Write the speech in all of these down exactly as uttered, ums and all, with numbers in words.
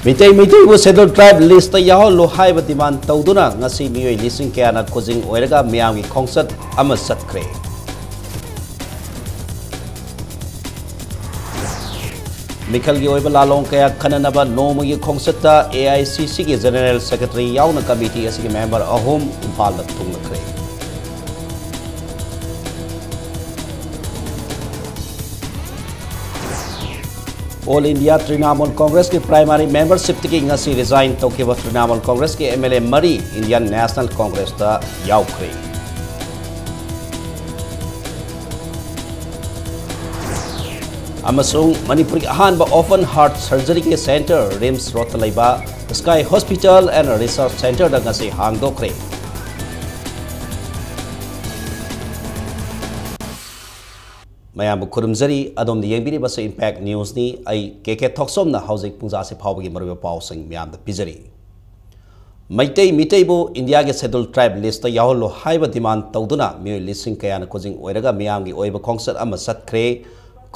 Meitei ꯃꯩꯇꯩꯕꯨ Scheduled Tribe list ꯇ ꯌꯥꯎꯍꯜꯂꯨ ꯍꯥꯏꯕ demand ꯇꯧꯗꯨꯅ ꯉꯁꯤ ꯃꯤꯑꯣꯏ ꯂꯤꯁꯤꯡ ꯀꯌꯥꯅ ꯈꯨꯖꯤꯡ ꯑꯣꯏꯔꯒ ꯃꯤꯌꯥꯝꯒꯤ ꯈꯣꯡꯆꯠ ꯑꯃ ꯆꯠꯈ꯭ꯔꯦ꯫ ꯃꯤꯈꯜꯒꯤ ꯑꯣꯏꯕ ꯂꯥꯂꯣꯡ ꯀꯌꯥ ꯈꯟꯅꯅꯕ ꯅꯣꯡꯃꯒꯤ ꯈꯣꯡꯆꯠꯇ A I C C ꯒꯤ General Secretary ꯌꯥꯎꯅ committee ꯑꯁꯤꯒꯤ member ꯑꯍꯨꯝ ꯏꯝꯐꯥꯜꯗ ꯊꯨꯡꯂꯈ꯭ꯔꯦ꯫ All India Trinamool Congress ꯀꯤ primary membership ꯇꯒꯤ ꯉꯁꯤ resign ꯇꯧꯈꯤꯕ Trinamool Congress ꯀꯤ M L A ꯃꯔꯤ Indian National Congress ꯇ ꯌꯥꯎꯈ꯭ꯔꯦ꯫ ꯑꯃꯁꯨꯡ ꯃꯅꯤꯄꯨꯔꯒꯤ ꯑꯍꯥꯟꯕ open heart surgery ꯒꯤ centre RIMS Road ꯇ ꯂꯩꯕ Sky Hospital and Research Centre ꯗ ꯉꯁꯤ ꯍꯥꯡꯗꯣꯛꯈ꯭ꯔꯦ꯫ ꯃꯌꯥꯝꯕꯨ ꯈꯨꯔꯨꯝꯖꯔꯤ꯫ ꯑꯗꯣꯝꯅ ꯌꯦꯡꯕꯤꯔꯤꯕꯁꯤ Impact News ꯅꯤ꯫ ꯑꯩ ꯀꯦ ꯀꯦ ꯊꯣꯛꯆꯣꯝꯅ ꯍꯧꯖꯤꯛ ꯄꯨꯡꯖꯥꯁꯤ ꯐꯥꯎꯕꯒꯤ ꯃꯔꯨꯑꯣꯏꯕ ꯄꯥꯎꯁꯤꯡ ꯃꯌꯥꯝꯗ ꯄꯤꯖꯔꯤ꯫ ꯃꯩꯇꯩ ꯃꯤꯇꯩꯕꯨ ꯏꯟꯗꯤꯌꯥꯒꯤ Scheduled Tribe list ꯇ ꯌꯥꯎꯍꯜꯂꯨ ꯍꯥꯏꯕ demand ꯇꯧꯗꯨꯅ ꯃꯤꯑꯣꯏ ꯂꯤꯁꯤꯡ ꯀꯌꯥꯅ ꯈꯨꯖꯤꯡ ꯑꯣꯏꯔꯒ ꯃꯤꯌꯥꯝꯒꯤ ꯑꯣꯏꯕ ꯈꯣꯡꯆꯠ ꯑꯃ ꯆꯠꯈ꯭ꯔꯦ꯫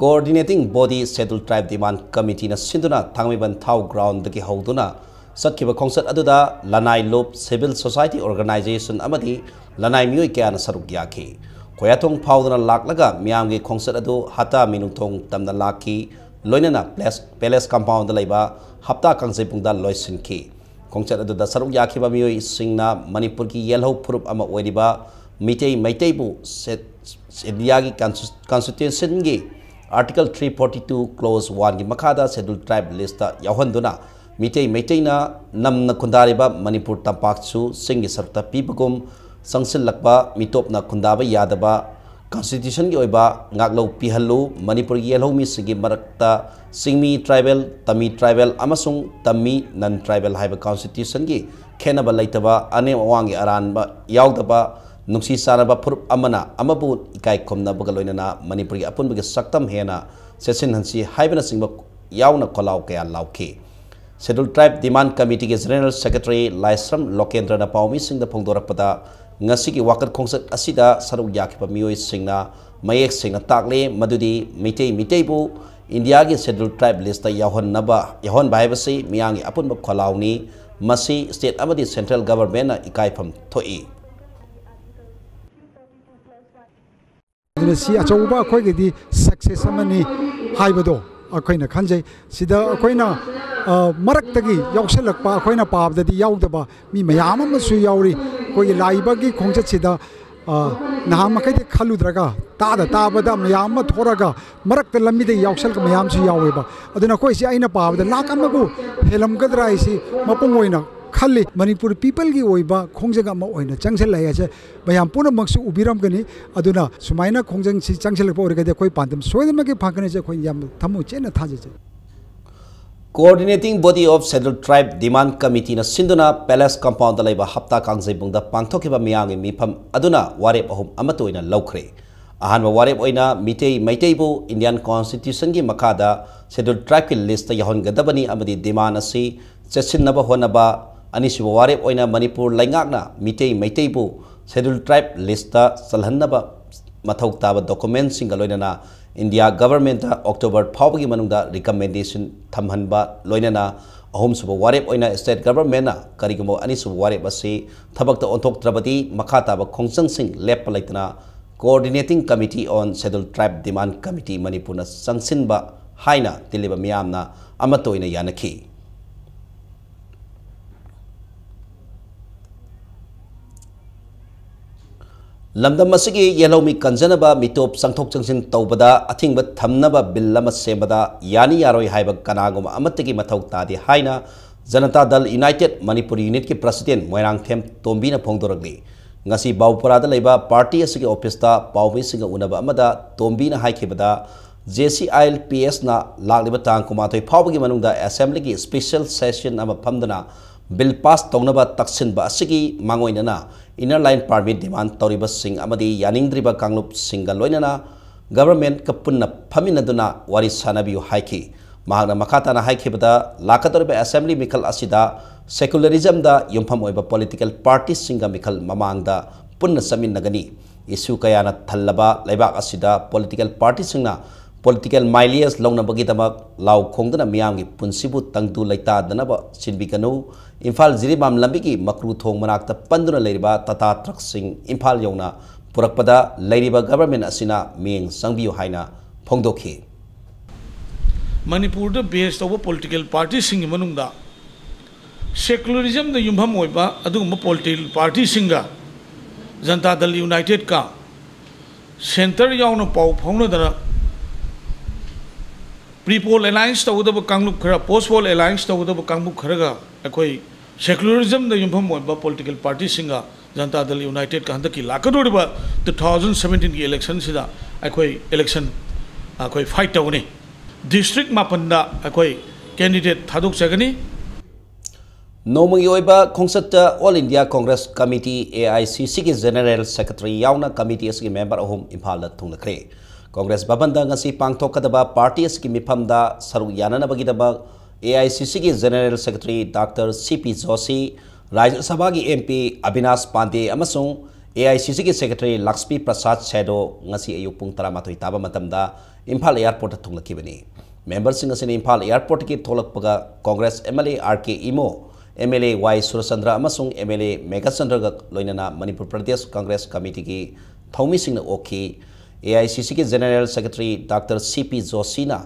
Coordinating body Scheduled Tribe Demand Committee ꯅ ꯁꯤꯟꯗꯨꯅ ꯊꯥꯡꯃꯩꯕꯟ ꯊꯥꯎ ground ꯗꯒꯤ ꯍꯧꯗꯨꯅ ꯆꯠꯈꯤꯕ ꯈꯣꯡꯆꯠ ꯑꯗꯨꯗ ꯂꯅꯥꯏ ꯂꯨꯞ, civil society organization ꯑꯃꯗꯤ ꯂꯅꯥꯏ ꯃꯤꯑꯣꯏ ꯀꯌꯥꯅ ꯁꯔꯨꯛ ꯌꯥꯈꯤ꯫ ꯈꯣꯌꯥꯊꯣꯡ ꯐꯥꯎꯗꯨꯅ ꯂꯥꯛꯂꯒ ꯃꯤꯌꯥꯝꯒꯤ ꯈꯣꯡꯆꯠ ꯑꯗꯨ ꯍꯠꯇꯥ ꯃꯤꯅꯨꯡꯊꯣꯡ ꯇꯝꯅ ꯂꯥꯛꯈꯤ꯫ ꯂꯣꯏꯅꯅ ꯄꯦꯂꯦꯁ, palace compound ꯗ ꯂꯩꯕ ꯍꯞꯇꯥ ꯀꯥꯡꯖꯩꯕꯨꯡꯗ ꯂꯣꯏꯁꯤꯟꯈꯤ꯫ ꯈꯣꯡꯆꯠ ꯑꯗꯨꯗ ꯁꯔꯨꯛ ꯌꯥꯈꯤꯕ ꯃꯤꯑꯣꯏꯁꯤꯡꯅ ꯃꯅꯤꯄꯨꯔꯒꯤ ꯌꯦꯜꯍꯧ ꯐꯨꯔꯨꯞ ꯑꯃ ꯑꯣꯏꯔꯤꯕ ꯃꯤꯇꯩ ꯃꯩꯇꯩꯕꯨ ꯁꯦ-, ꯏꯟꯗꯤꯌꯥꯒꯤ ꯀꯟꯁꯇꯤ-, constitution ꯒꯤ Article three forty two clause one ꯒꯤ ꯃꯈꯥꯗ Scheduled Tribe list ꯇ ꯌꯥꯎꯍꯟꯗꯨꯅ ꯃꯤꯇꯩ ꯃꯩꯇꯩꯅ ꯅꯝꯅ ꯈꯨꯟꯗꯥꯔꯤꯕ ꯃꯅꯤꯄꯨꯔ ꯇꯝꯄꯥꯛꯁꯨ ꯆꯤꯡꯒꯤ ꯁꯔꯨꯛꯇ ꯄꯤꯕꯒꯨꯝ ꯆꯪꯁꯤꯜꯂꯛꯄ ꯃꯤꯇꯣꯞꯅ ꯈꯨꯟꯗꯥꯕ ꯌꯥꯗꯕ constitution ꯒꯤ ꯑꯣꯏꯕ ꯉꯥꯛꯂꯧ ꯄꯤꯍꯜꯂꯨ꯫ ꯃꯅꯤꯄꯨꯔꯒꯤ ꯌꯦꯜꯍꯧꯃꯤꯁꯤꯡꯒꯤ ꯃꯔꯛꯇ ꯆꯤꯡꯃꯤ tribal, ꯇꯝꯃꯤ tribal ꯑꯃꯁꯨꯡ ꯇꯝꯃꯤ non tribal ꯍꯥꯏꯕ constitution ꯒꯤ ꯈꯦꯠꯅꯕ ꯂꯩꯇꯕ, ꯑꯅꯦꯝ ꯑꯋꯥꯡꯒꯤ ꯑꯔꯥꯟꯕ ꯌꯥꯎꯗꯕ, ꯅꯨꯡꯁꯤ ꯆꯥꯟꯅꯕ ꯐꯨꯔꯨꯞ ꯑꯃꯅ ꯑꯃꯕꯨ ꯏꯀꯥꯏ ꯈꯨꯝꯅꯕꯒ ꯂꯣꯏꯅꯅ ꯃꯅꯤꯄꯨꯔꯒꯤ ꯑꯄꯨꯟꯕꯒꯤ ꯁꯛꯇꯝ ꯍꯦꯟꯅ ꯆꯦꯠꯁꯤꯟꯍꯟꯁꯤ ꯍꯥꯏꯕꯅꯆꯤꯡꯕ ꯌꯥꯎꯅ ꯈꯣꯜꯂꯥꯎ ꯀꯌꯥ ꯂꯥꯎꯈꯤ꯫ Scheduled Tribe Demand Committee ꯒꯤ General Secretary ꯂꯥꯏꯁ꯭ꯔꯝ ꯂꯣꯀꯦꯟꯗ꯭ꯔꯅ ꯄꯥꯎꯃꯤꯁꯤꯡꯗ ꯐꯣꯡꯗꯣꯔꯛꯄꯗ, ꯉꯁꯤꯒꯤ ꯋꯥꯀꯠ ꯈꯣꯡꯆꯠ ꯑꯁꯤꯗ ꯁꯔꯨꯛ ꯌꯥꯈꯤꯕ ꯃꯤꯑꯣꯏꯁꯤꯡꯅ ꯃꯌꯦꯛ ꯁꯦꯡꯅ ꯇꯥꯛꯂꯦ ꯃꯗꯨꯗꯤ ꯃꯤꯇꯩ ꯃꯤꯇꯩꯕꯨ ꯏꯟꯗꯤꯌꯥꯒꯤ ꯁꯦꯗ꯭ꯌꯨꯜ ꯇ꯭ꯔꯥꯏꯕ ꯂꯤꯁꯇ ꯌꯥꯎꯍꯟꯅꯕ, ꯌꯥꯎꯍꯟꯕ ꯍꯥꯏꯕꯁꯤ ꯃꯤꯌꯥꯝꯒꯤ ꯑꯄꯨꯟꯕ ꯈꯣꯜꯂꯥꯎꯅꯤ꯫ ꯃꯁꯤ ꯁ꯭ꯇꯦꯠ ꯑꯃꯗꯤ ꯁꯦꯟꯇ꯭ꯔꯦꯜ ꯒꯚꯔꯟꯃꯦꯟꯠꯅ ꯏꯀꯥꯏꯐꯝ ꯊꯣꯛꯏ꯫ ꯑꯗꯨꯅ ꯁꯤ ꯑꯆꯧꯕ ꯑꯩꯈꯣꯏꯒꯤꯗꯤ ꯁꯛꯁꯦꯁ ꯑꯃꯅꯤ ꯍꯥꯏꯕꯗꯣ ꯑꯩꯈꯣꯏꯅ ꯈꯟꯖꯩ꯫ ꯁꯤꯗ ꯑꯩꯈꯣꯏꯅ, ꯑ, ꯃꯔꯛꯇꯒꯤ ꯌꯥꯎꯁꯜꯂꯛꯄ, ꯑꯩꯈꯣꯏꯅ ꯄꯥꯕꯗꯗꯤ ꯌꯥꯎꯗꯕ ꯃꯤ ꯃꯌꯥꯝ ꯑꯃꯁꯨ ꯌꯥꯎꯔꯤ꯫ ꯑꯩꯈꯣꯏꯒꯤ ꯂꯥꯛꯏꯕꯒꯤ ꯈꯣꯡꯆꯠꯁꯤꯗ, ꯑ, ꯅꯍꯥꯟ ꯃꯈꯩꯗꯤ ꯈꯜꯂꯨꯗ꯭ꯔꯒ, ꯇꯥꯗ ꯇꯥꯕꯗ ꯃꯌꯥꯝ ꯑꯃ ꯊꯣꯔꯒ ꯃꯔꯛꯇ ꯂꯝꯕꯤꯗ ꯌꯥꯎꯁꯜꯂꯛꯄ ꯃꯌꯥꯝꯁꯨ ꯌꯥꯎꯋꯦꯕ꯫ ꯑꯗꯨꯅ ꯑꯩꯈꯣꯏꯁꯤ ꯑꯩꯅ ꯄꯥꯕꯗ ꯂꯥꯈ ꯑꯃꯕꯨ ꯍꯦꯜꯂꯝꯒꯗ꯭ꯔꯥ ꯍꯥꯏꯁꯤ ꯃꯄꯨꯡ ꯑꯣꯏꯅ ꯈꯜꯂꯤ꯫ ꯃꯅꯤꯄꯨꯔ ꯄꯤꯄꯜꯒꯤ ꯑꯣꯏꯕ ꯈꯣꯡꯖꯪ ꯑꯃ ꯑꯣꯏꯅ ꯆꯪꯁꯤꯜꯂꯛꯑꯦ ꯍꯥꯏꯁꯦ ꯃꯌꯥꯝ ꯄꯨꯝꯅꯃꯛꯁꯨ ꯎꯕꯤꯔꯝꯒꯅꯤ꯫ ꯑꯗꯨꯅ ꯁꯨꯃꯥꯏꯅ ꯈꯣꯡꯖꯪꯁꯤ ꯆꯪꯁꯤꯜꯂꯛꯄ ꯑꯣꯏꯔꯒꯗꯤ ꯑꯩꯈꯣꯏ ꯄꯥꯟꯗꯝ ꯁꯣꯏꯗꯅꯃꯛꯀꯤ ꯐꯪꯒꯅꯤ ꯍꯥꯏꯁꯦ ꯑꯩꯈꯣꯏ ꯌꯥꯝꯅ ꯊꯃꯣꯏ ꯁꯦꯡꯅ ꯊꯥꯖꯖꯩ꯫ Coordinating Body of Scheduled Tribe Demand Committeeꯅ ꯁꯤꯟꯗꯨꯅ ꯄꯦꯂꯦꯁ ꯀꯝꯄꯥꯎꯟꯗ ꯂꯩꯕ ꯍꯞꯇꯥ ꯀꯥꯡꯖꯩꯕꯨꯡꯗ ꯄꯥꯡꯊꯣꯛꯈꯤꯕ ꯃꯤꯌꯥꯝꯒꯤ ꯃꯤꯐꯝ ꯑꯗꯨꯅ ꯋꯥꯔꯦꯞ ꯑꯍꯨꯝ ꯑꯃꯠꯇ ꯑꯣꯏꯅ ꯂꯧꯈ꯭ꯔꯦ꯫ ꯑꯍꯥꯟꯕ ꯋꯥꯔꯦꯞ ꯑꯣꯏꯅ ꯃꯤꯇꯩ ꯃꯩꯇꯩꯕꯨ ꯏꯟꯗꯤꯌꯥꯟ ꯀꯣꯟꯁꯇꯤꯇ꯭ꯌꯨꯁꯟꯒꯤ ꯃꯈꯥꯗ ꯁꯦꯗ꯭ꯌꯨꯜ ꯇ꯭ꯔꯥꯏꯕꯀꯤ ꯂꯤꯁꯇ ꯌꯥꯎꯍꯟꯒꯗꯕꯅꯤ ꯑꯃꯗꯤ ꯗꯤꯃꯥꯟ ꯑꯁꯤ ꯆꯦꯠꯁꯤꯟꯅꯕ ꯍꯣꯠꯅꯕ꯫ ꯑꯅꯤꯁꯨꯕ ꯋꯥꯔꯦꯞ ꯑꯣꯏꯅ ꯃꯅꯤꯄꯨꯔ ꯂꯩꯉꯥꯛꯅ ꯃꯤꯇꯩ ꯃꯩꯇꯩꯕꯨ ꯁꯦꯗ꯭ꯌꯨꯜ ꯇ꯭ꯔꯥꯏꯕ ꯂꯤꯁꯇ ꯆꯜꯍꯟꯅꯕ ꯃꯊꯧ ꯇꯥꯕ ꯗꯣꯀꯨꯃꯦꯟꯁꯤꯡꯒ ꯂꯣꯏꯅꯅ ꯏꯟꯗꯤꯌꯥ ꯒꯚꯔꯟꯃꯦꯟꯠꯇ ꯑꯣꯛꯇꯣꯕꯔ ꯐꯥꯎꯕꯒꯤ ꯃꯅꯨꯡꯗ ꯔꯤꯀꯃꯦꯟꯗꯦꯁꯟ ꯊꯝꯍꯟꯕ, ꯂꯣꯏꯅꯅ ꯑꯍꯨꯝꯁꯨꯕ ꯋꯥꯔꯦꯞ ꯑꯣꯏꯅ ꯁ꯭ꯇꯦꯠ ꯒꯚꯔꯟꯃꯦꯟꯠꯅ ꯀꯔꯤꯒꯨꯝꯕ ꯑꯅꯤꯁꯨꯕ ꯋꯥꯔꯦꯞ ꯑꯁꯤ ꯊꯕꯛꯇ ꯑꯣꯟꯊꯣꯛꯇ꯭ꯔꯕꯗꯤ ꯃꯈꯥ ꯇꯥꯕ ꯈꯣꯡꯖꯪꯁꯤꯡ ꯂꯦꯞꯄ ꯂꯩꯇꯅ Coordinating Committee on Scheduled Tribe Demand Committee ꯃꯅꯤꯄꯨꯔꯅ ꯆꯪꯁꯤꯟꯕ ꯍꯥꯏꯅ ꯇꯤꯜꯂꯤꯕ ꯃꯤꯌꯥꯝꯅ ꯑꯃꯠꯇ ꯑꯣꯏꯅ ꯌꯥꯅꯈꯤ꯫ ꯂꯝꯗꯝ ꯑꯁꯤꯒꯤ ꯌꯦꯜꯍꯧꯃꯤ ꯀꯟꯖꯅꯕ ꯃꯤꯇꯣꯞ ꯆꯪꯊꯣꯛ ꯆꯪꯁꯤꯟ ꯇꯧꯕꯗ ꯑꯊꯤꯡꯕ ꯊꯝꯅꯕ ꯕꯤꯜ ꯑꯃ ꯁꯦꯝꯕꯗ ꯌꯥꯅꯤ ꯌꯥꯔꯣꯏ ꯍꯥꯏꯕ ꯀꯅꯥꯒꯨꯝꯕ ꯑꯃꯠꯇꯒꯤ ꯃꯊꯧ ꯇꯥꯗꯦ ꯍꯥꯏꯅ ꯖꯅꯇꯥ ꯗꯜ ꯌꯨꯅꯥꯏꯇꯦꯗ ꯃꯅꯤꯄꯨꯔ ꯌꯨꯅꯤꯠꯀꯤ ꯄ꯭ꯔꯁꯤꯗꯦꯟ ꯃꯣꯏꯔꯥꯡꯊꯦꯝ ꯇꯣꯝꯕꯤꯅ ꯐꯣꯡꯗꯣꯔꯛꯂꯤ꯫ ꯉꯁꯤ ꯕꯥꯎꯄꯨꯔꯥꯗ ꯂꯩꯕ ꯄꯥꯔꯇꯤ ꯑꯁꯤꯒꯤ ꯑꯣꯐꯤꯁꯇ ꯄꯥꯎꯃꯤꯁꯤꯡꯒ ꯎꯅꯕ ꯑꯃꯗ ꯇꯣꯝꯕꯤꯅ ꯍꯥꯏꯈꯤꯕꯗ, JCILPSꯅ ꯂꯥꯛꯂꯤꯕ ꯇꯥꯡ ꯀꯨꯟꯃꯥꯊꯣꯏ ꯐꯥꯎꯕꯒꯤ ꯃꯅꯨꯡꯗ ꯑꯦꯁꯦꯝꯕ꯭ꯂꯤꯒꯤ ꯁ꯭ꯄꯦꯁꯤꯌꯦꯜ ꯁꯦꯁꯟ ꯑꯃ ꯐꯝꯗꯨꯅ ꯕꯤꯜ ꯄꯥꯁ ꯇꯧꯅꯕ ꯇꯛꯁꯤꯟꯕ ꯑꯁꯤꯒꯤ ꯃꯥꯡꯑꯣꯏꯅꯅ ꯏꯟꯅꯔ ꯂꯥꯏꯟ ꯄꯥꯔꯃꯤꯠ ꯗꯤꯃꯥꯟ ꯇꯧꯔꯤꯕꯁꯤꯡ ꯑꯃꯗꯤ ꯌꯥꯅꯤꯡꯗ꯭ꯔꯤꯕ ꯀꯥꯡꯂꯨꯞꯁꯤꯡꯒ ꯂꯣꯏꯅꯅ ꯒꯚꯔꯟꯃꯦꯟꯠꯀ ꯄꯨꯟꯅ ꯐꯝꯃꯤꯟꯅꯗꯨꯅ ꯋꯥꯔꯤ ꯁꯥꯅꯕꯤꯌꯨ ꯍꯥꯏꯈꯤ꯫ ꯃꯍꯥꯛꯅ ꯃꯈꯥ ꯇꯥꯅ ꯍꯥꯏꯈꯤꯕꯗ, ꯂꯥꯛꯀꯗꯧꯔꯤꯕ ꯑꯦꯁꯦꯝꯕ꯭ꯂꯤ ꯃꯤꯈꯜ ꯑꯁꯤꯗ ꯁꯦꯀꯨꯂꯔꯤꯖꯝꯗ ꯌꯨꯝꯐꯝ ꯑꯣꯏꯕ ꯄꯣꯂꯤꯇꯤꯀꯦꯜ ꯄꯥꯔꯇꯤꯁꯤꯡꯒ ꯃꯤꯈꯜ ꯃꯃꯥꯡꯗ ꯄꯨꯟꯅ ꯆꯠꯃꯤꯟꯅꯒꯅꯤ꯫ ꯏꯁꯨ ꯀꯌꯥꯅ ꯊꯜꯂꯕ ꯂꯩꯕꯥꯛ ꯑꯁꯤꯗ ꯄꯣꯂꯤꯇꯤꯀꯦꯜ ꯄꯥꯔꯇꯤꯁꯤꯡꯅ ꯄꯣꯂꯤꯇꯤꯀꯦꯜ ꯃꯥꯏꯂꯦꯖ ꯂꯧꯅꯕꯒꯤꯗꯃꯛ ꯂꯥꯎ ꯈꯣꯡꯗꯨꯅ ꯃꯤꯌꯥꯝꯒꯤ ꯄꯨꯟꯁꯤꯕꯨ ꯇꯪꯗꯨ ꯂꯩꯇꯥꯗꯅꯕ ꯁꯤꯟꯕꯤꯒꯅꯨ꯫ ꯏꯝꯐꯥꯜ ꯖꯤꯔꯤꯕꯥꯝ ꯂꯝꯕꯤꯒꯤ ꯃꯀ꯭ꯔꯨ ꯊꯣꯡ ꯃꯅꯥꯛꯇ ꯄꯟꯗꯨꯅ ꯂꯩꯔꯤꯕ ꯇꯥꯇꯥ ꯇ꯭ꯔꯛꯁꯤꯡ ꯏꯝꯐꯥꯜ ꯌꯧꯅ ꯄꯨꯔꯛꯄꯗ ꯂꯩꯔꯤꯕ ꯒꯚꯔꯟꯃꯦꯟ ꯑꯁꯤꯅ ꯃꯤꯠꯌꯦꯡ ꯆꯪꯕꯤꯌꯨ ꯍꯥꯏꯅ ꯐꯣꯡꯗꯣꯛꯈꯤ꯫ ꯃꯅꯤꯄꯨꯔꯗ ꯕꯦꯁ ꯇꯧꯕ ꯄꯣꯂꯤꯇꯤꯀꯦꯜ ꯄꯥꯔꯇꯤꯁꯤꯡꯒꯤ ꯃꯅꯨꯡꯗ ꯁꯦꯀꯨꯂꯔꯤꯖꯝꯗ ꯌꯨꯝꯐꯝ ꯑꯣꯏꯕ ꯑꯗꯨꯒꯨꯝꯕ ꯄꯣꯂꯤꯇꯤꯀꯦꯜ ꯄꯥꯔꯇꯤꯁꯤꯡꯒ ꯖꯅꯇꯥ ꯗꯜ ꯌꯨꯅꯥꯏꯇꯦꯗꯀ ꯁꯦꯟꯇꯔ ꯌꯥꯎꯅ ꯄꯥꯎ ꯐꯥꯎꯅꯗꯅ ꯄ꯭ꯔꯤ ꯄꯣꯜ ꯑꯦꯂꯥꯏꯟꯁ ꯇꯧꯒꯗꯕ ꯀꯥꯡꯂꯨꯞ ꯈꯔ, ꯄꯣꯁ ꯄꯣꯜ ꯑꯦꯂꯥꯏꯟꯁ ꯇꯧꯒꯗꯕ ꯀꯥꯡꯂꯨꯞ ꯈꯔꯒ ꯑꯩꯈꯣꯏ ꯁꯦꯀꯨꯂꯔꯤꯖꯝꯗ ꯌꯨꯝꯐꯝ ꯑꯣꯏꯕ ꯄꯣꯂꯤꯇꯤꯀꯦꯜ ꯄꯥꯔꯇꯤꯁꯤꯡꯒ ꯖꯅꯇꯥ ꯗꯜ ꯌꯨꯅꯥꯏꯇꯦꯗꯀ ꯍꯟꯗꯛꯀꯤ ꯂꯥꯛꯀꯗꯧꯔꯤꯕ ꯇꯨ ꯊꯥꯎꯖꯟ ꯁꯕꯦꯟꯇꯤꯟꯒꯤ ꯏꯂꯦꯛꯁꯟꯁꯤꯗ ꯑꯩꯈꯣꯏ ꯏꯂꯦꯛꯁꯟ ꯑꯩꯈꯣꯏ ꯐꯥꯏꯠ ꯇꯧꯒꯅꯤ꯫ ꯗꯤꯁꯇ꯭ꯔꯤꯛ ꯃꯥꯄꯟꯗ ꯑꯩꯈꯣꯏ ꯀꯦꯟꯗꯤꯗꯦꯠ ꯊꯥꯗꯣꯛꯆꯒꯅꯤ꯫ ꯅꯣꯡꯃꯒꯤ ꯑꯣꯏꯕ ꯈꯣꯡꯆꯠꯇ all India Congress committee, A I C ꯁꯤꯒꯤ ꯖꯦꯅꯔꯦꯜ ꯁꯦꯀ꯭ꯔꯦꯇꯔꯤ ꯌꯥꯎꯅ ꯀꯃꯤꯇꯤ ꯑꯁꯤꯒꯤ ꯃꯦꯝꯕꯔ ꯑꯍꯨꯝ ꯏꯝꯐꯥꯜꯗ ꯊꯨꯡꯂꯈ꯭ꯔꯦ꯫ ꯀꯣꯡꯒ꯭ꯔꯦꯁ ꯚꯕꯟꯗ ꯉꯁꯤ ꯄꯥꯡꯊꯣꯛꯀꯗꯕ ꯄꯥꯔꯇꯤ ꯑꯁꯤꯒꯤ ꯃꯤꯐꯝꯗ ꯁꯔꯨꯛ ꯌꯥꯅꯅꯕꯒꯤꯗꯃꯛ ꯑꯦ ꯑꯥꯏ ꯁꯤ ꯁꯤꯒꯤ ꯖꯦꯅꯔꯦꯜ ꯁꯦꯀ꯭ꯔꯦꯇꯔꯤ ꯗꯥꯛꯇꯔ ꯁꯤ ꯄꯤ ꯖꯣꯁꯤ, ꯔꯥꯖ꯭ꯌ ꯁꯚꯥꯒꯤ ꯑꯦꯝ ꯄꯤ ꯑꯕꯤꯅꯥꯁ ꯄꯥꯟꯗꯦ ꯑꯃꯁꯨꯡ ꯑꯦ ꯑꯥꯏ ꯁꯤ ꯁꯤꯒꯤ ꯁꯦꯀ꯭ꯔꯦꯇꯔꯤ ꯂꯛꯁꯃꯤ ꯄ꯭ꯔꯁꯥꯗ ꯁꯦꯗꯣ ꯉꯁꯤ ꯑꯌꯨꯛ ꯄꯨꯡ ꯇꯔꯥꯃꯥꯊꯣꯏ ꯇꯥꯕ ꯃꯇꯝꯗ ꯏꯝꯐꯥꯜ ꯑꯦꯌꯥꯔꯄꯣꯔꯠꯇ ꯊꯨꯡꯂꯛꯈꯤꯕꯅꯤ꯫ ꯃꯦꯝꯕꯔꯁꯤꯡ ꯑꯁꯤꯅ ꯏꯝꯐꯥꯜ ꯑꯦꯌꯥꯔꯄꯣꯔꯠꯇꯒꯤ ꯊꯣꯛꯂꯛꯄꯒ Congress M L A R K Imo, M L A Y Surchandra ꯑꯃꯁꯨꯡ ꯑꯦꯝ ꯑꯦꯜ ꯑꯦ ꯃꯦꯘꯆꯟꯗ꯭ꯔꯒ ꯂꯣꯏꯅꯅ ꯃꯅꯤꯄꯨꯔ ꯄ꯭ꯔꯗꯦꯁ ꯀꯣꯡꯒ꯭ꯔꯦꯁ ꯀꯃꯤꯇꯤꯒꯤ ꯊꯧꯃꯤꯁꯤꯡꯅ ꯑꯣꯛꯈꯤ꯫ ꯑꯦ ꯑꯥꯏ ꯁꯤ ꯁꯤꯒꯤ ꯖꯦꯅꯔꯦꯜ ꯁꯦꯀ꯭ꯔꯦꯇꯔꯤ ꯗꯥꯛꯇꯔ ꯁꯤ ꯄꯤ ꯖꯣꯁꯤꯅ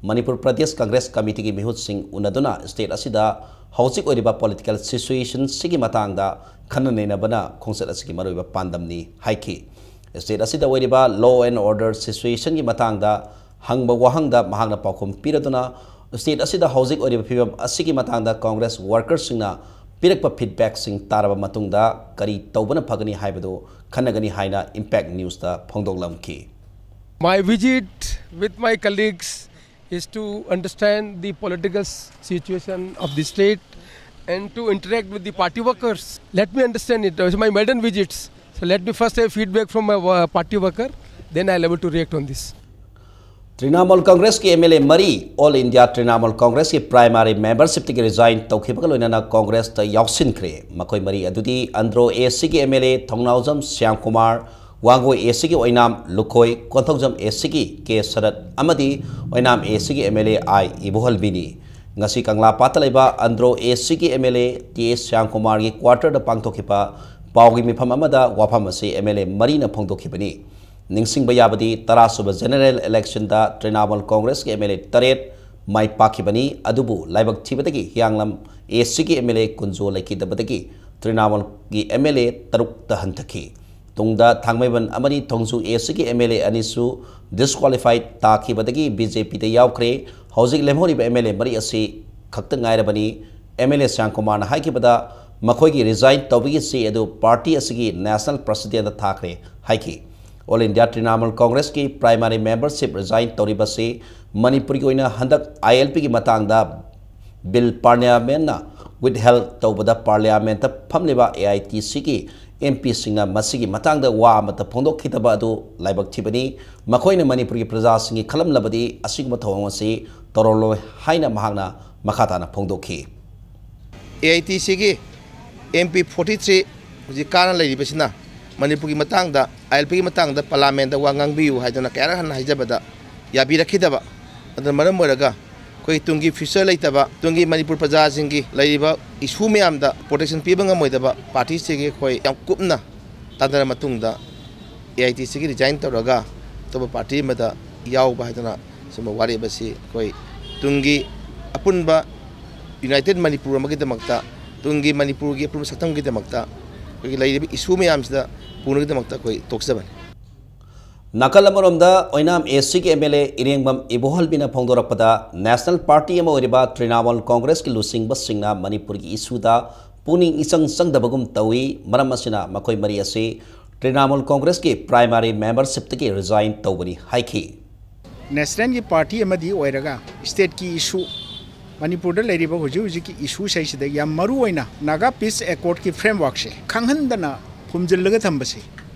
ꯃꯅꯤꯄꯨꯔ ꯄ꯭ꯔꯗꯦꯁ ꯀꯪꯒ꯭ꯔꯦꯁ ꯀꯃꯤꯇꯤꯒꯤ ꯃꯤꯍꯨꯠꯁꯤꯡ ꯎꯅꯗꯨꯅ ꯁ꯭ꯇꯦꯠ ꯑꯁꯤꯗ ꯍꯧꯖꯤꯛ ꯑꯣꯏꯔꯤꯕ ꯄꯣꯂꯤꯇꯤꯀꯦꯜ ꯁꯤꯆꯨꯌꯦꯁꯟꯁꯤꯒꯤ ꯃꯇꯥꯡꯗ ꯈꯟꯅ ꯅꯩꯅꯕꯅ ꯈꯣꯡꯆꯠ ꯑꯁꯤꯒꯤ ꯃꯔꯨꯑꯣꯏꯕ ꯄꯥꯟꯗꯝꯅꯤ ꯍꯥꯏꯈꯤ꯫ ꯁ꯭ꯇꯦꯠ ꯑꯁꯤꯗ ꯑꯣꯏꯔꯤꯕ law and order situationꯒꯤ ꯃꯇꯥꯡꯗ ꯍꯪꯕ ꯋꯥꯍꯪꯗ ꯃꯍꯥꯛꯅ ꯄꯥꯎꯈꯨꯝ ꯄꯤꯔꯗꯨꯅ, ꯁ꯭ꯇꯦꯠ ꯑꯁꯤꯗ ꯍꯧꯖꯤꯛ ꯑꯣꯏꯔꯤꯕ ꯐꯤꯕꯝ ꯑꯁꯤꯒꯤ ꯃꯇꯥꯡꯗ ꯀꯪꯒ꯭ꯔꯦꯁ ꯋꯥꯔꯀꯔꯁꯤꯡꯅ ꯄꯤꯔꯛꯄ ꯐꯤꯗꯕꯦꯛꯁꯤꯡ ꯇꯥꯔꯕ ꯃꯇꯨꯡꯗ ꯀꯔꯤ ꯇꯧꯕꯅ ꯐꯒꯅꯤ ꯍꯥꯏꯕꯗꯨ ꯈꯟꯅꯒꯅꯤ ꯍꯥꯏꯅ impact ꯅ꯭ꯌꯨꯁꯇ ꯐꯣꯡꯗꯣꯛꯂꯝꯈꯤ꯫ My visit with my colleagues is to understand the political s- situation of the state and to interact with the party workers. Let me understand it. It's my maiden visits. So let me first have feedback from my uh, party worker. Then I'll able to react on this. Trinamool ꯀꯪꯒ꯭ꯔꯦꯁꯀꯤ M L A ꯃꯔꯤ all India Trinamool ꯀꯪꯒ꯭ꯔꯦꯁꯀꯤ primary ꯃꯦꯝꯕꯔꯁꯤꯞꯇꯒꯤ resign ꯇꯧꯈꯤꯕꯒ ꯂꯣꯏꯅꯅ ꯀꯪꯒ꯭ꯔꯦꯁꯇ ꯌꯥꯎꯁꯤꯟꯈ꯭ꯔꯦ꯫ ꯃꯈꯣꯏ ꯃꯔꯤ ꯑꯗꯨꯗꯤ ꯑꯟꯗ꯭ꯔꯣ ꯑꯦ ꯁꯤꯒꯤ M L A Thounaojam Shyamkumar, Wangoi A ꯁꯤꯒꯤ ꯑꯣꯏꯅꯥꯝ ꯂꯨꯈꯣꯏ, ꯀꯣꯟꯊꯧꯖꯝ ꯑꯦ ꯁꯤꯒꯤ ꯀꯦ ꯁꯔꯠ ꯑꯃꯗꯤ ꯑꯣꯏꯅꯥꯝ ꯑꯦ ꯁꯤꯒꯤ ꯑꯦꯝ ꯑꯦꯜ ꯑꯦ ꯑꯥꯏ ꯏꯕꯣꯍꯜꯕꯤꯅꯤ꯫ ꯉꯁꯤ ꯀꯪꯂꯥꯄꯥꯠꯇ ꯂꯩꯕ ꯑꯟꯗ꯭ꯔꯣ ꯑꯦ ꯁꯤꯒꯤ ꯑꯦꯝ ꯑꯦꯜ ꯑꯦ ꯇꯤ ꯑꯦꯁ ꯁ꯭ꯌꯥꯝꯀꯨꯃꯥꯔꯒꯤ ꯀ꯭ꯋꯥꯇꯔꯗ ꯄꯥꯡꯊꯣꯛꯈꯤꯕ ꯄꯥꯎꯒꯤ ꯃꯤꯐꯝ ꯑꯃꯗ ꯋꯥꯐꯝ ꯑꯁꯤ ꯑꯦꯝ ꯑꯦꯜ ꯑꯦ ꯃꯔꯤꯅ ꯐꯣꯡꯗꯣꯛꯈꯤꯕꯅꯤ꯫ ꯅꯤꯡꯁꯤꯡꯕ ꯌꯥꯕꯗꯤ, ꯇꯔꯥꯁꯨꯕ ꯖꯦꯅꯔꯦꯜ ꯏꯂꯦꯛꯁꯟꯗ ꯇ꯭ꯔꯤꯅꯥꯃꯨꯜ ꯀꯣꯡꯒ꯭ꯔꯦꯁꯀꯤ ꯑꯦꯝ ꯑꯦꯜ ꯑꯦ ꯇꯔꯦꯠ ꯃꯥꯏ ꯄꯥꯛꯈꯤꯕꯅꯤ꯫ ꯑꯗꯨꯕꯨ ꯂꯥꯏꯕꯛ ꯊꯤꯕꯗꯒꯤ ꯍꯤꯌꯥꯡꯂꯝ ꯑꯦ ꯁꯤꯒꯤ ꯑꯦꯝ ꯑꯦꯜ ꯑꯦ ꯀꯨꯟꯖꯣ ꯂꯩꯈꯤꯗꯕꯗꯒꯤ ꯇ꯭ꯔꯤꯅꯥꯃꯨꯜꯒꯤ ꯑꯦꯝ ꯑꯦꯜ ꯑꯦ ꯇꯔꯨꯛꯇ ꯍꯟꯊꯈꯤ꯫ ꯇꯨꯡꯗ ꯊꯥꯡꯃꯩꯕꯟ ꯑꯃꯗꯤ ꯊꯣꯡꯖꯨ ꯑꯦ ꯁꯤꯒꯤ ꯑꯦꯝ ꯑꯦꯜ ꯑꯦ ꯑꯅꯤꯁꯨ ꯗꯤꯁꯀ꯭ꯋꯥꯂꯤꯐꯥꯏ ꯇꯥꯈꯤꯕꯗꯒꯤ ꯕꯤ ꯖꯦ ꯄꯤꯗ ꯌꯥꯎꯈ꯭ꯔꯦ꯫ ꯍꯧꯖꯤꯛ ꯂꯦꯝꯍꯧꯔꯤꯕ ꯑꯦꯝ ꯑꯦꯜ ꯑꯦ ꯃꯔꯤ ꯑꯁꯤ ꯈꯛꯇ ꯉꯥꯏꯔꯕꯅꯤ꯫ ꯑꯦꯝ ꯑꯦꯜ ꯑꯦ ꯁ꯭ꯌꯥꯝꯀꯨꯃꯥꯔꯅ ꯍꯥꯏꯈꯤꯕꯗ, ꯃꯈꯣꯏꯒꯤ ꯔꯤꯖꯥꯏꯟ ꯇꯧꯕꯒꯤ ꯆꯦ ꯑꯗꯨ ꯄꯥꯔꯇꯤ ꯑꯁꯤꯒꯤ ꯅꯦꯁꯅꯦꯜ ꯄ꯭ꯔꯁꯤꯗꯦꯟꯗ ꯊꯥꯈ꯭ꯔꯦ ꯍꯥꯏꯈꯤ꯫ ꯑꯣꯜ ꯏꯟꯗꯤꯌꯥ ꯇ꯭ꯔꯤꯅꯥꯃꯨꯜ ꯀꯣꯡꯒ꯭ꯔꯦꯁꯀꯤ ꯄ꯭ꯔꯥꯏꯃꯥꯔꯤ ꯃꯦꯝꯕꯔꯁꯤꯞ ꯔꯤꯖꯥꯏꯟ ꯇꯧꯔꯤꯕꯁꯤ ꯃꯅꯤꯄꯨꯔꯒꯤ ꯑꯣꯏꯅ ꯍꯟꯗꯛ ꯑꯥꯏ ꯑꯦꯜ ꯄꯤꯒꯤ ꯃꯇꯥꯡꯗ ꯕꯤꯜ ꯄꯥꯔꯂꯤꯌꯥꯃꯦꯟꯅ ꯋꯤꯠꯍꯦꯜ ꯇꯧꯕꯗ ꯄꯥꯔꯂꯤꯌꯥꯃꯦꯟꯇ ꯐꯝꯂꯤꯕ ꯑꯦ ꯑꯥꯏ ꯇꯤ ꯁꯤꯒꯤ ꯑꯦꯝ ꯄꯤꯁꯤꯡꯅ ꯃꯁꯤꯒꯤ ꯃꯇꯥꯡꯗ ꯋꯥ ꯑꯃꯠꯇ ꯐꯣꯡꯗꯣꯛꯈꯤꯗꯕ ꯑꯗꯨ ꯂꯥꯏꯕꯛ ꯊꯤꯕꯅꯤ꯫ ꯃꯈꯣꯏꯅ ꯃꯅꯤꯄꯨꯔꯒꯤ ꯄ꯭ꯔꯖꯥꯁꯤꯡꯒꯤ ꯈꯜꯂꯝꯂꯕꯗꯤ ꯑꯁꯤꯒꯨꯝꯕ ꯊꯧꯑꯣꯡ ꯑꯁꯤ ꯇꯧꯔꯝꯂꯣꯏ ꯍꯥꯏꯅ ꯃꯍꯥꯛꯅ ꯃꯈꯥ ꯇꯥꯅ ꯐꯣꯡꯗꯣꯛꯈꯤ꯫ ꯑꯦ ꯑꯥꯏ ꯇꯤ ꯁꯤꯒꯤ ꯑꯦꯝ ꯄꯤ ꯐꯣꯔꯇꯤ ꯊ꯭ꯔꯤ ꯍꯧꯖꯤꯛ ꯀꯥꯟꯅ ꯂꯩꯔꯤꯕꯁꯤꯅ ꯃꯅꯤꯄꯨꯔꯒꯤ ꯃꯇꯥꯡꯗ, ꯑꯥꯏ ꯑꯦꯜ ꯄꯤꯒꯤ ꯃꯇꯥꯡꯗ ꯄꯥꯔꯂꯤꯌꯥꯃꯦꯟꯗ ꯋꯥ ꯉꯥꯡꯕꯤꯌꯨ ꯍꯥꯏꯗꯨꯅ ꯀꯌꯥꯔꯛ ꯍꯟꯅ ꯍꯥꯏꯖꯕꯗ ꯌꯥꯕꯤꯔꯛꯈꯤꯗꯕ꯫ ꯑꯗꯨꯅ ꯃꯔꯝ ꯑꯣꯏꯔꯒ ꯑꯩꯈꯣꯏ ꯇꯨꯡꯒꯤ ꯐ꯭ꯌꯨꯆꯔ ꯂꯩꯇꯕ, ꯇꯨꯡꯒꯤ ꯃꯅꯤꯄꯨꯔ ꯄ꯭ꯔꯖꯥꯁꯤꯡꯒꯤ ꯂꯩꯔꯤꯕ ꯏꯁꯨ ꯃꯌꯥꯝꯗ ꯄ꯭ꯔꯣꯇꯦꯛꯁꯟ ꯄꯤꯕ ꯉꯝꯃꯣꯏꯗꯕ ꯄꯥꯔꯇꯤꯁꯤꯒꯤ ꯑꯩꯈꯣꯏ ꯌꯥꯝ ꯀꯨꯞꯅ ꯇꯥꯟꯅꯔ ꯃꯇꯨꯡꯗ ꯑꯦ ꯑꯥꯏ ꯇꯤ ꯁꯤꯒꯤ ꯔꯤꯖꯥꯏꯟ ꯇꯧꯔꯒ ꯑꯇꯣꯞꯄ ꯄꯥꯔꯇꯤ ꯑꯃꯗ ꯌꯥꯎꯕ ꯍꯥꯏꯗꯅ ꯁꯨꯝꯕ ꯋꯥꯔꯦꯞ ꯑꯁꯤ ꯑꯩꯈꯣꯏ ꯇꯨꯡꯒꯤ ꯑꯄꯨꯟꯕ ꯌꯨꯅꯥꯏꯇꯦꯠ ꯃꯅꯤꯄꯨꯔ ꯑꯃꯒꯤꯗꯃꯛꯇ, ꯇꯨꯡꯒꯤ ꯃꯅꯤꯄꯨꯔꯒꯤ ꯑꯄꯨꯟꯕ ꯁꯛꯇꯝꯒꯤꯗꯃꯛꯇ, ꯑꯩꯈꯣꯏꯒꯤ ꯂꯩꯔꯤꯕ ꯏꯁꯨ ꯃꯌꯥꯝꯁꯤꯗ ꯄꯨꯅꯕꯒꯤꯗꯃꯛꯇ ꯑꯩꯈꯣꯏ ꯇꯣꯛꯆꯕꯅꯤ꯫ ꯅꯥꯀꯜ ꯑꯃꯔꯣꯝꯗ, ꯑꯣꯏꯅꯥꯝ ꯑꯦ ꯁꯤꯒꯤ ꯑꯦꯝ ꯑꯦꯜ ꯑꯦ ꯏꯔꯦꯡꯕꯝ ꯏꯕꯣꯍꯜꯕꯤꯅ ꯐꯣꯡꯗꯣꯔꯛꯄꯗ, ꯅꯦꯁꯅꯦꯜ ꯄꯥꯔꯇꯤ ꯑꯃ ꯑꯣꯏꯔꯤꯕ ꯇ꯭ꯔꯤꯅꯥꯃꯨꯜ ꯀꯣꯡꯒ꯭ꯔꯦꯁꯀꯤ ꯂꯨꯆꯤꯡꯕꯁꯤꯡꯅ ꯃꯅꯤꯄꯨꯔꯒꯤ ꯏꯁꯨꯗ ꯄꯨꯛꯅꯤꯡ ꯏꯆꯪ ꯆꯪꯗꯕꯒꯨꯝ ꯇꯧꯏ꯫ ꯃꯔꯝ ꯑꯁꯤꯅ ꯃꯈꯣꯏ ꯃꯔꯤ ꯑꯁꯤ ꯇ꯭ꯔꯤꯅꯥꯃꯨꯜ ꯀꯣꯡꯒ꯭ꯔꯦꯁꯀꯤ ꯄ꯭ꯔꯥꯏꯃꯥꯔꯤ ꯃꯦꯝꯕꯔꯁꯤꯞꯇꯒꯤ ꯔꯤꯖꯥꯏꯟ ꯇꯧꯕꯅꯤ ꯍꯥꯏꯈꯤ꯫ ꯅꯦꯁꯅꯦꯜꯒꯤ ꯄꯥꯔꯇꯤ ꯑꯃꯗꯤ ꯑꯣꯏꯔꯒ ꯁ꯭ꯇꯦꯠꯀꯤ ꯏꯁꯨ, ꯃꯅꯤꯄꯨꯔꯗ ꯂꯩꯔꯤꯕ ꯍꯧꯖꯤꯛ ꯍꯧꯖꯤꯛꯀꯤ ꯏꯁꯨꯁꯤꯡꯁꯤꯗ ꯌꯥꯝ ꯃꯔꯨ ꯑꯣꯏꯅ ꯅꯥꯒꯥ ꯄꯤꯁ ꯑꯦꯀꯣꯔꯗꯀꯤ ꯐ꯭ꯔꯦꯝꯋꯥꯔꯛꯁꯦ ꯈꯪꯍꯟꯗꯅ ꯐꯨꯝꯖꯤꯜꯂꯒ ꯊꯝꯕꯁꯦ,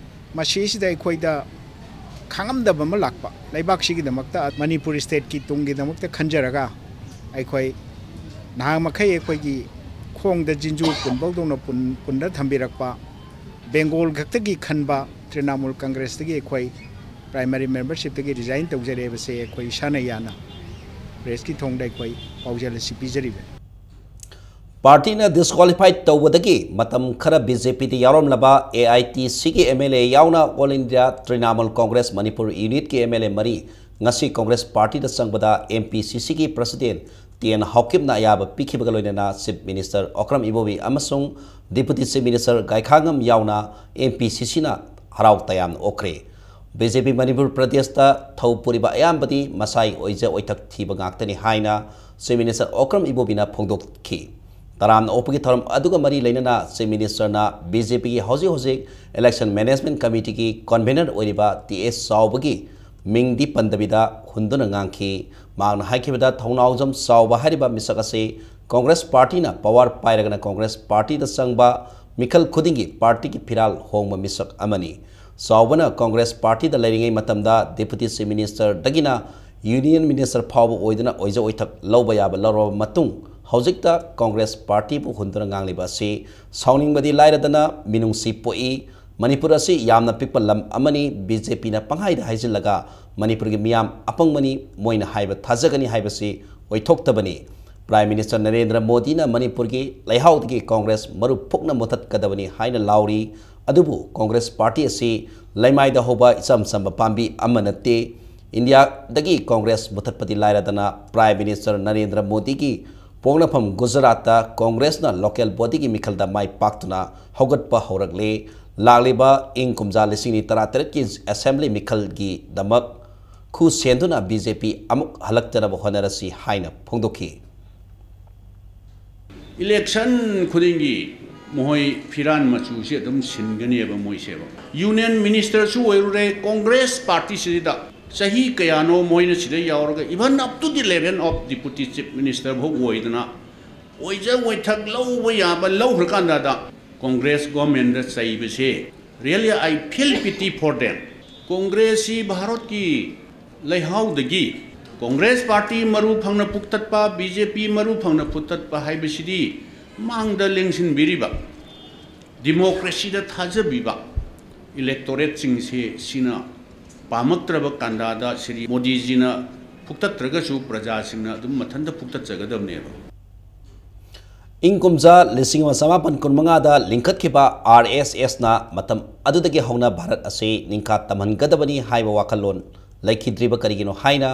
ꯃꯁꯤꯁꯤꯗ ꯑꯩꯈꯣꯏꯗ ꯈꯥꯡꯉꯝꯗꯕ ꯑꯃ ꯂꯥꯛꯄ, ꯂꯩꯕꯥꯛꯁꯤꯒꯤꯗꯃꯛꯇ, ꯃꯅꯤꯄꯨꯔ ꯁ꯭ꯇꯦꯠꯀꯤ ꯇꯨꯡꯒꯤꯗꯃꯛꯇ ꯈꯟꯖꯔꯒ ꯑꯩꯈꯣꯏ ꯅꯍꯥꯛ ꯃꯈꯩ ꯑꯩꯈꯣꯏꯒꯤ ꯈꯣꯡꯗ ꯖꯤꯟꯖꯨ ꯄꯨꯟꯕꯧꯗꯧꯅ ꯄꯨꯟ-, ꯄꯨꯟꯅ ꯊꯝꯕꯤꯔꯛꯄ, ꯕꯦꯡꯒꯣꯜ ꯈꯛꯇꯒꯤ ꯈꯟꯕ, ꯇ꯭ꯔꯤꯅꯥꯃꯨꯜ ꯀꯪꯒ꯭ꯔꯦꯁꯇꯒꯤ ꯑꯩꯈꯣꯏ ꯄ꯭ꯔꯥꯏꯃꯔꯤ ꯃꯦꯝꯕꯔꯁꯤꯞꯇꯒꯤ ꯔꯤꯖꯥꯏꯟ ꯇꯧꯖꯔꯦꯕꯁꯦ ꯑꯩꯈꯣꯏ ꯏꯁꯥꯅ ꯌꯥꯅ ꯄ꯭ꯔꯦꯁꯀꯤ ꯊꯣꯡꯗ ꯑꯩꯈꯣꯏ ꯄꯥꯎꯖꯦꯜ ꯑꯁꯤ ꯄꯤꯖꯔꯤꯕꯅꯤ꯫ ꯄꯥꯔꯇꯤꯅ ꯗꯤꯁꯀ꯭ꯋꯥꯂꯤꯐꯥꯏ ꯇꯧꯕꯗꯒꯤ ꯃꯇꯝ ꯈꯔ ꯕꯤ ꯖꯦ ꯄꯤꯗ ꯌꯥꯎꯔꯝꯂꯕ ꯑꯦ ꯑꯥꯏ ꯇꯤ ꯁꯤꯒꯤ ꯑꯦꯝ ꯑꯦꯜ ꯑꯦ ꯌꯥꯎꯅ all India Trinamool Congress Manipur ꯌꯨꯅꯤꯠꯀꯤ ꯑꯦꯝ ꯑꯦꯜ ꯑꯦ ꯃꯔꯤ ꯉꯁꯤ ꯀꯣꯡꯒ꯭ꯔꯦꯁ ꯄꯥꯔꯇꯤꯗ ꯆꯪꯕꯗ ꯑꯦꯝ ꯄꯤ ꯁꯤ ꯁꯤꯒꯤ ꯄ꯭ꯔꯁꯤꯗꯦꯟ ꯇꯤ ꯑꯦꯟ ꯍꯥꯎꯀꯤꯞꯅ ꯑꯌꯥꯕ ꯄꯤꯈꯤꯕꯒ ꯂꯣꯏꯅꯅ ꯆꯤꯐ ꯃꯤꯅꯤꯁꯇꯔ ꯑꯣꯀ꯭ꯔꯝ ꯏꯕꯣꯕꯤ ꯑꯃꯁꯨꯡ ꯗꯤꯄꯨꯇꯤ ꯆꯤꯐ ꯃꯤꯅꯤꯁꯇꯔ ꯒꯥꯏꯈꯥꯉꯝ ꯌꯥꯎꯅ ꯑꯦꯝ ꯄꯤ ꯁꯤ ꯁꯤꯅ ꯍꯔꯥꯎ ꯇꯌꯥꯝꯅ ꯑꯣꯛꯈ꯭ꯔꯦ꯫ ꯕꯤ ꯖꯦ ꯄꯤ ꯃꯅꯤꯄꯨꯔ ꯄ꯭ꯔꯗꯦꯁꯇ ꯊꯧ ꯄꯨꯔꯤꯕ ꯑꯌꯥꯝꯕꯗꯤ ꯃꯁꯥꯒꯤ ꯑꯣꯏꯖ ꯑꯣꯏꯊꯛ ꯊꯤꯕ ꯉꯥꯛꯇꯅꯤ ꯍꯥꯏꯅ ꯆꯤꯐ ꯃꯤꯅꯤꯁꯇꯔ ꯑꯣꯀ꯭ꯔꯝ ꯏꯕꯣꯕꯤꯅ ꯐꯣꯡꯗꯣꯛꯈꯤ꯫ ꯇꯔꯥꯝꯅ ꯑꯣꯛꯄꯒꯤ ꯊꯧꯔꯝ ꯑꯗꯨꯒ ꯃꯔꯤ ꯂꯩꯅꯅ ꯆꯤꯐ ꯃꯤꯅꯤꯁꯇꯔꯅ ꯕꯤ ꯖꯦ ꯄꯤꯒꯤ ꯍꯧꯖꯤꯛ ꯍꯧꯖꯤꯛ ꯏꯂꯦꯛꯁꯟ ꯃꯦꯅꯦꯖꯃꯦꯟ ꯀꯃꯤꯇꯤꯒꯤ ꯀꯟꯚꯦꯅꯔ ꯑꯣꯏꯔꯤꯕ ꯇꯤ ꯑꯦꯁ ꯆꯥꯎꯕꯒꯤ ꯃꯤꯡꯗꯤ ꯄꯟꯗꯕꯤꯗ ꯍꯨꯟꯗꯨꯅ ꯉꯥꯡꯈꯤ꯫ ꯃꯍꯥꯛꯅ ꯍꯥꯏꯈꯤꯕꯗ, ꯊꯧꯅꯥꯎꯖꯝ ꯆꯥꯎꯕ ꯍꯥꯏꯔꯤꯕ ꯃꯤꯁꯛ ꯑꯁꯤ ꯀꯣꯡꯒ꯭ꯔꯦꯁ ꯄꯥꯔꯇꯤꯅ ꯄꯋꯥꯔ ꯄꯥꯏꯔꯒꯅ ꯀꯣꯡꯒ꯭ꯔꯦꯁ ꯄꯥꯔꯇꯤꯗ ꯆꯪꯕ ꯃꯤꯈꯜ ꯈꯨꯗꯤꯡꯒꯤ ꯄꯥꯔꯇꯤꯒꯤ ꯐꯤꯔꯥꯜ ꯍꯣꯡꯕ ꯃꯤꯁꯛ ꯑꯃꯅꯤ꯫ ꯆꯥꯎꯕꯅ ꯀꯣꯡꯒ꯭ꯔꯦꯁ ꯄꯥꯔꯇꯤꯗ ꯂꯩꯔꯤꯉꯩ ꯃꯇꯝꯗ ꯗꯤꯄꯨꯇꯤ ꯆꯤꯐ ꯃꯤꯅꯤꯁꯇꯔꯗꯒꯤꯅ ꯌꯨꯅꯤꯌꯟ ꯃꯤꯅꯤꯁꯇꯔ ꯐꯥꯎꯕ ꯑꯣꯏꯗꯨꯅ ꯑꯣꯏꯖ ꯑꯣꯏꯊꯛ ꯂꯧꯕ ꯌꯥꯕ ꯂꯧꯔꯕ ꯃꯇꯨꯡ, ꯍꯧꯖꯤꯛꯇ ꯀꯣꯡꯒ꯭ꯔꯦꯁ ꯄꯥꯔꯇꯤꯕꯨ ꯍꯨꯟꯗꯨꯅ ꯉꯥꯡꯂꯤꯕ ꯑꯁꯤ ꯁꯥꯎꯅꯤꯡꯕꯗꯤ ꯂꯥꯏꯔꯗꯅ ꯃꯤꯅꯨꯡꯁꯤ ꯄꯣꯛꯏ꯫ ꯃꯅꯤꯄꯨꯔ ꯑꯁꯤ ꯌꯥꯝꯅ ꯄꯤꯛꯄ ꯂꯝ ꯑꯃꯅꯤ꯫ ꯕꯤ ꯖꯦ ꯄꯤꯅ ꯄꯪꯍꯥꯏꯗ ꯍꯥꯏꯖꯤꯜꯂꯒ ꯃꯅꯤꯄꯨꯔꯒꯤ ꯃꯤꯌꯥꯝ ꯑꯄꯪꯕꯅꯤ, ꯃꯣꯏꯅ ꯍꯥꯏꯕ ꯊꯥꯖꯒꯅꯤ ꯍꯥꯏꯕꯁꯤ ꯑꯣꯏꯊꯣꯛꯇꯕꯅꯤ꯫ ꯄ꯭ꯔꯥꯏꯝ ꯃꯤꯅꯤꯁꯇꯔ ꯅꯔꯦꯟꯗ꯭ꯔ ꯃꯣꯗꯤꯅ ꯃꯅꯤꯄꯨꯔꯒꯤ ꯂꯩꯍꯥꯎꯗꯒꯤ ꯀꯣꯡꯒ꯭ꯔꯦꯁ ꯃꯔꯨ ꯐꯨꯛꯅ ꯃꯨꯊꯠꯀꯗꯕꯅꯤ ꯍꯥꯏꯅ ꯂꯥꯎꯔꯤ꯫ ꯑꯗꯨꯕꯨ ꯀꯣꯡꯒ꯭ꯔꯦꯁ ꯄꯥꯔꯇꯤ ꯑꯁꯤ ꯂꯩꯃꯥꯏꯗ ꯍꯧꯕ ꯏꯆꯝ ꯆꯝꯕ ꯄꯥꯝꯕꯤ ꯑꯃ ꯅꯠꯇꯦ꯫ ꯏꯟꯗꯤꯌꯥꯗꯒꯤ ꯀꯣꯡꯒ꯭ꯔꯦꯁ ꯃꯨꯊꯠꯄꯗꯤ ꯂꯥꯏꯔꯗꯅ ꯄ꯭ꯔꯥꯏꯝ ꯃꯤꯅꯤꯁꯇꯔ ꯅꯔꯦꯟꯗ꯭ꯔ ꯃꯣꯗꯤꯒꯤ ꯄꯣꯛꯅꯐꯝ ꯒꯨꯖꯔꯥꯠꯇ ꯀꯣꯡꯒ꯭ꯔꯦꯁꯅ ꯂꯣꯀꯦꯜ ꯕꯣꯗꯤꯒꯤ ꯃꯤꯈꯜꯗ ꯃꯥꯏ ꯄꯥꯛꯇꯨꯅ ꯍꯧꯒꯠꯄ ꯍꯧꯔꯛꯂꯦ꯫ ꯂꯥꯛꯂꯤꯕ ꯏꯪ ꯀꯨꯝꯖꯥ ꯂꯤꯁꯤꯡ ꯑꯅꯤ ꯇꯔꯥꯇꯔꯦꯠꯀꯤ ꯑꯦꯁꯦꯝꯕ꯭ꯂꯤ ꯃꯤꯈꯜꯒꯤꯗꯃꯛ ꯈꯨ ꯁꯦꯟꯗꯨꯅ ꯕꯤ ꯖꯦ ꯄꯤ ꯑꯃꯨꯛ ꯍꯜꯂꯛꯇꯅꯕ ꯍꯣꯠꯅꯔꯁꯤ ꯍꯥꯏꯅ ꯐꯣꯡꯗꯣꯛꯈꯤ꯫ ꯏꯂꯦꯛꯁꯟ ꯈꯨꯗꯤꯡꯒꯤ ꯃꯈꯣꯏ ꯐꯤꯔꯥꯟ ꯃꯆꯨꯁꯤ ꯑꯗꯨꯝ ꯁꯤꯟꯒꯅꯦꯕ ꯃꯣꯏꯁꯦꯕ꯫ ꯌꯨꯅꯤꯌꯟ ꯃꯤꯅꯤꯁꯇꯔꯁꯨ ꯑꯣꯏꯔꯨꯔꯦ ꯀꯣꯡꯒ꯭ꯔꯦꯁ ꯄꯥꯔꯇꯤꯁꯤꯗ꯫ ꯆꯍꯤ ꯀꯌꯥꯅꯣ ꯃꯣꯏꯅ ꯁꯤꯗ ꯌꯥꯎꯔꯒ, even up to the level of deputy chief minister ꯐꯥꯎ ꯑꯣꯏꯗꯅ, ꯑꯣꯏꯖ ꯑꯣꯏꯊꯛ ꯂꯧꯕ ꯌꯥꯕ ꯂꯧꯈ꯭ꯔꯀꯥꯟꯗ Congress ꯒꯣꯔꯃꯦꯟꯗ ꯆꯩꯕꯁꯦ, really I feel pity for them. ꯀꯣꯡꯒ꯭ꯔꯦꯁꯁꯤ ꯚꯥꯔꯠꯀꯤ ꯂꯩꯍꯥꯎꯗꯒꯤ ꯀꯣꯡꯒ꯭ꯔꯦꯁ ꯄꯥꯔꯇꯤ ꯃꯔꯨ ꯐꯪꯅ ꯄꯨꯛꯇꯠꯄ, ꯕꯤ ꯖꯦ ꯄꯤ ꯃꯔꯨ ꯐꯪꯅ ꯄꯨꯛꯇꯠꯄ ꯍꯥꯏꯕꯁꯤꯗꯤ ꯃꯥꯡꯗ ꯂꯦꯡꯁꯤꯟꯕꯤꯔꯤꯕ, ꯗꯤꯃꯣꯀ꯭ꯔꯦꯁꯤꯗ ꯊꯥꯖꯕꯤꯕ, ꯏꯂꯦꯛꯇꯣꯔꯦꯠꯁꯤꯡꯁꯤ ꯁꯤꯅ ꯄꯥꯝꯃꯛꯇ꯭ꯔꯕ ꯀꯥꯟꯗꯥꯗ ꯁ꯭ꯔꯤ ꯃꯣꯗꯤꯖꯤꯅ ꯐꯨꯛꯇꯠꯇ꯭ꯔꯒꯁꯨ ꯄ꯭ꯔꯖꯥꯁꯤꯡꯅ ꯑꯗꯨꯝ ꯃꯊꯟꯇ ꯐꯨꯛꯇꯠꯆꯒꯗꯕꯅꯦꯕ꯫ ꯏꯪ ꯀꯨꯝꯖꯥ ꯂꯤꯁꯤꯡ ꯑꯃ ꯆꯃꯥꯄꯟ ꯀꯨꯟꯃꯉꯥꯗ ꯂꯤꯡꯈꯠꯈꯤꯕ ꯑꯥꯔ ꯑꯦꯁ ꯑꯦꯁꯅ ꯃꯇꯝ ꯑꯗꯨꯗꯒꯤ ꯍꯧꯅ ꯚꯥꯔꯠ ꯑꯁꯤ ꯅꯤꯡꯈꯥ ꯇꯝꯍꯟꯒꯗꯕꯅꯤ ꯍꯥꯏꯕ ꯋꯥꯈꯜꯂꯣꯟ ꯂꯩꯈꯤꯗ꯭ꯔꯤꯕ ꯀꯔꯤꯒꯤꯅꯣ ꯍꯥꯏꯅ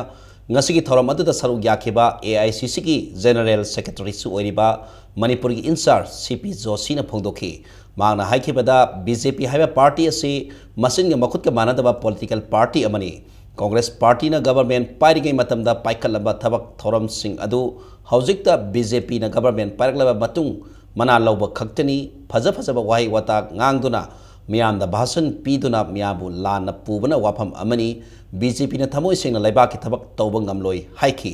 ꯉꯁꯤꯒꯤ ꯊꯧꯔꯝ ꯑꯗꯨꯗ ꯁꯔꯨꯛ ꯌꯥꯈꯤꯕ ꯑꯦ ꯑꯥꯏ ꯁꯤ ꯁꯤꯒꯤ ꯖꯦꯅꯔꯦꯜ ꯁꯦꯀ꯭ꯔꯦꯇꯔꯤꯁꯨ ꯑꯣꯏꯔꯤꯕ ꯃꯅꯤꯄꯨꯔꯒꯤ ꯏꯟꯆꯥꯔꯖ ꯁꯤ ꯄꯤ ꯖꯣꯁꯤꯅ ꯐꯣꯡꯗꯣꯛꯈꯤ꯫ ꯃꯍꯥꯛꯅ ꯍꯥꯏꯈꯤꯕꯗ, ꯕꯤ ꯖꯦ ꯄꯤ ꯍꯥꯏꯕ ꯄꯥꯔꯇꯤ ꯑꯁꯤ ꯃꯆꯤꯟꯒ ꯃꯈꯨꯠꯀ ꯃꯥꯟꯅꯗꯕ ꯄꯣꯂꯤꯇꯤꯀꯦꯜ ꯄꯥꯔꯇꯤ ꯑꯃꯅꯤ꯫ ꯀꯣꯡꯒ꯭ꯔꯦꯁ ꯄꯥꯔꯇꯤꯅ ꯒꯕꯔꯃꯦꯟ ꯄꯥꯏꯔꯤꯉꯩ ꯃꯇꯝꯗ ꯄꯥꯏꯈꯠꯂꯝꯕ ꯊꯕꯛ ꯊꯧꯔꯝꯁꯤꯡ ꯑꯗꯨ ꯍꯧꯖꯤꯛꯇ ꯕꯤ ꯖꯦ ꯄꯤꯅ ꯒꯕꯔꯃꯦꯟ ꯄꯥꯏꯔꯛꯂꯕ ꯃꯇꯨꯡ ꯃꯅꯥ ꯂꯧꯕ ꯈꯛꯇꯅꯤ꯫ ꯐꯖ ꯐꯖꯕ ꯋꯥꯍꯩ ꯋꯥꯇꯥ ꯉꯥꯡꯗꯨꯅ, ꯃꯤꯌꯥꯝꯗ ꯚꯥꯁꯟ ꯄꯤꯗꯨꯅ ꯃꯤꯌꯥꯝꯕꯨ ꯂꯥꯟꯅ ꯄꯨꯕꯅ ꯋꯥꯐꯝ ꯑꯃꯅꯤ꯫ ꯕꯤ ꯖꯦ ꯄꯤꯅ ꯊꯃꯣꯏ ꯁꯦꯡꯅ ꯂꯩꯕꯥꯛꯀꯤ ꯊꯕꯛ ꯇꯧꯕ ꯉꯝꯂꯣꯏ ꯍꯥꯏꯈꯤ꯫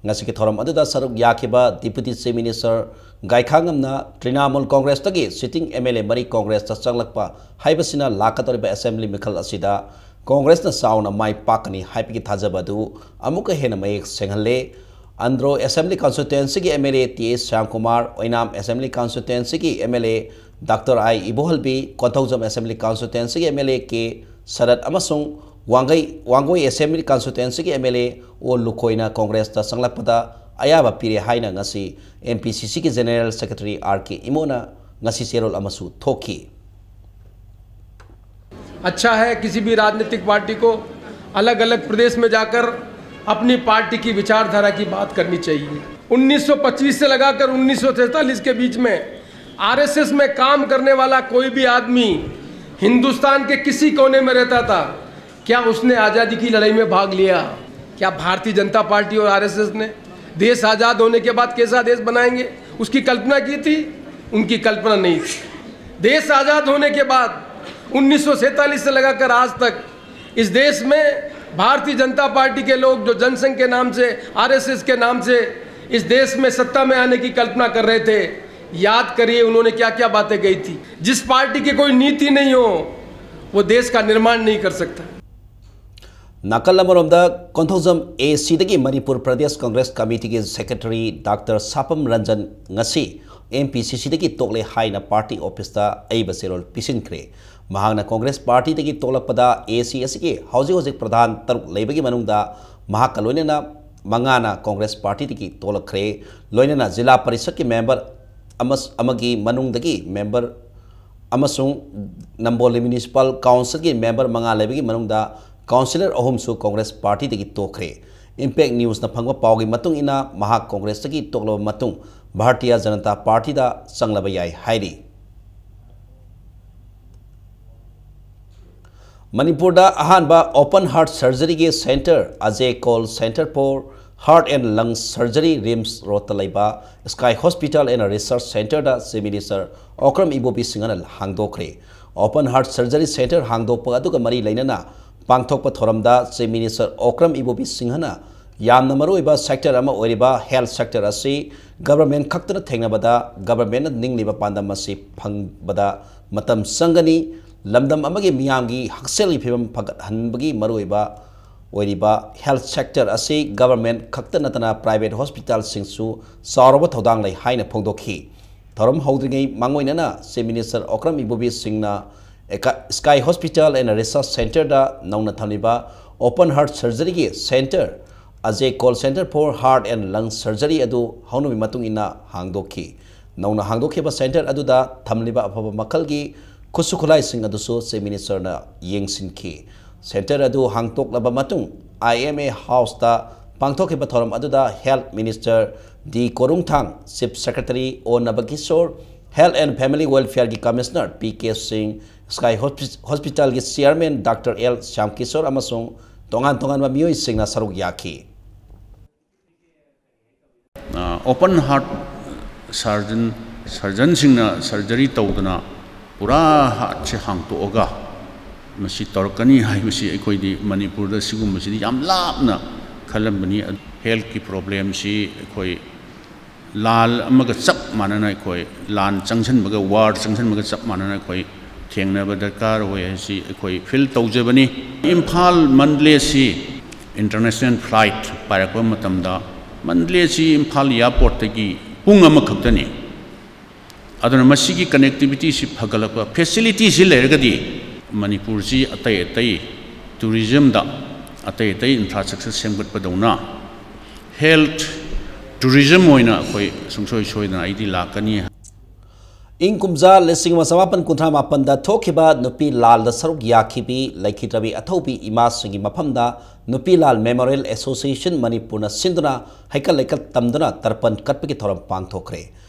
ꯉꯁꯤꯒꯤ ꯊꯧꯔꯝ ꯑꯗꯨꯗ ꯁꯔꯨꯛ ꯌꯥꯈꯤꯕ ꯗꯤꯄꯨꯇꯤ ꯆꯤꯐ ꯃꯤꯅꯤꯁꯇꯔ ꯒꯥꯏꯈꯥꯉꯝꯅ ꯇ꯭ꯔꯤꯅꯥꯃꯨꯜ ꯀꯣꯡꯒ꯭ꯔꯦꯁꯇꯒꯤ ꯁꯤꯇꯤꯡ ꯑꯦꯝ ꯑꯦꯜ ꯑꯦ ꯃꯔꯤ ꯀꯣꯡꯒ꯭ꯔꯦꯁꯇ ꯆꯪꯂꯛꯄ ꯍꯥꯏꯕꯁꯤꯅ ꯂꯥꯛꯀꯗꯧꯔꯤꯕ ꯑꯦꯁꯦꯝꯕ꯭ꯂꯤ ꯃꯤꯈꯜ ꯑꯁꯤꯗ ꯀꯣꯡꯒ꯭ꯔꯦꯁꯅ ꯆꯥꯎꯅ ꯃꯥꯏ ꯄꯥꯛꯀꯅꯤ ꯍꯥꯏꯕꯒꯤ ꯊꯥꯖꯕ ꯑꯗꯨ ꯑꯃꯨꯛꯀ ꯍꯦꯟꯅ ꯃꯌꯦꯛ ꯁꯦꯡꯍꯜꯂꯦ꯫ ꯑꯟꯗ꯭ꯔꯣ ꯑꯦꯁꯦꯝꯕ꯭ꯂꯤ ꯀꯟꯁꯇꯤꯇ꯭ꯋꯦꯟꯁꯤꯒꯤ M L A T S Shyamkumar, Oinam assembly ꯀꯟꯁꯇꯤꯇ꯭ꯋꯦꯟꯁꯤꯒꯤ M L A doctor I Ibohalbi, Konthoujam assembly ꯀꯟꯁꯇꯤꯇ꯭ꯋꯦꯟꯁꯤꯒꯤ M L A K Sarat ꯑꯃꯁꯨꯡ ꯋꯥꯡꯒꯩ, ꯋꯥꯡꯒꯣꯏ ꯑꯦꯁꯦꯝꯕ꯭ꯂꯤ ꯀꯟꯁꯇꯤꯇ꯭ꯋꯦꯟꯁꯤꯒꯤ ꯑꯦꯝ ꯑꯦꯜ ꯑꯦ ꯑꯣ ꯂꯨꯈꯣꯏꯅ ꯀꯣꯡꯒ꯭ꯔꯦꯁꯇ ꯆꯪꯂꯛꯄꯗ ꯑꯌꯥꯕ ꯄꯤꯔꯦ ꯍꯥꯏꯅ ꯉꯁꯤ ꯑꯦꯝ ꯄꯤ ꯁꯤ ꯁꯤꯒꯤ ꯖꯦꯅꯔꯦꯜ ꯁꯦꯀ꯭ꯔꯦꯇꯔꯤ ꯑꯥꯔ ꯀꯦ ꯏꯃꯣꯅ ꯉꯁꯤ ꯆꯦꯔꯣꯜ ꯑꯃꯁꯨ ꯊꯣꯛꯈꯤ꯫ अच्छा है, किसी भी राजनीतिक पार्टी को अलग अलग प्रदेश में जाकर अपनी पार्टी की विचारधारा की बात करनी चाहिए। उन्नीस सौ पच्चीस से लगाकर उन्नीस सौ सैंतालीस के बीच में आरएसएस में काम करने वाला कोई भी आदमी हिंदुस्तान के किसी कोने में रहता था, क्या उसने आज़ादी की लड़ाई में भाग लिया? क्या भारतीय जनता पार्टी और आरएसएस ने देश आज़ाद होने के बाद कैसा देश बनाएंगे, उसकी कल्पना की थी? उनकी कल्पना नहीं थी। देश आज़ाद होने के बाद उन्नीस सौ सैंतालीस से लगाकर आज तक इस देश में भारतीय जनता पार्टी के लोग जो जनसंघ के नाम से, आरएसएस के नाम से इस देश में सत्ता में आने की कल्पना कर रहे थे, याद करिए उन्होंने क्या क्या बातें कही थी। जिस पार्टी की कोई नीति नहीं हो, वो देश का निर्माण नहीं कर सकता। ꯅꯥꯀꯜ ꯑꯃꯔꯣꯝꯗ, ꯀꯣꯟꯊꯧꯖꯝ ꯑꯦ ꯁꯤꯗꯒꯤ ꯃꯅꯤꯄꯨꯔ ꯄ꯭ꯔꯗꯦꯁ ꯀꯪꯒ꯭ꯔꯦꯁ ꯀꯃꯤꯇꯤꯒꯤ ꯁꯦꯀ꯭ꯔꯦꯇꯔꯤ ꯗꯥꯛꯇꯔ ꯁꯥꯄꯝ ꯔꯟꯖꯟ ꯉꯁꯤ ꯑꯦꯝ ꯄꯤ ꯁꯤ ꯁꯤꯗꯒꯤ ꯇꯣꯛꯂꯦ ꯍꯥꯏꯅ ꯄꯥꯔꯇꯤ ꯑꯣꯐꯤꯁꯇ ꯑꯏꯕ ꯆꯦꯔꯣꯜ ꯄꯤꯁꯤꯟꯈ꯭ꯔꯦ꯫ ꯃꯍꯥꯛꯅ ꯀꯣꯡꯒ꯭ꯔꯦꯁ ꯄꯥꯔꯇꯤꯗꯒꯤ ꯇꯣꯛꯂꯛꯄꯗ ꯑꯦ ꯁꯤ ꯑꯁꯤꯒꯤ ꯍꯧꯖꯤꯛ ꯍꯧꯖꯤꯛ ꯄ꯭ꯔꯙꯥꯟ ꯇꯔꯨꯛ ꯂꯩꯕꯒꯤ ꯃꯅꯨꯡꯗ ꯃꯍꯥꯛꯀ ꯂꯣꯏꯅꯅ ꯃꯉꯥꯅ ꯀꯣꯡꯒ꯭ꯔꯦꯁ ꯄꯥꯔꯇꯤꯗꯒꯤ ꯇꯣꯛꯂꯛꯈ꯭ꯔꯦ꯫ ꯂꯣꯏꯅꯅ ꯖꯤꯂꯥ ꯄꯔꯤꯁꯠꯀꯤ ꯃꯦꯝꯕꯔ ꯑꯃꯁ-, ꯑꯃꯒꯤ ꯃꯅꯨꯡꯗꯒꯤ ꯃꯦꯝꯕꯔ ꯑꯃꯁꯨꯡ ꯅꯝꯕꯣꯜ ꯃ꯭ꯌꯨꯅꯤꯁꯤꯄꯥꯜ ꯀꯥꯎꯟꯁꯤꯜꯒꯤ ꯃꯦꯝꯕꯔ ꯃꯉꯥ ꯂꯩꯕꯒꯤ ꯃꯅꯨꯡꯗ ꯀꯥꯎꯟꯁꯤꯂꯔ ꯑꯍꯨꯝꯁꯨ ꯀꯣꯡꯒ꯭ꯔꯦꯁ ꯄꯥꯔꯇꯤꯗꯒꯤ ꯇꯣꯛꯈ꯭ꯔꯦ꯫ ꯏꯝꯄꯦꯛ ꯅ꯭ꯌꯨꯁꯅ ꯐꯪꯕ ꯄꯥꯎꯒꯤ ꯃꯇꯨꯡ ꯏꯟꯅ, ꯃꯍꯥꯛ ꯀꯣꯡꯒ꯭ꯔꯦꯁꯇꯒꯤ ꯇꯣꯛꯂꯕ ꯃꯇꯨꯡ ꯚꯥꯔꯇꯤꯌꯥ ꯖꯅꯇꯥ ꯄꯥꯔꯇꯤꯗ ꯆꯪꯂꯕ ꯌꯥꯏ ꯍꯥꯏꯔꯤ꯫ ꯃꯅꯤꯄꯨꯔꯗ ꯑꯍꯥꯟꯕ open heart surgeryꯒꯤ centre, Ajay Kaul Centre for Heart and Lung Surgery, RIMS ꯔꯣꯗꯇ ꯂꯩꯕ Sky Hospital and Research Centreꯗ Chief Minister Okram ꯏꯕꯣꯕꯤ ꯁꯤꯡꯍꯅ ꯍꯥꯡꯗꯣꯛꯈ꯭ꯔꯦ꯫ Open heart surgery centre ꯍꯥꯡꯗꯣꯛꯄ ꯑꯗꯨꯒ ꯃꯔꯤ ꯂꯩꯅꯅ ꯄꯥꯡꯊꯣꯛꯄ ꯊꯧꯔꯝꯗ Chief Minister ꯑꯣꯀ꯭ꯔꯝ ꯏꯕꯣꯕꯤ ꯁꯤꯡꯍꯅ ꯌꯥꯝꯅ ꯃꯔꯨꯑꯣꯏꯕ sector ꯑꯃ ꯑꯣꯏꯔꯤꯕ health sector ꯑꯁꯤ government ꯈꯛꯇꯅ ꯊꯦꯡꯅꯕꯗ governmentꯅ ꯅꯤꯡꯂꯤꯕ ꯄꯥꯟꯗꯝ ꯑꯁꯤ ꯐꯪꯕꯗ ꯃꯇꯝ ꯆꯪꯒꯅꯤ꯫ ꯂꯝꯗꯝ ꯑꯃꯒꯤ ꯃꯤꯌꯥꯝꯒꯤ ꯍꯛꯁꯦꯜꯒꯤ ꯐꯤꯕꯝ ꯐꯒꯠꯍꯟꯕꯒꯤ ꯃꯔꯨꯑꯣꯏꯕ ꯑꯣꯏꯔꯤꯕ health sector ꯑꯁꯤ government ꯈꯛꯇ ꯅꯠꯇꯅ private hospitalꯁꯤꯡꯁꯨ ꯆꯥꯎꯔꯕ ꯊꯧꯗꯥꯡ ꯂꯩ ꯍꯥꯏꯅ ꯐꯣꯡꯗꯣꯛꯈꯤ꯫ ꯊꯧꯔꯝ ꯍꯧꯗ꯭ꯔꯤꯉꯩ ꯃꯥꯡꯑꯣꯏꯅꯅ Chief Minister ꯑꯣꯀ꯭ꯔꯝ ꯏꯕꯣꯕꯤ ꯁꯤꯡꯅ ꯑꯦꯀ-, Sky Hospital and Research Centreꯗ ꯅꯧꯅ ꯊꯝꯂꯤꯕ open heart surgeryꯒꯤ centre, Ajay Kaul Centre for Heart and Lung Surgery ꯑꯗꯨ ꯍꯧꯅꯕꯤ ꯃꯇꯨꯡ ꯏꯟꯅ ꯍꯥꯡꯗꯣꯛꯈꯤ꯫ ꯅꯧꯅ ꯍꯥꯡꯗꯣꯛꯈꯤꯕ centre ꯑꯗꯨꯗ ꯊꯝꯂꯤꯕ ꯑꯐꯕ ꯃꯈꯜꯒꯤ ꯈꯨꯠꯁꯨ ꯈꯨꯠꯂꯥꯏꯁꯤꯡ ꯑꯗꯨꯁꯨ Chief Ministerꯅ ꯌꯦꯡꯁꯤꯟꯈꯤ꯫ Centre ꯑꯗꯨ ꯍꯥꯡꯗꯣꯛꯂꯕ ꯃꯇꯨꯡ, I M A Houseꯇ ꯄꯥꯡꯊꯣꯛꯈꯤꯕ ꯊꯧꯔꯝ ꯑꯗꯨꯗ Health Minister ꯗꯤ ꯀꯣꯔꯨꯡꯊꯥꯡ, Chief Secretary ꯑꯣ ꯅꯕꯀꯤꯁꯣꯔ, Health and Family Welfareꯒꯤ Commissioner P K Singh, Sky Hospi-, Hospitalꯒꯤ Chairman Doctor ꯑꯦꯜ ꯁ꯭ꯌꯥꯝꯀꯤꯁꯣꯔ ꯑꯃꯁꯨꯡ ꯇꯣꯉꯥꯟ ꯇꯣꯉꯥꯟꯕ ꯃꯤꯑꯣꯏꯁꯤꯡꯅ ꯁꯔꯨꯛ ꯌꯥꯈꯤ꯫ ꯑ, open heart surgeon, surgeonꯁꯤꯡꯅ surgery ꯇꯧꯗꯅ ꯄꯨꯔꯥ heartꯁꯦ ꯍꯥꯡꯇꯣꯛꯑꯒ ꯃꯁꯤ ꯇꯧꯔꯛꯀꯅꯤ ꯍꯥꯏꯕꯁꯤ ꯑꯩꯈꯣꯏꯗꯤ ꯃꯅꯤꯄꯨꯔꯗ ꯁꯤꯒꯨꯝꯕꯁꯤꯗꯤ ꯌꯥꯝ ꯂꯥꯞꯅ ꯈꯜꯂꯝꯕꯅꯤ꯫ Healthꯀꯤ problemꯁꯤ ꯑꯩꯈꯣꯏ ꯂꯥꯟ ꯑꯃꯒ ꯆꯞ ꯃꯥꯟꯅꯅ, ꯑꯩꯈꯣꯏ ꯂꯥꯟ ꯆꯪꯁꯟꯕꯒ, war ꯆꯪꯁꯟꯕꯒ ꯆꯞ ꯃꯥꯟꯅꯅ ꯑꯩꯈꯣꯏ ꯊꯦꯡꯅꯕ ꯗꯔꯀꯥꯔ ꯑꯣꯏ ꯍꯥꯏꯁꯤ ꯑꯩꯈꯣꯏ feel ꯇꯧꯖꯕꯅꯤ꯫ ꯏꯝꯐꯥꯜ ꯃꯟꯗꯂꯦꯁꯤ international flight ꯄꯥꯏꯔꯛꯄ ꯃꯇꯝꯗ ꯃꯟꯗꯂꯦꯁꯤ ꯏꯝꯐꯥꯜ airportꯇꯒꯤ ꯄꯨꯡ ꯑꯃꯈꯛꯇꯅꯤ꯫ ꯑꯗꯨꯅ ꯃꯁꯤꯒꯤ connectivityꯁꯤ ꯐꯒꯠꯂꯛꯄ, facilityꯁꯤ ꯂꯩꯔꯒꯗꯤ ꯃꯅꯤꯄꯨꯔꯁꯤ ꯑꯇꯩ ꯑꯇꯩ tourismꯗ ꯑꯇꯩ ꯑꯇꯩ infrastructure ꯁꯦꯝꯒꯠꯄꯗꯧꯅ health tourism ꯑꯣꯏꯅ ꯑꯩꯈꯣꯏ ꯁꯨꯡꯁꯣꯏ ꯁꯣꯏꯗꯅ ꯑꯩꯗꯤ ꯂꯥꯛꯀꯅꯤ꯫ ꯏꯪ ꯀꯨꯝꯖꯥ ꯂꯤꯁꯤꯡ ꯑꯃ ꯆꯃꯥꯄꯟ ꯀꯨꯟꯊ꯭ꯔꯥ ꯃꯥꯄꯟꯗ ꯊꯣꯛꯈꯤꯕ ꯅꯨꯄꯤ ꯂꯥꯜꯗ ꯁꯔꯨꯛ ꯌꯥꯈꯤꯕꯤ ꯂꯩꯈꯤꯗ꯭ꯔꯕꯤ ꯑꯊꯧꯕꯤ ꯏꯃꯥꯁꯤꯡꯒꯤ ꯃꯐꯝꯗ ꯅꯨꯄꯤ ꯂꯥꯜ Memorial Association ꯃꯅꯤꯄꯨꯔꯅ ꯁꯤꯟꯗꯨꯅ ꯍꯩꯀꯠ ꯂꯩꯀꯠ ꯇꯝꯗꯨꯅ ꯇꯔꯄꯟ ꯀꯠꯄꯒꯤ ꯊꯧꯔꯝ ꯄꯥꯡꯊꯣꯛꯈ꯭ꯔꯦ꯫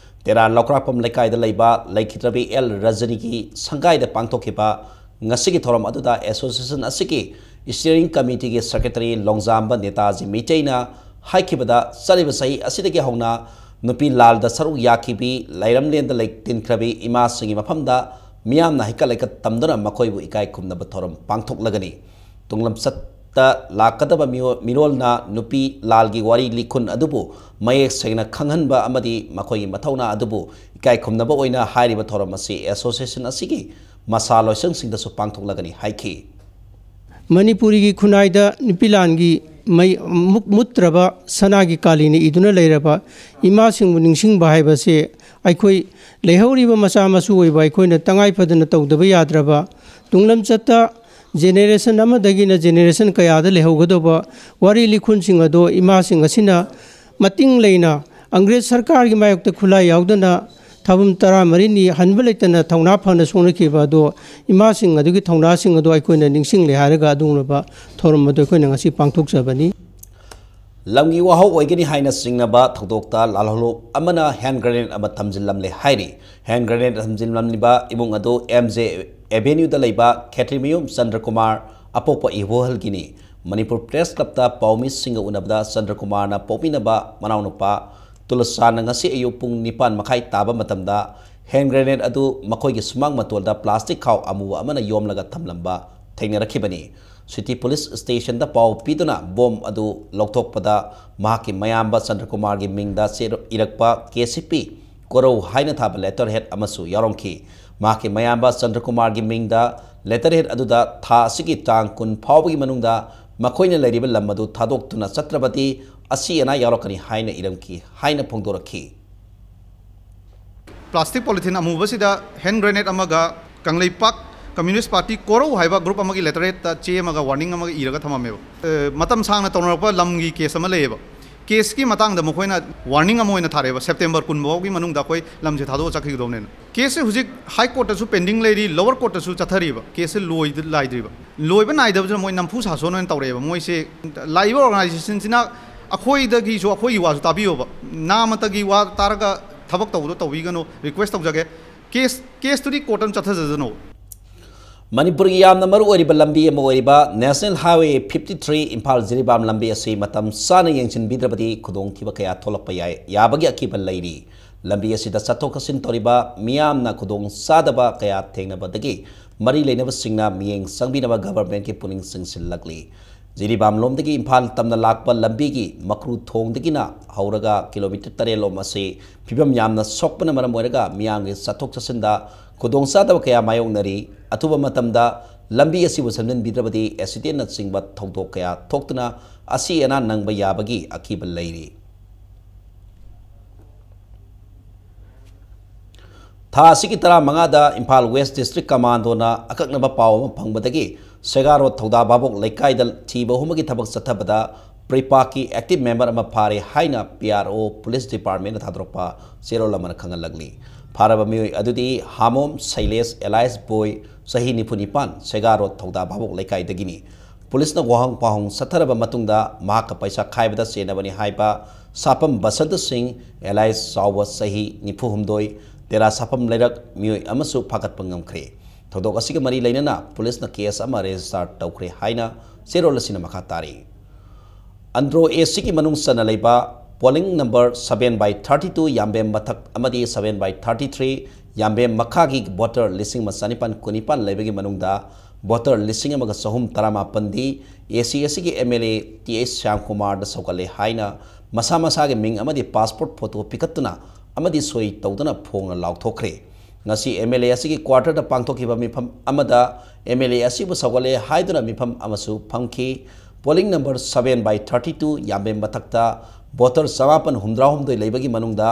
ꯇꯦꯔꯥ ꯂꯧꯀ꯭ꯔꯥꯛꯄꯝ ꯂꯩꯀꯥꯏꯗ ꯂꯩꯕ ꯂꯩꯈꯤꯗ꯭ꯔꯕꯤ ꯑꯦꯜ ꯔꯖꯅꯤꯒꯤ ꯁꯪꯒꯥꯏꯗ ꯄꯥꯡꯊꯣꯛꯈꯤꯕ ꯉꯁꯤꯒꯤ ꯊꯧꯔꯝ ꯑꯗꯨꯗ association ꯑꯁꯤꯒꯤ steering committeeꯒꯤ secretary ꯂꯣꯡꯖꯥꯝꯕ ꯅꯦꯇꯥꯖꯤ ꯃꯩꯇꯩꯅ ꯍꯥꯏꯈꯤꯕꯗ, ꯆꯠꯂꯤꯕ ꯆꯍꯤ ꯑꯁꯤꯗꯒꯤ ꯍꯧꯅ ꯅꯨꯄꯤ ꯂꯥꯜꯗ ꯁꯔꯨꯛ ꯌꯥꯈꯤꯕꯤ, ꯂꯩꯔꯝꯂꯦꯟꯗ ꯂꯩ ꯇꯤꯟꯈ꯭ꯔꯕꯤ ꯏꯃꯥꯁꯤꯡꯒꯤ ꯃꯐꯝꯗ ꯃꯤꯌꯥꯝꯅ ꯍꯩꯀꯠ ꯂꯩꯀꯠ ꯇꯝꯗꯨꯅ ꯃꯈꯣꯏꯕꯨ ꯏꯀꯥꯏ ꯈꯨꯝꯅꯕ ꯊꯧꯔꯝ ꯄꯥꯡꯊꯣꯛꯂꯒꯅꯤ꯫ ꯇꯨꯡꯂꯝꯆꯠꯇ ꯂꯥꯛꯀꯗꯕ ꯃꯤꯑꯣ-, ꯃꯤꯔꯣꯜꯅ ꯅꯨꯄꯤ ꯂꯥꯜꯒꯤ ꯋꯥꯔꯤ ꯂꯤꯈꯨꯟ ꯑꯗꯨꯕꯨ ꯃꯌꯦꯛ ꯁꯦꯡꯅ ꯈꯪꯍꯟꯕ ꯑꯃꯗꯤ ꯃꯈꯣꯏꯒꯤ ꯃꯊꯧꯅꯥ ꯑꯗꯨꯕꯨ ꯏꯀꯥꯏ ꯈꯨꯝꯅꯕ ꯑꯣꯏꯅ ꯍꯥꯏꯔꯤꯕ ꯊꯧꯔꯝ ꯑꯁꯤ association ꯑꯁꯤꯒꯤ ꯃꯁꯥ ꯂꯣꯏꯁꯪꯁꯤꯡꯗꯁꯨ ꯄꯥꯡꯊꯣꯛꯂꯒꯅꯤ ꯍꯥꯏꯈꯤ꯫ ꯃꯅꯤꯄꯨꯔꯤꯒꯤ ꯈꯨꯟꯅꯥꯏꯗ ꯅꯨꯄꯤ ꯂꯥꯟꯒꯤ ꯃꯩ ꯃꯨꯛ-, ꯃꯨꯠꯇ꯭ꯔꯕ ꯁꯅꯥꯒꯤ ꯀꯥꯂꯤꯅ ꯏꯗꯨꯅ ꯂꯩꯔꯕ ꯏꯃꯥꯁꯤꯡꯕꯨ ꯅꯤꯡꯁꯤꯡꯕ ꯍꯥꯏꯕꯁꯦ ꯑꯩꯈꯣꯏ ꯂꯩꯍꯧꯔꯤꯕ ꯃꯆꯥ ꯃꯁꯨ ꯑꯣꯏꯕ ꯑꯩꯈꯣꯏꯅ ꯇꯉꯥꯏ ꯐꯗꯅ ꯇꯧꯗꯕ ꯌꯥꯗ꯭ꯔꯕ, ꯇꯨꯡꯂꯝꯆꯠꯇ generation ꯑꯃꯗꯒꯤꯅ generation ꯀꯌꯥꯗ ꯂꯩꯍꯧꯒꯗꯧꯕ ꯋꯥꯔꯤ ꯂꯤꯈꯨꯟꯁꯤꯡ ꯑꯗꯣ ꯏꯃꯥꯁꯤꯡ ꯑꯁꯤꯅ ꯃꯇꯤꯡ ꯂꯩꯅ ꯑꯪꯒ꯭ꯔꯦꯖ ꯁꯔꯀꯥꯔꯒꯤ ꯃꯥꯌꯣꯛꯇ ꯈꯨꯠꯂꯥꯏ ꯌꯥꯎꯗꯅ ꯊꯥꯕꯜ ꯇꯔꯥꯃꯔꯤꯅꯤ ꯍꯟꯕ ꯂꯩꯇꯅ ꯊꯧꯅꯥ ꯐꯅ ꯁꯣꯛꯅꯈꯤꯕ ꯑꯗꯣ ꯏꯃꯥꯁꯤꯡ ꯑꯗꯨꯒꯤ ꯊꯧꯅꯥꯁꯤꯡ ꯑꯗꯣ ꯑꯩꯈꯣꯏꯅ ꯅꯤꯡꯁꯤꯡꯂꯦ ꯍꯥꯏꯔꯒ ꯑꯗꯨꯒꯨꯝꯂꯕ ꯊꯧꯔꯝ ꯑꯗꯨ ꯑꯩꯈꯣꯏꯅ ꯉꯁꯤ ꯄꯥꯡꯊꯣꯛꯆꯕꯅꯤ꯫ ꯂꯝꯒꯤ ꯋꯥꯍꯧ ꯑꯣꯏꯒꯅꯤ ꯍꯥꯏꯅ ꯆꯤꯡꯅꯕ ꯊꯧꯗꯣꯛꯇ ꯂꯥꯜꯍꯧꯂꯨꯞ ꯑꯃꯅ hand grenade ꯑꯃ ꯊꯝꯖꯤꯜꯂꯝꯂꯦ ꯍꯥꯏꯔꯤ꯫ Hand grenade ꯊꯝꯖꯤꯜꯂꯝꯂꯤꯕ ꯏꯃꯨꯡ ꯑꯗꯨ M J Avenueꯗ ꯂꯩꯕ ꯈꯦꯇ꯭ꯔꯤꯃꯌꯨꯝ ꯆꯟꯗ꯭ꯔꯀꯨꯃꯥꯔ ꯑꯄꯣꯛꯄ ꯏꯕꯣꯍꯜꯒꯤꯅꯤ꯫ ꯃꯅꯤꯄꯨꯔ Press Clubꯇ ꯄꯥꯎꯃꯤꯁꯤꯡꯒ ꯎꯅꯕꯗ ꯆꯟꯗ꯭ꯔꯀꯨꯃꯥꯔꯅ ꯄꯣꯛꯃꯤꯟꯅꯕ ꯃꯅꯥꯎꯅꯨꯄꯥ ꯇꯨꯂꯆꯥꯟꯅ ꯉꯁꯤ ꯑꯌꯨꯛ ꯄꯨꯡ ꯅꯤꯄꯥꯟ ꯃꯈꯥꯏ ꯇꯥꯕ ꯃꯇꯝꯗ hand grenade ꯑꯗꯨ ꯃꯈꯣꯏꯒꯤ ꯁꯨꯃꯥꯡ ꯃꯇꯣꯜꯗ plastic ꯈꯥꯎ ꯑꯃꯨꯕ ꯑꯃꯅ ꯌꯣꯝꯂꯒ ꯊꯝꯂꯝꯕ ꯊꯦꯡꯅꯔꯛꯈꯤꯕꯅꯤ꯫ City Police Stationꯗ ꯄꯥꯎ ꯄꯤꯗꯨꯅ bomb ꯑꯗꯨ ꯂꯧꯊꯣꯛꯄꯗ ꯃꯍꯥꯛꯀꯤ ꯃꯌꯥꯝꯕ ꯆꯟꯗ꯭ꯔꯀꯨꯃꯥꯔꯒꯤ ꯃꯤꯡꯗ ꯆꯦ-, ꯏꯔꯛꯄ K C P ꯀꯣꯔꯧ ꯍꯥꯏꯅ ꯊꯥꯕ letterhead ꯑꯃꯁꯨ ꯌꯥꯎꯔꯝꯈꯤ꯫ ꯃꯍꯥꯛꯀꯤ ꯃꯌꯥꯝꯕ ꯆꯟꯗ꯭ꯔꯀꯨꯃꯥꯔꯒꯤ ꯃꯤꯡꯗ letterhead ꯑꯗꯨꯗ ꯊꯥ ꯑꯁꯤꯒꯤ ꯇꯥꯡ ꯀꯨꯟ ꯐꯥꯎꯕꯒꯤ ꯃꯅꯨꯡꯗ ꯃꯈꯣꯏꯅ ꯂꯩꯔꯤꯕ ꯂꯝ ꯑꯗꯨ ꯊꯥꯗꯣꯛꯇꯨꯅ ꯆꯠꯇ꯭ꯔꯕꯗꯤ ꯑꯁꯤ ꯑꯅꯥ ꯌꯥꯎꯔꯛꯀꯅꯤ ꯍꯥꯏꯅ ꯏꯔꯝꯈꯤ ꯍꯥꯏꯅ ꯐꯣꯡꯗꯣꯔꯛꯈꯤ꯫ ꯄ꯭ꯂꯥꯁꯇꯤꯛ ꯄꯣꯂꯤꯊꯤꯟ ꯑꯃꯨꯕꯁꯤꯗ ꯍꯦꯟ ꯒ꯭ꯔꯦꯅꯦꯗ ꯑꯃꯒ ꯀꯪꯂꯩꯄꯥꯛ ꯀꯝꯃ꯭ꯌꯨꯅꯤꯁ ꯄꯥꯔꯇꯤ ꯀꯣꯔꯧ ꯍꯥꯏꯕ ꯒ꯭ꯔꯨꯞ ꯑꯃꯒꯤ ꯂꯦꯇꯔꯦꯠꯇ ꯆꯦ ꯑꯃꯒ ꯋꯥꯔꯅꯤꯡ ꯑꯃꯒ ꯏꯔꯒ ꯊꯝꯃꯝꯃꯦꯕ꯫ ꯑ, ꯃꯇꯝ ꯁꯥꯡꯅ ꯇꯧꯅꯔꯛꯄ ꯂꯝꯒꯤ ꯀꯦꯁ ꯑꯃ ꯂꯩꯌꯦꯕ꯫ ꯀꯦꯁꯀꯤ ꯃꯇꯥꯡꯗ ꯃꯈꯣꯏꯅ ꯋꯥꯔꯅꯤꯡ ꯑꯃ ꯑꯣꯏꯅ ꯊꯥꯔꯛꯑꯦꯕ, ꯁꯦꯞꯇꯦꯝꯕꯔ ꯀꯨꯟ ꯐꯥꯎꯒꯤ ꯃꯅꯨꯡꯗ ꯑꯩꯈꯣꯏ ꯂꯝꯁꯦ ꯊꯥꯗꯣꯛꯑ ꯆꯠꯈꯤꯒꯗꯧꯅꯦꯅ꯫ ꯀꯦꯁꯁꯦ ꯍꯧꯖꯤꯛ ꯍꯥꯏ ꯀꯣꯔꯠꯇꯁꯨ ꯄꯦꯟꯗꯤꯡ ꯂꯩꯔꯤ, ꯂꯣꯋꯔ ꯀꯣꯔꯠꯇꯁꯨ ꯆꯠꯊꯔꯤꯕ꯫ ꯀꯦꯁꯁꯦ ꯂꯣꯏꯗ-, ꯂꯥꯏꯗ꯭ꯔꯤꯕ꯫ ꯂꯣꯏꯕ ꯅꯥꯏꯗꯕꯁꯤꯅ ꯃꯣꯏ ꯅꯝꯐꯨ ꯁꯥꯁꯣꯟ ꯑꯣꯏꯅ ꯇꯧꯔꯛꯑꯦꯕ꯫ ꯃꯣꯏꯁꯦ ꯂꯥꯛꯏꯕ ꯑꯣꯔꯒꯅꯥꯏꯖꯦꯁꯟꯁꯤꯅ ꯑꯩꯈꯣꯏꯗꯒꯤꯁꯨ ꯑꯩꯈꯣꯏꯒꯤ ꯋꯥꯁꯨ ꯇꯥꯕꯤꯌꯣꯕ꯫ ꯅꯥꯃꯇꯒꯤ ꯋꯥ ꯇꯥꯔꯒ ꯊꯕꯛ ꯇꯧꯕꯗꯣ ꯇꯧꯕꯤꯒꯅꯨ, ꯔꯤꯀ꯭ꯋꯦꯁ ꯇꯧꯖꯒꯦ꯫ ꯀꯦꯁ, ꯀꯦꯁꯇꯨꯗꯤ ꯀꯣꯔꯠ ꯑꯃ ꯆꯠꯊꯖꯁꯅꯨ꯫ ꯃꯅꯤꯄꯨꯔꯒꯤ ꯌꯥꯝꯅ ꯃꯔꯨ ꯑꯣꯏꯔꯤꯕ ꯂꯝꯕꯤ ꯑꯃ ꯑꯣꯏꯔꯤꯕ National Highway fifty three Imphal Jiribam ꯂꯝꯕꯤ ꯑꯁꯤ ꯃꯇꯝ ꯆꯥꯅ ꯌꯦꯡꯁꯤꯟꯕꯤꯗ꯭ꯔꯕꯗꯤ ꯈꯨꯗꯣꯡꯊꯤꯕ ꯀꯌꯥ ꯊꯣꯛꯂꯛꯄ ꯌꯥꯏ, ꯌꯥꯕꯒꯤ ꯑꯀꯤꯕ ꯂꯩꯔꯤ꯫ ꯂꯝꯕꯤ ꯑꯁꯤꯗ ꯆꯠꯊꯣꯛ ꯆꯠꯁꯤꯟ ꯇꯧꯔꯤꯕ ꯃꯤꯌꯥꯝꯅ ꯈꯨꯗꯣꯡ ꯆꯥꯗꯕ ꯀꯌꯥ ꯊꯦꯡꯅꯕꯗꯒꯤ ꯃꯔꯤ ꯂꯩꯅꯕꯁꯤꯡꯅ ꯃꯤꯠꯌꯦꯡ ꯆꯪꯕꯤꯅꯕ ꯒꯚꯔꯟꯃꯦꯟꯠꯀꯤ ꯄꯨꯛꯅꯤꯡ ꯆꯤꯡꯁꯤꯜꯂꯛꯂꯤ꯫ ꯖꯤꯔꯤꯕꯥꯝ ꯂꯣꯝꯗꯒꯤ ꯏꯝꯐꯥꯜ ꯇꯝꯅ ꯂꯥꯛꯄ ꯂꯝꯕꯤꯒꯤ ꯃꯀ꯭ꯔꯨ ꯊꯣꯡꯗꯒꯤꯅ ꯍꯧꯔꯒ ꯀꯤꯂꯣꯃꯤꯇꯔ ꯇꯔꯦꯠ ꯂꯣꯝ ꯑꯁꯤ ꯐꯤꯕꯝ ꯌꯥꯝꯅ ꯁꯣꯛꯄꯅ ꯃꯔꯝ ꯑꯣꯏꯔꯒ ꯃꯤꯌꯥꯝꯒꯤ ꯆꯠꯊꯣꯛ ꯆꯠꯁꯤꯟꯗ ꯈꯨꯗꯣꯡꯆꯥꯗꯕ ꯀꯌꯥ ꯃꯥꯌꯣꯛꯅꯔꯤ꯫ ꯑꯊꯨꯕ ꯃꯇꯝꯗ ꯂꯝꯕꯤ ꯑꯁꯤꯕꯨ ꯁꯦꯝꯖꯤꯟꯕꯤꯗ꯭ꯔꯕꯗꯤ ꯑꯦꯛꯁꯤꯗꯦꯟꯅꯆꯤꯡꯕ ꯊꯧꯗꯣꯛ ꯀꯌꯥ ꯊꯣꯛꯇꯨꯅ ꯑꯁꯤ ꯑꯅꯥ ꯅꯪꯕ ꯌꯥꯕꯒꯤ ꯑꯀꯤꯕ ꯂꯩꯔꯤ꯫ ꯊꯥ ꯑꯁꯤꯒꯤ ꯇꯔꯥꯃꯉꯥꯗ ꯏꯝꯐꯥꯜ ꯋꯦꯁ ꯗꯤꯁꯇ꯭ꯔꯤꯛ ꯀꯃꯥꯟꯗꯣꯅ ꯑꯀꯛꯅꯕ ꯄꯥꯎ ꯑꯃ ꯐꯪꯕꯗꯒꯤ ꯁꯦꯒꯥꯔꯣꯗ ꯊꯧꯗꯥ ꯚꯥꯕꯣꯛ ꯂꯩꯀꯥꯏꯗ ꯊꯤꯕ ꯍꯨꯝꯕꯒꯤ ꯊꯕꯛ ꯆꯠꯊꯕꯗ ꯄ꯭ꯔꯤꯄꯥꯛꯀꯤ ꯑꯦꯛꯇꯤꯚ ꯃꯦꯝꯕꯔ ꯑꯃ ꯐꯥꯔꯦ ꯍꯥꯏꯅ ꯄꯤ ꯑꯥꯔ ꯑꯣ ꯄꯨꯂꯤꯁ ꯗꯤꯄꯥꯔꯠꯃꯦꯟꯅ ꯊꯥꯗꯣꯔꯛꯄ ꯆꯦꯔꯣꯜ ꯑꯃꯅ ꯈꯪꯍꯜꯂꯛꯂꯤ꯫ ꯐꯥꯔꯕ ꯃꯤꯑꯣꯏ ꯑꯗꯨꯗꯤ ꯍꯥꯃꯣꯝ ꯁꯩꯂꯦꯁ ꯑꯦꯂꯥꯏꯁ ꯕꯣꯏ, ꯆꯍꯤ ꯅꯤꯐꯨ ꯅꯤꯄꯥꯟ, ꯁꯦꯒꯥꯔꯣꯗ ꯊꯧꯗꯥ ꯚꯥꯕꯣꯛ ꯂꯩꯀꯥꯏꯗꯒꯤꯅꯤ꯫ ꯄꯨꯂꯤꯁꯅ ꯋꯥꯍꯪ ꯄꯥꯎꯍꯪ ꯆꯠꯊꯔꯕ ꯃꯇꯨꯡꯗ ꯃꯍꯥꯛꯀ ꯄꯩꯁꯥ ꯈꯥꯏꯕꯗ ꯆꯦꯟꯅꯕꯅꯤ ꯍꯥꯏꯕ ꯁꯥꯄꯝ ꯕꯁꯟꯇ ꯁꯤꯡ, ꯑꯦꯂꯥꯏꯁ ꯆꯥꯎꯕ, ꯆꯍꯤ ꯅꯤꯐꯨ ꯍꯨꯝꯗꯣꯏ, ꯇꯦꯔꯥ ꯁꯥꯄꯝ ꯂꯩꯔꯛ ꯃꯤꯑꯣꯏ ꯑꯃꯁꯨ ꯐꯥꯒꯠꯄ ꯉꯝꯈ꯭ꯔꯦ꯫ ꯊꯧꯗꯣꯛ ꯑꯁꯤꯒ ꯃꯔꯤ ꯂꯩꯅꯅ ꯄꯨꯂꯤꯁꯅ ꯀꯦꯁ ꯑꯃ ꯔꯦꯖꯤꯁꯇꯥꯔ ꯇꯧꯈ꯭ꯔꯦ ꯍꯥꯏꯅ ꯆꯦꯔꯣꯜ ꯑꯁꯤꯅ ꯃꯈꯥ ꯇꯥꯔꯤ꯫ ꯑꯟꯗ꯭ꯔꯣ ꯑꯦ ꯁꯤꯒꯤ ꯃꯅꯨꯡ ꯆꯟꯅ ꯂꯩꯕ polling number seven by thirty two ꯌꯥꯝꯕꯦꯝ ꯃꯊꯛ ꯑꯃꯗꯤ seven by thirty three ꯌꯥꯝꯕꯦꯝ ꯃꯈꯥꯒꯤ ꯚꯣꯇꯔ ꯂꯤꯁꯤꯡ ꯑꯃ ꯆꯅꯤꯄꯥꯟ ꯀꯨꯟꯅꯤꯄꯥꯟ ꯂꯩꯕꯒꯤ ꯃꯅꯨꯡꯗ ꯚꯣꯇꯔ ꯂꯤꯁꯤꯡ ꯑꯃꯒ ꯆꯍꯨꯝ ꯇꯔꯥꯃꯥꯄꯟꯗꯤ ꯑꯦ ꯁꯤ ꯑꯦ ꯁꯤꯒꯤ M L A T H ꯁ꯭ꯌꯥꯝꯀꯨꯃꯥꯔꯗ ꯁꯧꯒꯠꯂꯦ ꯍꯥꯏꯅ ꯃꯁꯥ ꯃꯁꯥꯒꯤ ꯃꯤꯡ ꯑꯃꯗꯤ ꯄꯥꯁꯄꯣꯔꯠ ꯐꯣꯇꯣ ꯄꯤꯈꯠꯇꯨꯅ ꯑꯃꯗꯤ ꯁꯣꯏ ꯇꯧꯗꯨꯅ ꯐꯣꯡꯅ ꯂꯥꯎꯊꯣꯛꯈ꯭ꯔꯦ꯫ ꯉꯁꯤ ꯑꯦꯝ ꯑꯦꯜ ꯑꯦ ꯑꯁꯤꯒꯤ ꯀ꯭ꯋꯥꯇꯔꯗ ꯄꯥꯡꯊꯣꯛꯈꯤꯕ ꯃꯤꯐꯝ ꯑꯃꯗ ꯑꯦꯝ ꯑꯦꯜ ꯑꯦ ꯑꯁꯤꯕꯨ ꯁꯧꯒꯠꯂꯦ ꯍꯥꯏꯗꯨꯅ ꯃꯤꯐꯝ ꯑꯃꯁꯨ ꯐꯝꯈꯤ꯫ Polling number seven by thirty two ꯌꯥꯝꯕꯦꯝ ꯃꯊꯛꯇ ꯚꯣꯇꯔ ꯆꯃꯥꯄꯟ ꯍꯨꯝꯗ꯭ꯔꯥꯍꯨꯝꯗꯣꯏ ꯂꯩꯕꯒꯤ ꯃꯅꯨꯡꯗ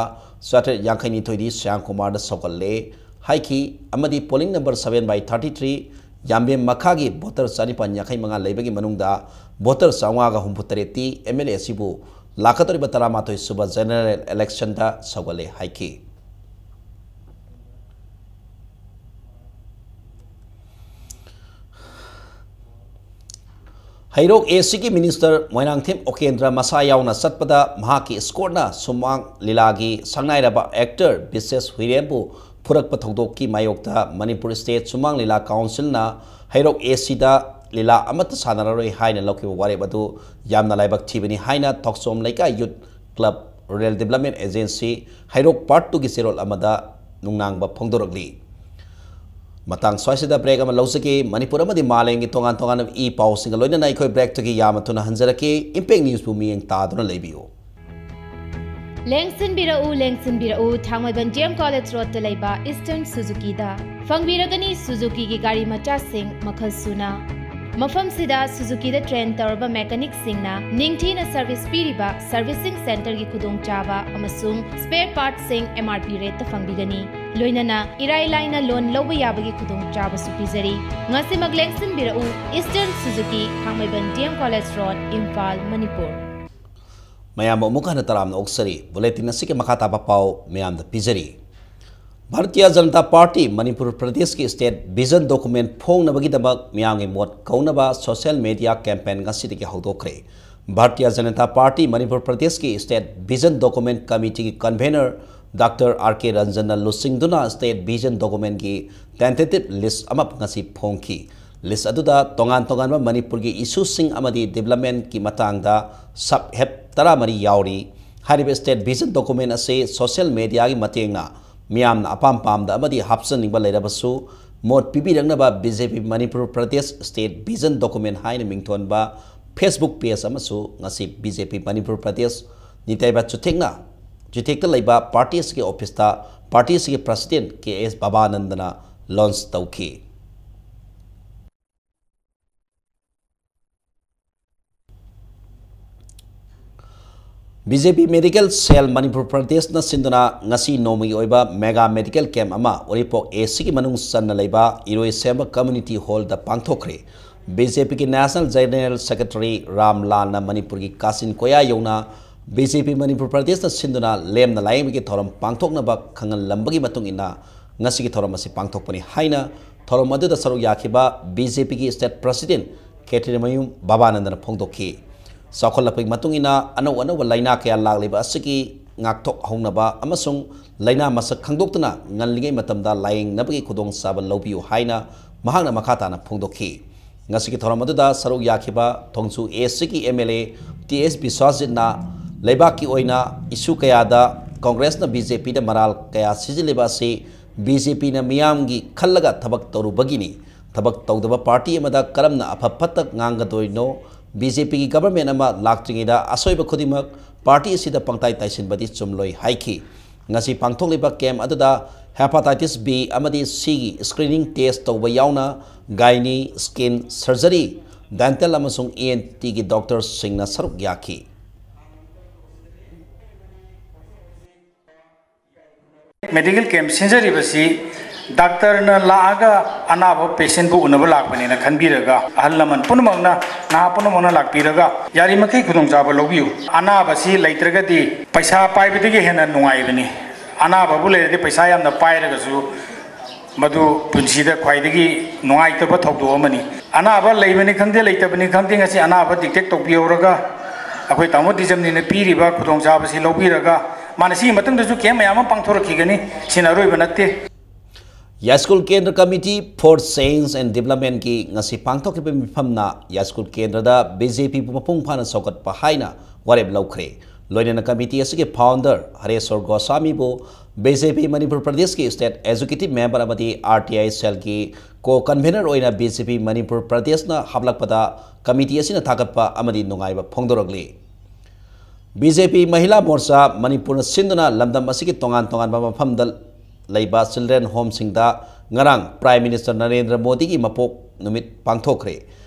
ꯆꯥꯇ꯭ꯔꯦꯠ ꯌꯥꯡꯈꯩꯅꯤꯊꯣꯏꯗꯤ ꯁ꯭ꯌꯥꯝ ꯀꯨꯃꯥꯔꯗ ꯁꯧꯒꯠꯂꯦ ꯍꯥꯏꯈꯤ ꯑꯃꯗꯤ polling number seven by thirty three ꯌꯥꯝꯕꯦꯝ ꯃꯈꯥꯒꯤ ꯚꯣꯇꯔ ꯆꯅꯤꯄꯥꯟ ꯌꯥꯡꯈꯩ ꯃꯉꯥ ꯂꯩꯕꯒꯤ ꯃꯅꯨꯡꯗ ꯚꯣꯇꯔ ꯆꯥꯝꯃꯉꯥꯒ ꯍꯨꯝꯐꯨ ꯇꯔꯦꯠꯇꯤ MLA ꯑꯁꯤꯕꯨ ꯂꯥꯛꯀꯗꯧꯔꯤꯕ ꯇꯔꯥꯃꯥꯊꯣꯏ ꯁꯨꯕ general election ꯗ ꯁꯧꯒꯠꯂꯦ ꯍꯥꯏꯈꯤ꯫ ꯍꯩꯔꯣꯛ A C ꯒꯤ minister ꯃꯣꯏꯔꯥꯡꯊꯦꯝ ꯎꯀꯦꯟꯗ꯭ꯔ ꯃꯁꯥ ꯌꯥꯎꯅ ꯆꯠꯄꯗ ꯃꯍꯥꯛꯀꯤ escort ꯅ ꯁꯨꯃꯥꯡ ꯂꯤꯂꯥꯒꯤ ꯁꯛꯅꯥꯏꯔꯕ actor ꯕꯤꯁꯦꯁ ꯍꯨꯏꯔꯦꯝꯕꯨ ꯐꯨꯔꯛꯄ ꯊꯧꯗꯣꯛꯀꯤ ꯃꯥꯌꯣꯛꯇ ꯃꯅꯤꯄꯨꯔ State ꯁꯨꯃꯥꯡ ꯂꯤꯂꯥ Council ꯅ ꯍꯩꯔꯣꯛ A C ꯗ ꯂꯤꯂꯥ ꯑꯃꯠꯇ ꯁꯥꯟꯅꯔꯔꯣꯏ ꯍꯥꯏꯅ ꯂꯧꯈꯤꯕ ꯋꯥꯔꯦꯞ ꯑꯗꯨ ꯌꯥꯝꯅ ꯂꯥꯏꯕꯛ ꯊꯤꯕꯅꯤ ꯍꯥꯏꯅ ꯊꯣꯛꯆꯣꯝ ꯂꯩꯀꯥꯏ Youth Club, Rural Development Agency, ꯍꯩꯔꯣꯛ Part two ꯒꯤ ꯆꯦꯔꯣꯜ ꯑꯃꯗ ꯅꯨꯡꯅꯥꯡꯕ ꯐꯣꯡꯗꯣꯔꯛꯂꯤ꯫ ꯃꯇꯥꯡ ꯁ꯭ꯋꯥꯏꯁꯤꯗ break ꯑꯃ ꯂꯧꯖꯒꯦ꯫ ꯃꯅꯤꯄꯨꯔ ꯑꯃꯗꯤ ꯃꯥꯂꯦꯝꯒꯤ ꯇꯣꯉꯥꯟ ꯇꯣꯉꯥꯟꯕ ꯏ ꯄꯥꯎꯁꯤꯡꯒ ꯂꯣꯏꯅꯅ ꯑꯩꯈꯣꯏ break ꯇꯒꯤ ꯌꯥꯝꯅ ꯊꯨꯅ ꯍꯟꯖꯔꯛꯀꯦ꯫ Impact News ꯄꯨ ꯃꯤꯠꯌꯦꯡ ꯇꯥꯗꯨꯅ ꯂꯩꯕꯤꯌꯨ꯫ ꯂꯦꯡꯁꯤꯟꯕꯤꯔꯛꯎ, ꯂꯦꯡꯁꯤꯟꯕꯤꯔꯛꯎ, ꯊꯥꯡꯃꯩꯕꯟ D M College Road ꯇ ꯂꯩꯕ Eastern Suzuki ꯗ꯫ ꯐꯪꯕꯤꯔꯒꯅꯤ Suzuki ꯒꯤ ꯒꯥꯔꯤ ꯃꯆꯥꯁꯤꯡ ꯃꯈꯜ ꯁꯨꯅ꯫ ꯃꯐꯝꯁꯤꯗ Suzuki ꯗ train ꯇꯧꯔꯕ mechanic ꯁꯤꯡꯅ ꯅꯤꯡꯊꯤꯅ service ꯄꯤꯔꯤꯕ servicing center ꯒꯤ ꯈꯨꯗꯣꯡꯆꯥꯕ ꯑꯃꯁꯨꯡ spare part ꯁꯤꯡ M R P rate ꯇ ꯐꯪꯕꯤꯒꯅꯤ꯫ ꯂꯣꯏꯅꯅ ꯏꯔꯥꯏ ꯂꯥꯏꯅ loan ꯂꯧꯕ ꯌꯥꯕꯒꯤ ꯈꯨꯗꯣꯡꯆꯥꯕꯁꯨ ꯄꯤꯖꯔꯤ꯫ ꯉꯁꯤꯃꯛ ꯂꯦꯡꯁꯤꯟꯕꯤꯔꯛꯎ, Eastern Suzuki, ꯊꯥꯡꯃꯩꯕꯟ D M College Road, Imphal, Manipur. ꯃꯌꯥꯝꯕꯨ ꯑꯃꯨꯛ ꯍꯟꯅ ꯇꯔꯥꯝꯅ ꯑꯣꯛꯆꯔꯤ꯫ Bulletin ꯑꯁꯤꯒꯤ ꯃꯈꯥ ꯇꯥꯕ ꯄꯥꯎ ꯃꯌꯥꯝꯗ ꯄꯤꯖꯔꯤ꯫ ꯚꯥꯔꯇꯤꯌꯥ ꯖꯅꯇꯥ ꯄꯥꯔꯇꯤ ꯃꯅꯤꯄꯨꯔ ꯄ꯭ꯔꯗꯦꯁꯀꯤ state vision document ꯐꯣꯡꯅꯕꯒꯤꯗꯃꯛ ꯃꯤꯌꯥꯝꯒꯤ ꯃꯣꯠ ꯀꯧꯅꯕ social media campaign ꯉꯁꯤꯗꯒꯤ ꯍꯧꯗꯣꯛꯈ꯭ꯔꯦ꯫ ꯚꯥꯔꯇꯤꯌꯥ ꯖꯅꯇꯥ ꯄꯥꯔꯇꯤ ꯃꯅꯤꯄꯨꯔ ꯄ꯭ꯔꯗꯦꯁꯀꯤ state vision document committee ꯒꯤ convener Doctor R K ꯔꯟꯖꯟꯅ ꯂꯨꯆꯤꯡꯗꯨꯅ state vision document ꯀꯤ tentative list ꯑꯃ ꯉꯁꯤ ꯐꯣꯡꯈꯤ꯫ List ꯑꯗꯨꯗ ꯇꯣꯉꯥꯟ ꯇꯣꯉꯥꯟꯕ ꯃꯅꯤꯄꯨꯔꯒꯤ issue ꯁꯤꯡ ꯑꯃꯗꯤ development ꯀꯤ ꯃꯇꯥꯡꯗ sub head ꯇꯔꯥꯃꯔꯤ ꯌꯥꯎꯔꯤ꯫ ꯍꯥꯏꯔꯤꯕ state vision document ꯑꯁꯤ social media ꯒꯤ ꯃꯇꯦꯡꯅ ꯃꯤꯌꯥꯝꯅ ꯑꯄꯥꯝ ꯄꯥꯝꯗ ꯑꯃꯗꯤ ꯍꯥꯞꯆꯟꯅꯤꯡꯕ ꯂꯩꯔꯕꯁꯨ ꯃꯣꯠ ꯄꯤꯕꯤꯔꯛꯅꯕ B J P Manipur Pradesh state vision document ꯍꯥꯏꯅ ꯃꯤꯡꯊꯣꯟꯕ Facebook page ꯑꯃꯁꯨ ꯉꯁꯤ B J P Manipur Pradesh ꯅꯤꯡꯇꯩꯕ ꯆꯨꯊꯦꯛꯅ, ꯆꯨꯊꯦꯛꯇ ꯂꯩꯕ party ꯑꯁꯤꯒꯤ office ꯇ party ꯑꯁꯤꯒꯤ president K S ꯕꯕꯥꯅꯟꯗꯅ launch ꯇꯧꯈꯤ꯫ ꯕꯤ ꯖꯦ ꯄꯤ ꯃꯦꯗꯤꯀꯦꯜ ꯁꯦꯜ ꯃꯅꯤꯄꯨꯔ ꯄ꯭ꯔꯗꯦꯁꯅ ꯁꯤꯟꯗꯨꯅ ꯉꯁꯤ ꯅꯣꯡꯃꯒꯤ ꯑꯣꯏꯕ ꯃꯦꯒꯥ ꯃꯦꯗꯤꯀꯦꯜ ꯀꯦꯝꯞ ꯑꯃ ꯎꯔꯤꯄꯣꯛ ꯑꯦ ꯁꯤꯒꯤ ꯃꯅꯨꯡ ꯆꯟꯅ ꯂꯩꯕ ꯏꯔꯣꯏꯁꯦꯝꯕ ꯀꯝꯃ꯭ꯌꯨꯅꯤꯇꯤ ꯍꯣꯜꯗ ꯄꯥꯡꯊꯣꯛꯈ꯭ꯔꯦ꯫ ꯕꯤ ꯖꯦ ꯄꯤꯒꯤ ꯅꯦꯁꯅꯦꯜ ꯖꯦꯅꯔꯦꯜ ꯁꯦꯀ꯭ꯔꯦꯇꯔꯤ ꯔꯥꯝ ꯂꯥꯜꯅ ꯃꯅꯤꯄꯨꯔꯒꯤ ꯀꯥꯆꯤꯟ ꯀꯣꯌꯥ ꯌꯧꯅ ꯕꯤ ꯖꯦ ꯄꯤ ꯃꯅꯤꯄꯨꯔ ꯄ꯭ꯔꯗꯦꯁꯅ ꯁꯤꯟꯗꯨꯅ ꯂꯦꯝꯅ ꯂꯥꯌꯦꯡꯕꯒꯤ ꯊꯧꯔꯝ ꯄꯥꯡꯊꯣꯛꯅꯕ ꯈꯪꯍꯜꯂꯝꯕꯒꯤ ꯃꯇꯨꯡ ꯏꯟꯅ ꯉꯁꯤꯒꯤ ꯊꯧꯔꯝ ꯑꯁꯤ ꯄꯥꯡꯊꯣꯛꯄꯅꯤ ꯍꯥꯏꯅ ꯊꯧꯔꯝ ꯑꯗꯨꯗ ꯁꯔꯨꯛ ꯌꯥꯈꯤꯕ ꯕꯤ ꯖꯦ ꯄꯤꯒꯤ ꯁ꯭ꯇꯦꯠ ꯄ꯭ꯔꯁꯤꯗꯦꯟꯠ ꯈꯦꯇ꯭ꯔꯤꯃꯌꯨꯝ ꯕꯕꯥꯅꯟꯗꯅ ꯐꯣꯡꯗꯣꯛꯈꯤ꯫ ꯆꯥꯎꯈꯠꯂꯛꯄꯒꯤ ꯃꯇꯨꯡ ꯏꯟꯅ ꯑꯅꯧ ꯑꯅꯧꯕ ꯂꯥꯏꯅꯥ ꯀꯌꯥ ꯂꯥꯛꯂꯤꯕ ꯑꯁꯤꯒꯤ ꯉꯥꯛꯊꯣꯛꯍꯧꯅꯕ ꯑꯃꯁꯨꯡ ꯂꯥꯏꯅꯥ ꯃꯁꯛ ꯈꯪꯗꯣꯛꯇꯨꯅ ꯉꯜꯂꯤꯉꯩ ꯃꯇꯝꯗ ꯂꯥꯌꯦꯡꯅꯕꯒꯤ ꯈꯨꯗꯣꯡꯆꯥꯕ ꯂꯧꯕꯤꯌꯨ ꯍꯥꯏꯅ ꯃꯍꯥꯛꯅ ꯃꯈꯥ ꯇꯥꯅ ꯐꯣꯡꯗꯣꯛꯈꯤ꯫ ꯉꯁꯤꯒꯤ ꯊꯧꯔꯝ ꯑꯗꯨꯗ ꯁꯔꯨꯛ ꯌꯥꯈꯤꯕ ꯊꯣꯡꯖꯨ ꯑꯦ ꯁꯤꯒꯤ ꯑꯦꯝ ꯑꯦꯜ ꯑꯦ ꯇꯤ ꯑꯦꯁ ꯕꯤꯁ꯭ꯋꯥꯁꯖꯤꯠꯅ ꯂꯩꯕꯥꯛꯀꯤ ꯑꯣꯏꯅ ꯏꯁꯨ ꯀꯌꯥꯗ ꯀꯣꯡꯒ꯭ꯔꯦꯁꯅ ꯕꯤ ꯖꯦ ꯄꯤꯗ ꯃꯔꯥꯜ ꯀꯌꯥ ꯁꯤꯖꯤꯜꯂꯤꯕ ꯑꯁꯤ ꯕꯤ ꯖꯦ ꯄꯤꯅ ꯃꯤꯌꯥꯝꯒꯤ ꯈꯜꯂꯒ ꯊꯕꯛ ꯇꯧꯔꯨꯕꯒꯤꯅꯤ꯫ ꯊꯕꯛ ꯇꯧꯗꯕ ꯄꯥꯔꯇꯤ ꯑꯃꯗ ꯀꯔꯝꯅ ꯑꯐ ꯐꯠꯇ ꯉꯥꯡꯒꯗꯣꯏꯅꯣ? ꯕꯤ ꯖꯦ ꯄꯤꯒꯤ ꯒꯚꯔꯟꯃꯦꯟꯠ ꯑꯃ ꯂꯥꯛꯇ꯭ꯔꯤꯉꯩꯗ ꯑꯁꯣꯏꯕ ꯈꯨꯗꯤꯡꯃꯛ ꯄꯥꯔꯇꯤ ꯑꯁꯤꯗ ꯄꯪꯇꯥꯏ ꯇꯥꯏꯁꯤꯟꯕꯗꯤ ꯆꯨꯝꯂꯣꯏ ꯍꯥꯏꯈꯤ꯫ ꯉꯁꯤ ꯄꯥꯡꯊꯣꯛꯂꯤꯕ ꯀꯦꯝꯞ ꯑꯗꯨꯗ ꯍꯦꯄꯥꯇꯥꯏꯇꯤꯁ ꯕꯤ ꯑꯃꯗꯤ ꯁꯤꯒꯤ ꯁ꯭ꯀ꯭ꯔꯤꯅꯤꯡ ꯇꯦꯁ ꯇꯧꯕ ꯌꯥꯎꯅ ꯒꯥꯏꯅꯤ, ꯁ꯭ꯀꯤꯟ ꯁꯔꯖꯔꯤ, ꯗꯦꯟꯇꯦꯜ ꯑꯃꯁꯨꯡ ꯏ ꯑꯦꯟ ꯇꯤꯒꯤ ꯗꯣꯛꯇꯔꯁꯤꯡꯅ ꯁꯔꯨꯛ ꯌꯥꯈꯤ꯫ ꯃꯦꯗꯤꯀꯦꯜ ꯀꯦꯝꯞ ꯁꯤꯟꯖꯔꯤꯕꯁꯤ ꯗꯥꯛꯇꯔꯅ ꯂꯥꯛꯑꯒ ꯑꯅꯥꯕ ꯄꯦꯁꯦꯟꯕꯨ ꯎꯅꯕ ꯂꯥꯛꯄꯅꯦꯅ ꯈꯟꯕꯤꯔꯒ, ꯑꯍꯜ ꯂꯃꯟ ꯄꯨꯝꯅꯃꯛꯅ, ꯅꯍꯥ ꯄꯨꯝꯅꯃꯛꯅ ꯂꯥꯛꯄꯤꯔꯒ ꯌꯥꯔꯤꯃꯈꯩ ꯈꯨꯗꯣꯡꯆꯥꯕ ꯂꯧꯕꯤꯌꯨ꯫ ꯑꯅꯥꯕꯁꯤ ꯂꯩꯇ꯭ꯔꯒꯗꯤ ꯄꯩꯁꯥ ꯄꯥꯏꯕꯗꯒꯤ ꯍꯦꯟꯅ ꯅꯨꯡꯉꯥꯏꯕꯅꯤ꯫ ꯑꯅꯥꯕꯕꯨ ꯂꯩꯔꯗꯤ ꯄꯩꯁꯥ ꯌꯥꯝꯅ ꯄꯥꯏꯔꯒꯁꯨ ꯃꯗꯨ ꯄꯨꯟꯁꯤꯗ ꯈ꯭ꯋꯥꯏꯗꯒꯤ ꯅꯨꯡꯉꯥꯏꯇꯕ ꯊꯧꯗꯣꯛ ꯑꯃꯅꯤ꯫ ꯑꯅꯥꯕ ꯂꯩꯕꯅꯤ ꯈꯪꯗꯦ, ꯂꯩꯇꯕꯅꯤ ꯈꯪꯗꯦ, ꯉꯁꯤ ꯑꯅꯥꯕ ꯗꯤꯇꯦꯛ ꯇꯧꯕꯤꯍꯧꯔꯒ ꯑꯩꯈꯣꯏ ꯇꯥꯃꯣ ꯇꯤꯖꯝꯅꯤꯅ ꯄꯤꯔꯤꯕ ꯈꯨꯗꯣꯡꯆꯥꯕꯁꯤ ꯂꯧꯕꯤꯔꯒ, ꯃꯥꯅ ꯁꯤꯒꯤ ꯃꯇꯨꯡꯗꯁꯨ ꯀꯦꯝꯞ ꯃꯌꯥꯝ ꯑꯃ ꯄꯥꯡꯊꯣꯔꯛꯈꯤꯒꯅꯤ꯫ ꯁꯤꯅ ꯑꯔꯣꯏꯕ ꯅꯠꯇꯦ꯫ ꯌꯥꯏꯁ꯭ꯀꯨꯜ ꯀꯦꯟꯗ꯭ꯔ ꯀꯃꯤꯇꯤ ꯐꯣꯔ ꯆꯦꯟꯖ ꯑꯦꯟ ꯗꯤꯕ꯭ꯂꯞꯃꯦꯟꯠꯀꯤ ꯉꯁꯤ ꯄꯥꯡꯊꯣꯛꯈꯤꯕ ꯃꯤꯐꯝꯅ ꯌꯥꯏꯁ꯭ꯀꯨꯜ ꯀꯦꯟꯗ꯭ꯔꯗ ꯕꯤ ꯖꯦ ꯄꯤꯕꯨ ꯃꯄꯨꯡ ꯐꯥꯅ ꯆꯥꯎꯈꯠꯄ ꯍꯥꯏꯅ ꯋꯥꯔꯦꯞ ꯂꯧꯈ꯭ꯔꯦ꯫ ꯂꯣꯏꯅꯅ ꯀꯃꯤꯇꯤ ꯑꯁꯤꯒꯤ ꯐꯥꯎꯟꯗꯔ ꯍꯔꯦꯁ꯭ꯋꯔ ꯒꯣꯁ꯭ꯋꯥꯃꯤꯕꯨ ꯕꯤ ꯖꯦ ꯄꯤ ꯃꯅꯤꯄꯨꯔ ꯄ꯭ꯔꯗꯦꯁꯀꯤ ꯁ꯭ꯇꯦꯠ ꯑꯦꯛꯖꯤꯀ꯭ꯌꯨꯇꯤꯕ ꯃꯦꯝꯕꯔ ꯑꯃꯗꯤ ꯑꯥꯔ ꯇꯤ ꯑꯥꯏ ꯁꯦꯜꯒꯤ ꯀꯣ ꯀꯟꯚꯤꯅꯔ ꯑꯣꯏꯅ ꯕꯤ ꯖꯦ ꯄꯤ ꯃꯅꯤꯄꯨꯔ ꯄ꯭ꯔꯗꯦꯁꯅ ꯍꯥꯞꯂꯛꯄꯗ ꯀꯃꯤꯇꯤ ꯑꯁꯤꯅ ꯊꯥꯒꯠꯄ ꯑꯃꯗꯤ ꯅꯨꯡꯉꯥꯏꯕ ꯐꯣꯡꯗꯣꯔꯛꯂꯤ꯫ ꯕꯤ ꯖꯦ ꯄꯤ ꯃꯍꯤꯂꯥ ꯃꯣꯔꯆꯥ ꯃꯅꯤꯄꯨꯔꯅ ꯁꯤꯟꯗꯨꯅ ꯂꯝꯗꯝ ꯑꯁꯤꯒꯤ ꯇꯣꯉꯥꯟ ꯇꯣꯉꯥꯟꯕ ꯃꯐꯝꯗ ꯂꯩꯕ ꯆꯤꯜꯗ꯭ꯔꯦꯟ ꯍꯣꯝꯁꯤꯡꯗ ꯉꯔꯥꯡ ꯄ꯭ꯔꯥꯏꯝ ꯃꯤꯅꯤꯁꯇꯔ ꯅꯔꯦꯟꯗ꯭ꯔ ꯃꯣꯗꯤꯒꯤ ꯃꯄꯣꯛ ꯅꯨꯃꯤꯠ ꯄꯥꯡꯊꯣꯛꯈ꯭ꯔꯦ꯫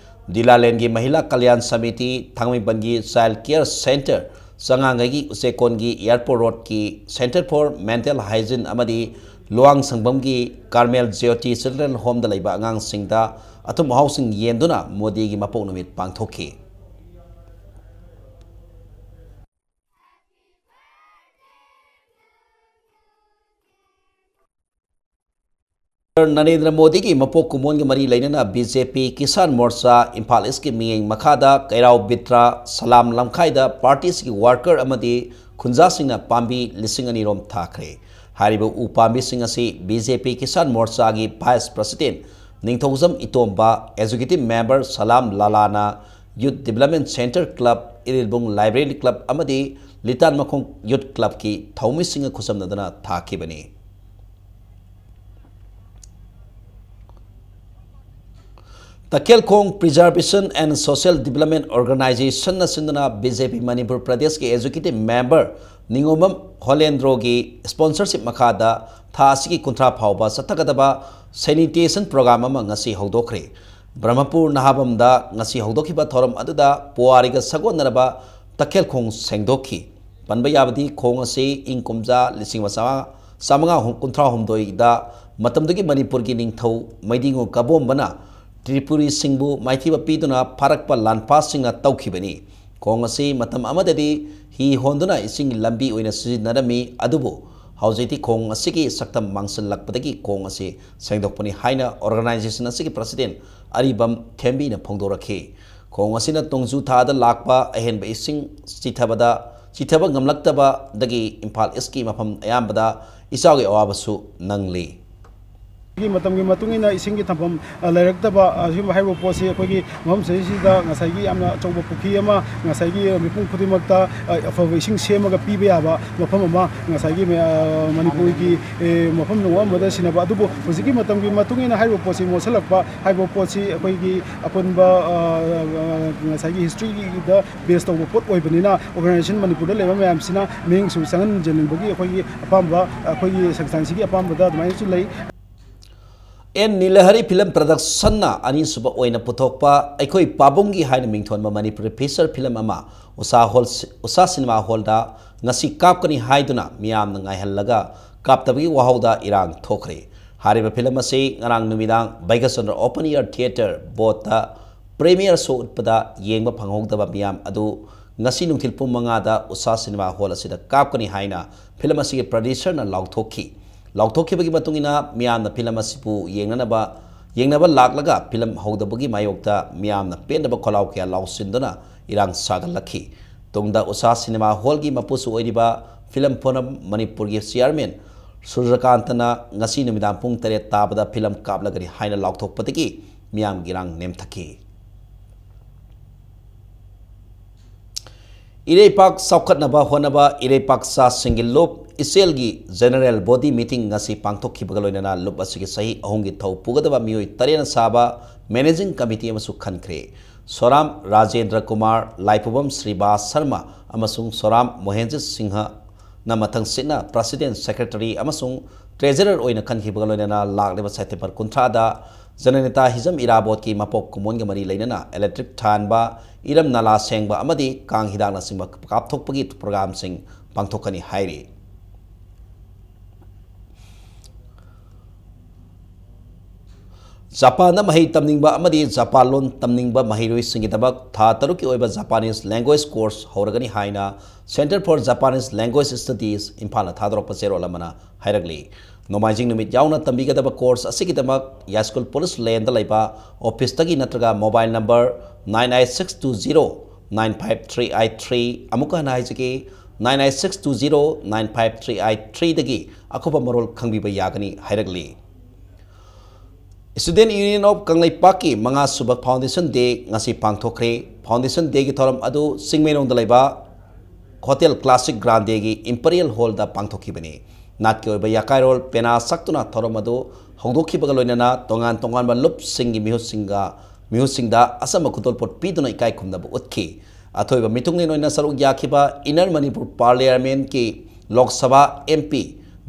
ꯗꯤꯂꯥꯂꯦꯟꯒꯤ ꯃꯍꯤꯂꯥ ꯀꯜꯌꯥꯟ ꯁꯃꯤꯇꯤ, ꯊꯥꯡꯃꯩꯕꯟꯒꯤ ꯆꯥꯏꯜꯗ ꯀꯤꯌꯔ ꯁꯦꯟꯇꯔ, ꯆꯉꯥꯡꯒꯩꯒꯤ ꯎꯆꯦꯛꯀꯣꯟꯒꯤ ꯑꯦꯌꯥꯔꯄꯣꯔꯠ ꯔꯣꯗꯀꯤ Centre for Mental Hygiene ꯑꯃꯗꯤ ꯂꯨꯋꯥꯡꯁꯪꯕꯝꯒꯤ Carmel Jyoti Children Homeꯗ ꯂꯩꯕ ꯑꯉꯥꯡꯁꯤꯡꯗ ꯑꯊꯨꯝ ꯑꯍꯥꯎꯁꯤꯡ ꯌꯦꯟꯗꯨꯅ ꯃꯣꯗꯤꯒꯤ ꯃꯄꯣꯛ ꯅꯨꯃꯤꯠ ꯄꯥꯡꯊꯣꯛꯈꯤ꯫ ꯅꯔꯦꯟꯗ꯭ꯔ ꯃꯣꯗꯤꯒꯤ ꯃꯄꯣꯛ ꯀꯨꯝꯑꯣꯟꯒ ꯃꯔꯤ ꯂꯩꯅꯅ B J P Kisan ꯃꯣꯔꯆꯥ Imphal ꯏꯁꯀꯤ ꯃꯤꯠꯌꯦꯡ ꯃꯈꯥꯗ ꯀꯩꯔꯥꯎ ꯕꯤꯇ꯭ꯔꯥ ꯁꯂꯥꯝ ꯂꯝꯈꯥꯏꯗ ꯄꯥꯔꯇꯤꯁꯤꯒꯤ ꯋꯥꯔꯀꯔ ꯑꯃꯗꯤ ꯈꯨꯟꯖꯥꯁꯤꯡꯅ ꯄꯥꯝꯕꯤ ꯂꯤꯁꯤꯡ ꯑꯅꯤ ꯔꯣꯝ ꯊꯥꯈ꯭ꯔꯦ꯫ ꯍꯥꯏꯔꯤꯕ ꯎ ꯄꯥꯝꯕꯤꯁꯤꯡ ꯑꯁꯤ ꯕꯤ ꯖꯦ ꯄꯤ ꯀꯤꯁꯥꯟ ꯃꯣꯔꯆꯥꯒꯤ vice president Ningthoujam Itomba, executive member Salam ꯂꯥꯂꯥꯅ youth development centre club, Irilbung library club ꯑꯃꯗꯤ ꯂꯤꯇꯥꯟꯃꯈꯣꯡ ꯌꯨꯠ ꯀ꯭ꯂꯕꯀꯤ ꯊꯧꯃꯤꯁꯤꯡꯒ ꯈꯨꯠꯁꯝꯅꯗꯨꯅ ꯊꯥꯈꯤꯕꯅꯤ꯫ ꯇꯈꯦꯜꯈꯣꯡ Preservation and Social Development Organizationꯅ ꯁꯤꯟꯗꯨꯅ ꯕꯤ ꯖꯦ ꯄꯤ ꯃꯅꯤꯄꯨꯔ ꯄ꯭ꯔꯗꯦꯁꯀꯤ ꯑꯦꯛꯖꯤꯀ꯭ꯌꯨꯇꯤꯚ ꯃꯦꯝꯕꯔ ꯅꯤꯉꯣꯝꯕꯝ ꯍꯣꯂꯦꯟꯗ꯭ꯔꯣꯒꯤ ꯁ꯭ꯄꯣꯟꯁꯔꯁꯤꯞ ꯃꯈꯥꯗ ꯊꯥ ꯑꯁꯤꯒꯤ ꯀꯨꯟꯊ꯭ꯔꯥ ꯐꯥꯎꯕ ꯆꯠꯊꯒꯗꯕ ꯁꯦꯅꯤꯇꯦꯁꯟ ꯄ꯭ꯔꯣꯒ꯭ꯔꯥꯝ ꯑꯃ ꯉꯁꯤ ꯍꯧꯗꯣꯛꯈ꯭ꯔꯦ꯫ ꯕ꯭ꯔꯍ꯭ꯃꯄꯨꯔ ꯅꯍꯥꯕꯝꯗ ꯉꯁꯤ ꯍꯧꯗꯣꯛꯈꯤꯕ ꯊꯧꯔꯝ ꯑꯗꯨꯗ ꯄꯨꯋꯥꯔꯤꯒ ꯁꯥꯒꯣꯟꯅꯔꯕ ꯇꯈꯦꯜ ꯈꯣꯡ ꯁꯦꯡꯗꯣꯛꯈꯤ꯫ ꯄꯟꯕ ꯌꯥꯕꯗꯤ, ꯈꯣꯡ ꯑꯁꯤ ꯏꯪ ꯀꯨꯝꯖꯥ ꯂꯤꯁꯤꯡ ꯑꯃ ꯆꯥꯝꯃꯉꯥ ꯀꯨꯟꯊ꯭ꯔꯥ ꯍꯨꯝꯗꯣꯏꯗ ꯃꯇꯝꯗꯨꯒꯤ ꯃꯅꯤꯄꯨꯔꯒꯤ ꯅꯤꯡꯊꯧ ꯃꯩꯗꯤꯉꯨ ꯀꯕꯣꯝꯕꯅ ꯇ꯭ꯔꯤꯄꯨꯔꯤꯁꯤꯡꯕꯨ ꯃꯥꯏꯊꯤꯕ ꯄꯤꯗꯨꯅ ꯐꯥꯔꯛꯄ ꯂꯥꯟꯐꯥꯁꯤꯡꯅ ꯇꯧꯈꯤꯕꯅꯤ꯫ ꯈꯣꯡ ꯑꯁꯤ ꯃꯇꯝ ꯑꯃꯗꯗꯤ ꯍꯤ ꯍꯣꯟꯗꯨꯅ ꯏꯁꯤꯡꯒꯤ ꯂꯝꯕꯤ ꯑꯣꯏꯅ ꯁꯤꯖꯤꯟꯅꯔꯝꯃꯤ, ꯑꯗꯨꯕꯨ ꯍꯧꯖꯤꯛꯇꯤ ꯈꯣꯡ ꯑꯁꯤꯒꯤ ꯁꯛꯇꯝ ꯃꯥꯡꯁꯤꯜꯂꯛꯄꯗꯒꯤ ꯈꯣꯡ ꯑꯁꯤ ꯁꯦꯡꯗꯣꯛꯄꯅꯤ ꯍꯥꯏꯅ ꯑꯣꯔꯒꯅꯥꯏꯖꯦꯁꯟ ꯑꯁꯤꯒꯤ ꯄ꯭ꯔꯁꯤꯗꯦꯟ ꯑꯔꯤꯕꯝ ꯊꯦꯝꯕꯤꯅ ꯐꯣꯡꯗꯣꯔꯛꯈꯤ꯫ ꯈꯣꯡ ꯑꯁꯤꯅ ꯅꯣꯡꯖꯨ ꯊꯥꯗ ꯂꯥꯛꯄ ꯑꯍꯦꯟꯕ ꯏꯁꯤꯡ ꯆꯤꯊꯕꯗ, ꯆꯤꯊꯕ ꯉꯝꯂꯛꯇꯕꯗꯒꯤ ꯏꯝꯐꯥꯜ ꯏꯁꯀꯤ ꯃꯐꯝ ꯑꯌꯥꯝꯕꯗ ꯏꯆꯥꯎꯒꯤ ꯑꯋꯥꯕꯁꯨ ꯅꯪꯂꯤ꯫ ꯒꯤ ꯃꯇꯝꯒꯤ ꯃꯇꯨꯡ ꯏꯟꯅ ꯏꯁꯤꯡꯒꯤ ꯊꯝꯐꯝ, ꯑ, ꯂꯩꯔꯛꯇꯕ, ꯑ, ꯁꯤꯒꯨꯝꯕ ꯍꯥꯏꯔꯤꯕ ꯄꯣꯠꯁꯤ ꯑꯩꯈꯣꯏꯒꯤ ꯃꯐꯝꯁꯤꯗꯩꯁꯤꯗ ꯉꯁꯥꯏꯒꯤ ꯌꯥꯝꯅ ꯑꯆꯧꯕ ꯄꯨꯈ꯭ꯔꯤ ꯑꯃ ꯉꯁꯥꯏꯒꯤ ꯃꯤꯄꯨꯝ ꯈꯨꯗꯤꯡꯃꯛꯇ, ꯑ, ꯑꯐꯕ ꯏꯁꯤꯡ ꯁꯦꯝꯃꯒ ꯄꯤꯕ ꯌꯥꯕ ꯃꯐꯝ ꯑꯃ ꯉꯁꯥꯏꯒꯤ ꯃ-, ꯑ, ꯃꯅꯤꯄꯨꯔꯒꯤ, ꯑꯦ, ꯃꯐꯝ ꯑꯃꯗ ꯁꯤꯟꯅꯕ꯫ ꯑꯗꯨꯕꯨ ꯍꯧꯖꯤꯛꯀꯤ ꯃꯇꯝꯒꯤ ꯃꯇꯨꯡ ꯏꯟꯅ ꯍꯥꯏꯔꯤꯕ ꯄꯣꯠꯁꯤ ꯃꯣꯠꯁꯤꯜꯂꯛꯄ ꯍꯥꯏꯕ ꯄꯣꯠꯁꯤ ꯑꯩꯈꯣꯏꯒꯤ ꯑꯄꯨꯟꯕ, ꯑ, ꯑ, ꯉꯁꯥꯏꯒꯤ ꯍꯤꯁꯇ꯭ꯔꯤꯒꯤꯗ ꯕꯦꯁ ꯇꯧꯕ ꯄꯣꯠ ꯑꯣꯏꯕꯅꯤꯅ, ꯑꯣꯔꯒꯅꯥꯏꯖꯦꯁꯟ ꯃꯅꯤꯄꯨꯔꯗ ꯂꯩꯕ ꯃꯌꯥꯝꯁꯤꯅ ꯃꯤꯠꯌꯦꯡꯁꯨ ꯆꯪꯍꯟꯖꯅꯤꯡꯕꯒꯤ ꯑꯩꯈꯣꯏꯒꯤ ꯑꯄꯥꯝꯕ, ꯑꯩꯈꯣꯏꯒꯤ ꯁꯪꯁꯊꯥꯟꯁꯤꯒꯤ ꯑꯄꯥꯝꯕꯗ ꯑꯗꯨꯃꯥꯏꯅꯁꯨ ꯂꯩ꯫ ꯑꯦꯟ ꯅꯤꯂꯍꯔꯤ ꯐꯤꯂꯝ ꯄ꯭ꯔꯗꯛꯁꯟꯅ ꯑꯅꯤꯁꯨꯕ ꯑꯣꯏꯅ ꯄꯨꯊꯣꯛꯄ ꯑꯩꯈꯣꯏ ꯄꯥꯕꯨꯡꯒꯤ ꯍꯥꯏꯅ ꯃꯤꯡꯊꯣꯟꯕ ꯃꯅꯤꯄꯨꯔꯤ ꯐꯤꯆꯔ ꯐꯤꯂꯝ ꯑꯃ ꯎꯁꯥ ꯍꯣꯜ, ꯎꯁꯥ ꯁꯤꯅꯦꯃꯥ ꯍꯣꯜꯗ ꯉꯁꯤ ꯀꯥꯞꯀꯅꯤ ꯍꯥꯏꯗꯨꯅ ꯃꯤꯌꯥꯝꯅ ꯉꯥꯏꯍꯜꯂꯒ ꯀꯥꯞꯇꯕꯒꯤ ꯋꯥꯍꯧꯗ ꯏꯔꯥꯡ ꯊꯣꯛꯈ꯭ꯔꯦ꯫ ꯍꯥꯏꯔꯤꯕ ꯐꯤꯂꯝ ꯑꯁꯤ ꯉꯔꯥꯡ ꯅꯨꯃꯤꯗꯥꯡ Bhagyachandra open year theatre ꯕꯣꯠꯇ premier ꯁꯣ ꯎꯠꯄꯗ ꯌꯦꯡꯕ ꯐꯪꯍꯧꯗꯕ ꯃꯤꯌꯥꯝ ꯑꯗꯨ ꯉꯁꯤ ꯅꯨꯡꯊꯤꯜ ꯄꯨꯡ ꯃꯉꯥꯗ ꯎꯁꯥ ꯁꯤꯅꯦꯃꯥ ꯍꯣꯜ ꯑꯁꯤꯗ ꯀꯥꯞꯀꯅꯤ ꯍꯥꯏꯅ ꯐꯤꯂꯝ ꯑꯁꯤꯒꯤ ꯄ꯭ꯔꯗ꯭ꯌꯨꯁꯔꯅ ꯂꯥꯎꯊꯣꯛꯈꯤ꯫ ꯂꯥꯎꯊꯣꯛꯈꯤꯕꯒꯤ ꯃꯇꯨꯡ ꯏꯟꯅ ꯃꯤꯌꯥꯝꯅ ꯐꯤꯂꯝ ꯑꯁꯤꯕꯨ ꯌꯦꯡꯅꯅꯕ, ꯌꯦꯡꯅꯕ ꯂꯥꯛꯂꯒ ꯐꯤꯂꯝ ꯍꯧꯗꯕꯒꯤ ꯃꯥꯌꯣꯛꯇ ꯃꯤꯌꯥꯝꯅ ꯄꯦꯟꯗꯕ ꯈꯣꯜꯂꯥꯎ ꯀꯌꯥ ꯂꯥꯎꯁꯤꯟꯗꯨꯅ ꯏꯔꯥꯡ ꯁꯥꯒꯠꯂꯛꯈꯤ꯫ ꯇꯨꯡꯗ ꯎꯁꯥ ꯁꯤꯅꯦꯃꯥ ꯍꯣꯜꯒꯤ ꯃꯄꯨꯁꯨ ꯑꯣꯏꯔꯤꯕ ꯐꯤꯂꯝ ꯐꯣꯔꯝ ꯃꯅꯤꯄꯨꯔꯒꯤ ꯆꯤꯌꯥꯔꯃꯦꯟ ꯁꯨꯔꯖꯀꯥꯟꯇꯅ ꯉꯁꯤ ꯅꯨꯃꯤꯗꯥꯡ ꯄꯨꯡ ꯇꯔꯦꯠ ꯇꯥꯕꯗ ꯐꯤꯂꯝ ꯀꯥꯞꯂꯒꯅꯤ ꯍꯥꯏꯅ ꯂꯥꯎꯊꯣꯛꯄꯗꯒꯤ ꯃꯤꯌꯥꯝꯒꯤ ꯏꯔꯥꯡ ꯅꯦꯝꯊꯈꯤ꯫ ꯏꯔꯩꯄꯥꯛ ꯆꯥꯎꯈꯠꯅꯕ ꯍꯣꯠꯅꯕ ꯏꯔꯩꯄꯥꯛ ꯆꯥꯁꯤꯡꯒꯤ ꯂꯨꯞ ꯏꯆꯦꯜꯒꯤ ꯖꯦꯅꯔꯦꯜ ꯕꯣꯗꯤ ꯃꯤꯇꯤꯡ ꯉꯁꯤ ꯄꯥꯡꯊꯣꯛꯈꯤꯕꯒ ꯂꯣꯏꯅꯅ ꯂꯨꯞ ꯑꯁꯤꯒꯤ ꯆꯍꯤ ꯑꯍꯨꯝꯒꯤ ꯊꯧ ꯄꯨꯒꯗꯕ ꯃꯤꯑꯣꯏ ꯇꯔꯦꯠꯅ ꯁꯥꯕ ꯃꯦꯅꯦꯖꯤꯡ ꯀꯃꯤꯇꯤ ꯑꯃꯁꯨ ꯈꯟꯈ꯭ꯔꯦ꯫ ꯁꯣꯔꯥꯝ ꯔꯥꯖꯦꯟꯗ꯭ꯔ ꯀꯨꯃꯥꯔ, ꯂꯥꯏꯄꯨꯕꯝ ꯁ꯭ꯔꯤꯕꯥꯁ ꯁꯔꯃ ꯑꯃꯁꯨꯡ ꯁꯣꯔꯥꯝ ꯃꯣꯍꯦꯟꯖꯤꯠ ꯁꯤꯡꯍ ꯅ ꯃꯊꯪꯁꯤꯠꯅ ꯄ꯭ꯔꯁꯤꯗꯦꯟ, ꯁꯦꯀ꯭ꯔꯦꯇꯔꯤ ꯑꯃꯁꯨꯡ ꯇ꯭ꯔꯦꯖꯔꯔ ꯑꯣꯏꯅ ꯈꯟꯈꯤꯕꯒ ꯂꯣꯏꯅꯅ ꯂꯥꯛꯂꯤꯕ ꯁꯦꯞꯇꯦꯝꯕꯔ ꯀꯨꯟꯊ꯭ꯔꯥꯗ ꯖꯅꯅꯦꯇꯥ ꯍꯤꯖꯝ ꯏꯔꯥꯕꯣꯠꯀꯤ ꯃꯄꯣꯛ ꯀꯨꯝꯑꯣꯟꯒ ꯃꯔꯤ ꯂꯩꯅꯅ ꯏꯂꯦꯛꯇ꯭ꯔꯤꯛ ꯊꯥꯟꯕ, ꯏꯔꯝ ꯅꯂꯥ ꯁꯦꯡꯕ ꯑꯃꯗꯤ ꯀꯥꯡ ꯍꯤꯗꯥꯛꯅꯆꯤꯡꯕ ꯀꯥꯞꯊꯣꯛꯄꯒꯤ ꯄ꯭ꯔꯣꯒ꯭ꯔꯥꯝꯁꯤꯡ ꯄꯥꯡꯊꯣꯛꯀꯅꯤ ꯍꯥꯏꯔꯤ꯫ ꯖꯄꯥꯟꯗ ꯃꯍꯩ ꯇꯝꯅꯤꯡꯕ ꯑꯃꯗꯤ ꯖꯄꯥꯟ ꯂꯣꯟ ꯇꯝꯅꯤꯡꯕ ꯃꯍꯩꯔꯣꯏꯁꯤꯡꯒꯤꯗꯃꯛ ꯊꯥ ꯇꯔꯨꯛꯀꯤ ꯑꯣꯏꯕ ꯖꯄꯥꯅꯤꯁ ꯂꯦꯡꯒ꯭ꯋꯦꯖ ꯀꯣꯔꯁ ꯍꯧꯔꯒꯅꯤ ꯍꯥꯏꯅ Centre for Japanese Language Studies ꯏꯝꯐꯥꯜꯅ ꯊꯥꯗꯣꯔꯛꯄ ꯆꯦꯔꯣꯜ ꯑꯃꯅ ꯍꯥꯏꯔꯛꯂꯤ꯫ ꯅꯣꯡꯃꯥꯏꯖꯤꯡ ꯅꯨꯃꯤꯠ ꯌꯥꯎꯅ ꯇꯝꯕꯤꯒꯗꯕ ꯀꯣꯔꯁ ꯑꯁꯤꯒꯤꯗꯃꯛ ꯌꯥꯏꯁ꯭ꯀꯨꯜ ꯄꯨꯂꯤꯁ ꯂꯦꯟꯗ ꯂꯩꯕ ꯑꯣꯐꯤꯁꯇꯒꯤ ꯅꯠꯇ꯭ꯔꯒ mobile number nine eight six two zero nine five three eight three, ꯑꯃꯨꯛꯀ ꯍꯟꯅ ꯍꯥꯏꯖꯒꯦ, nine eight six two zero nine five three eight three ꯗꯒꯤ ꯑꯀꯨꯞꯄ ꯃꯔꯣꯜ ꯈꯪꯕꯤꯕ ꯌꯥꯒꯅꯤ ꯍꯥꯏꯔꯛꯂꯤ꯫ Student Union of ꯀꯪꯂꯩꯄꯥꯛꯀꯤ ꯃꯉꯥꯁꯨꯕ Foundation Day ꯉꯁꯤ ꯄꯥꯡꯊꯣꯛꯈ꯭ꯔꯦ꯫ Foundation Dayꯒꯤ ꯊꯧꯔꯝ ꯑꯗꯨ ꯆꯤꯡꯃꯩꯔꯣꯡꯗ ꯂꯩꯕ ꯍꯣꯇꯦꯜ ꯀ꯭ꯂꯥꯁꯤꯛ ꯒ꯭ꯔꯥꯟꯗꯦꯒꯤ ꯏꯝꯄꯔꯤꯌꯦꯜ ꯍꯣꯜꯗ ꯄꯥꯡꯊꯣꯛꯈꯤꯕꯅꯤ꯫ ꯅꯥꯠꯀꯤ ꯑꯣꯏꯕ ꯌꯥꯀꯥꯏꯔꯣꯜ ꯄꯦꯅꯥ ꯁꯛꯇꯨꯅ ꯊꯧꯔꯝ ꯑꯗꯨ ꯍꯧꯗꯣꯛꯈꯤꯕꯒ ꯂꯣꯏꯅꯅ ꯇꯣꯉꯥꯟ ꯇꯣꯉꯥꯟꯕ ꯂꯨꯞꯁꯤꯡꯒꯤ ꯃꯤꯍꯨꯠꯁꯤꯡꯒ, ꯃꯤꯍꯨꯠꯁꯤꯡꯗ ꯑꯆꯝꯕ ꯈꯨꯗꯣꯜꯄꯣꯠ ꯄꯤꯗꯨꯅ ꯏꯀꯥꯏ ꯈꯨꯝꯅꯕ ꯎꯠꯈꯤ꯫ ꯑꯊꯣꯏꯕ ꯃꯤꯊꯨꯡꯂꯦꯟ ꯑꯣꯏꯅ ꯁꯔꯨꯛ ꯌꯥꯈꯤꯕ inner Manipur ꯄꯥꯔꯂꯤꯌꯥꯃꯦꯟꯠꯀꯤ Lok Sabha MP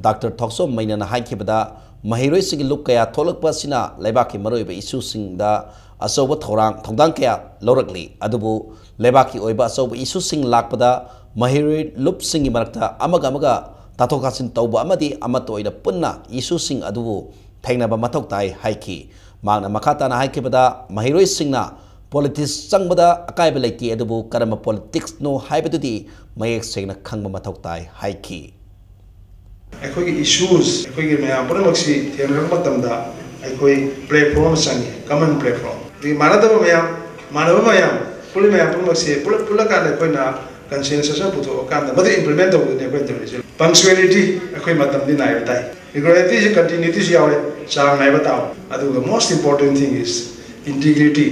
doctor ꯊꯣꯛꯆꯣꯝ ꯃꯩꯅꯅ ꯍꯥꯏꯈꯤꯕꯗ, ꯃꯍꯩꯔꯣꯏꯁꯤꯡꯒꯤ ꯂꯨꯞ ꯀꯌꯥ ꯊꯣꯛꯂꯛꯄ ꯑꯁꯤꯅ ꯂꯩꯕꯥꯛꯀꯤ ꯃꯔꯨꯑꯣꯏꯕ ꯏꯁꯨꯁꯤꯡꯗ ꯑꯆꯧꯕ ꯊꯧꯔꯥꯡ, ꯊꯧꯗꯥꯡ ꯀꯌꯥ ꯂꯧꯔꯛꯂꯤ꯫ ꯑꯗꯨꯕꯨ ꯂꯩꯕꯥꯛꯀꯤ ꯑꯣꯏꯕ ꯑꯆꯧꯕ ꯏꯁꯨꯁꯤꯡ ꯂꯥꯛꯄꯗ ꯃꯍꯩꯔꯣꯏ ꯂꯨꯞꯁꯤꯡꯒꯤ ꯃꯔꯛꯇ ꯑꯃꯒ ꯑꯃꯒ ꯇꯥꯊꯣꯛ ꯇꯥꯁꯤꯟ ꯇꯧꯕ ꯑꯃꯗꯤ ꯑꯃꯠꯇ ꯑꯣꯏꯅ ꯄꯨꯟꯅ ꯏꯁꯨꯁꯤꯡ ꯑꯗꯨꯕꯨ ꯊꯦꯡꯅꯕ ꯃꯊꯧ ꯇꯥꯏ ꯍꯥꯏꯈꯤ꯫ ꯃꯍꯥꯛꯅ ꯃꯈꯥ ꯇꯥꯅ ꯍꯥꯏꯈꯤꯕꯗ, ꯃꯍꯩꯔꯣꯏꯁꯤꯡꯅ ꯄꯣꯂꯤꯇꯤꯛꯁ ꯆꯪꯕꯗ ꯑꯀꯥꯏꯕ ꯂꯩꯇꯦ, ꯑꯗꯨꯕꯨ ꯀꯔꯝꯕ ꯄꯣꯂꯤꯇꯤꯛꯁꯅꯣ ꯍꯥꯏꯕꯗꯨꯗꯤ ꯃꯌꯦꯛ ꯁꯦꯡꯅ ꯈꯪꯕ ꯃꯊꯧ ꯇꯥꯏ ꯍꯥꯏꯈꯤ꯫ ꯑꯩꯈꯣꯏꯒꯤ ꯏꯁꯨꯁ, ꯑꯩꯈꯣꯏꯒꯤ ꯃꯌꯥꯝ ꯄꯨꯝꯅꯃꯛꯁꯤ ꯊꯦꯡꯅꯔꯛꯄ ꯃꯇꯝꯗ ꯑꯩꯈꯣꯏ ꯄ꯭ꯂꯦꯠꯐꯣꯝ ꯑꯃ ꯆꯪꯉꯤ, ꯀꯃꯟ ꯄ꯭ꯂꯦꯠꯐꯣꯝ꯫ ꯑꯗꯒꯤ ꯃꯥꯟꯅꯗꯕ ꯃꯌꯥꯝ, ꯃꯥꯟꯅꯕ ꯃꯌꯥꯝ, ꯄꯨꯜꯂꯤ ꯃꯌꯥꯝ ꯄꯨꯝꯅꯃꯛꯁꯦ ꯄꯨꯂꯞ ꯄꯨꯜꯂꯀꯥꯟꯗ ꯑꯩꯈꯣꯏꯅ ꯀꯟꯁꯦꯟꯁꯁ ꯑꯃ ꯄꯨꯊꯣꯛꯑꯀꯥꯟꯗ ꯃꯗꯨ ꯏꯝꯄ꯭ꯂꯤꯃꯦꯟ ꯇꯧꯕꯗꯨꯅꯤ ꯑꯩꯈꯣꯏꯅ ꯇꯧꯔꯤꯁꯦ꯫ ꯄꯪꯆꯨꯋꯦꯂꯤꯇꯤ, ꯑꯩꯈꯣꯏ ꯃꯇꯝꯗꯤ ꯅꯥꯏꯕ ꯇꯥꯏ꯫ ꯔꯤꯒꯨꯂꯔꯤꯇꯤꯁꯤ, ꯀꯟꯇꯤꯅ꯭ꯌꯨꯇꯤꯁꯨ ꯌꯥꯎꯔꯦ, ꯆꯥꯡ ꯅꯥꯏꯕ ꯇꯥꯕ꯫ ꯑꯗꯨꯒ most important thing is integrity꯫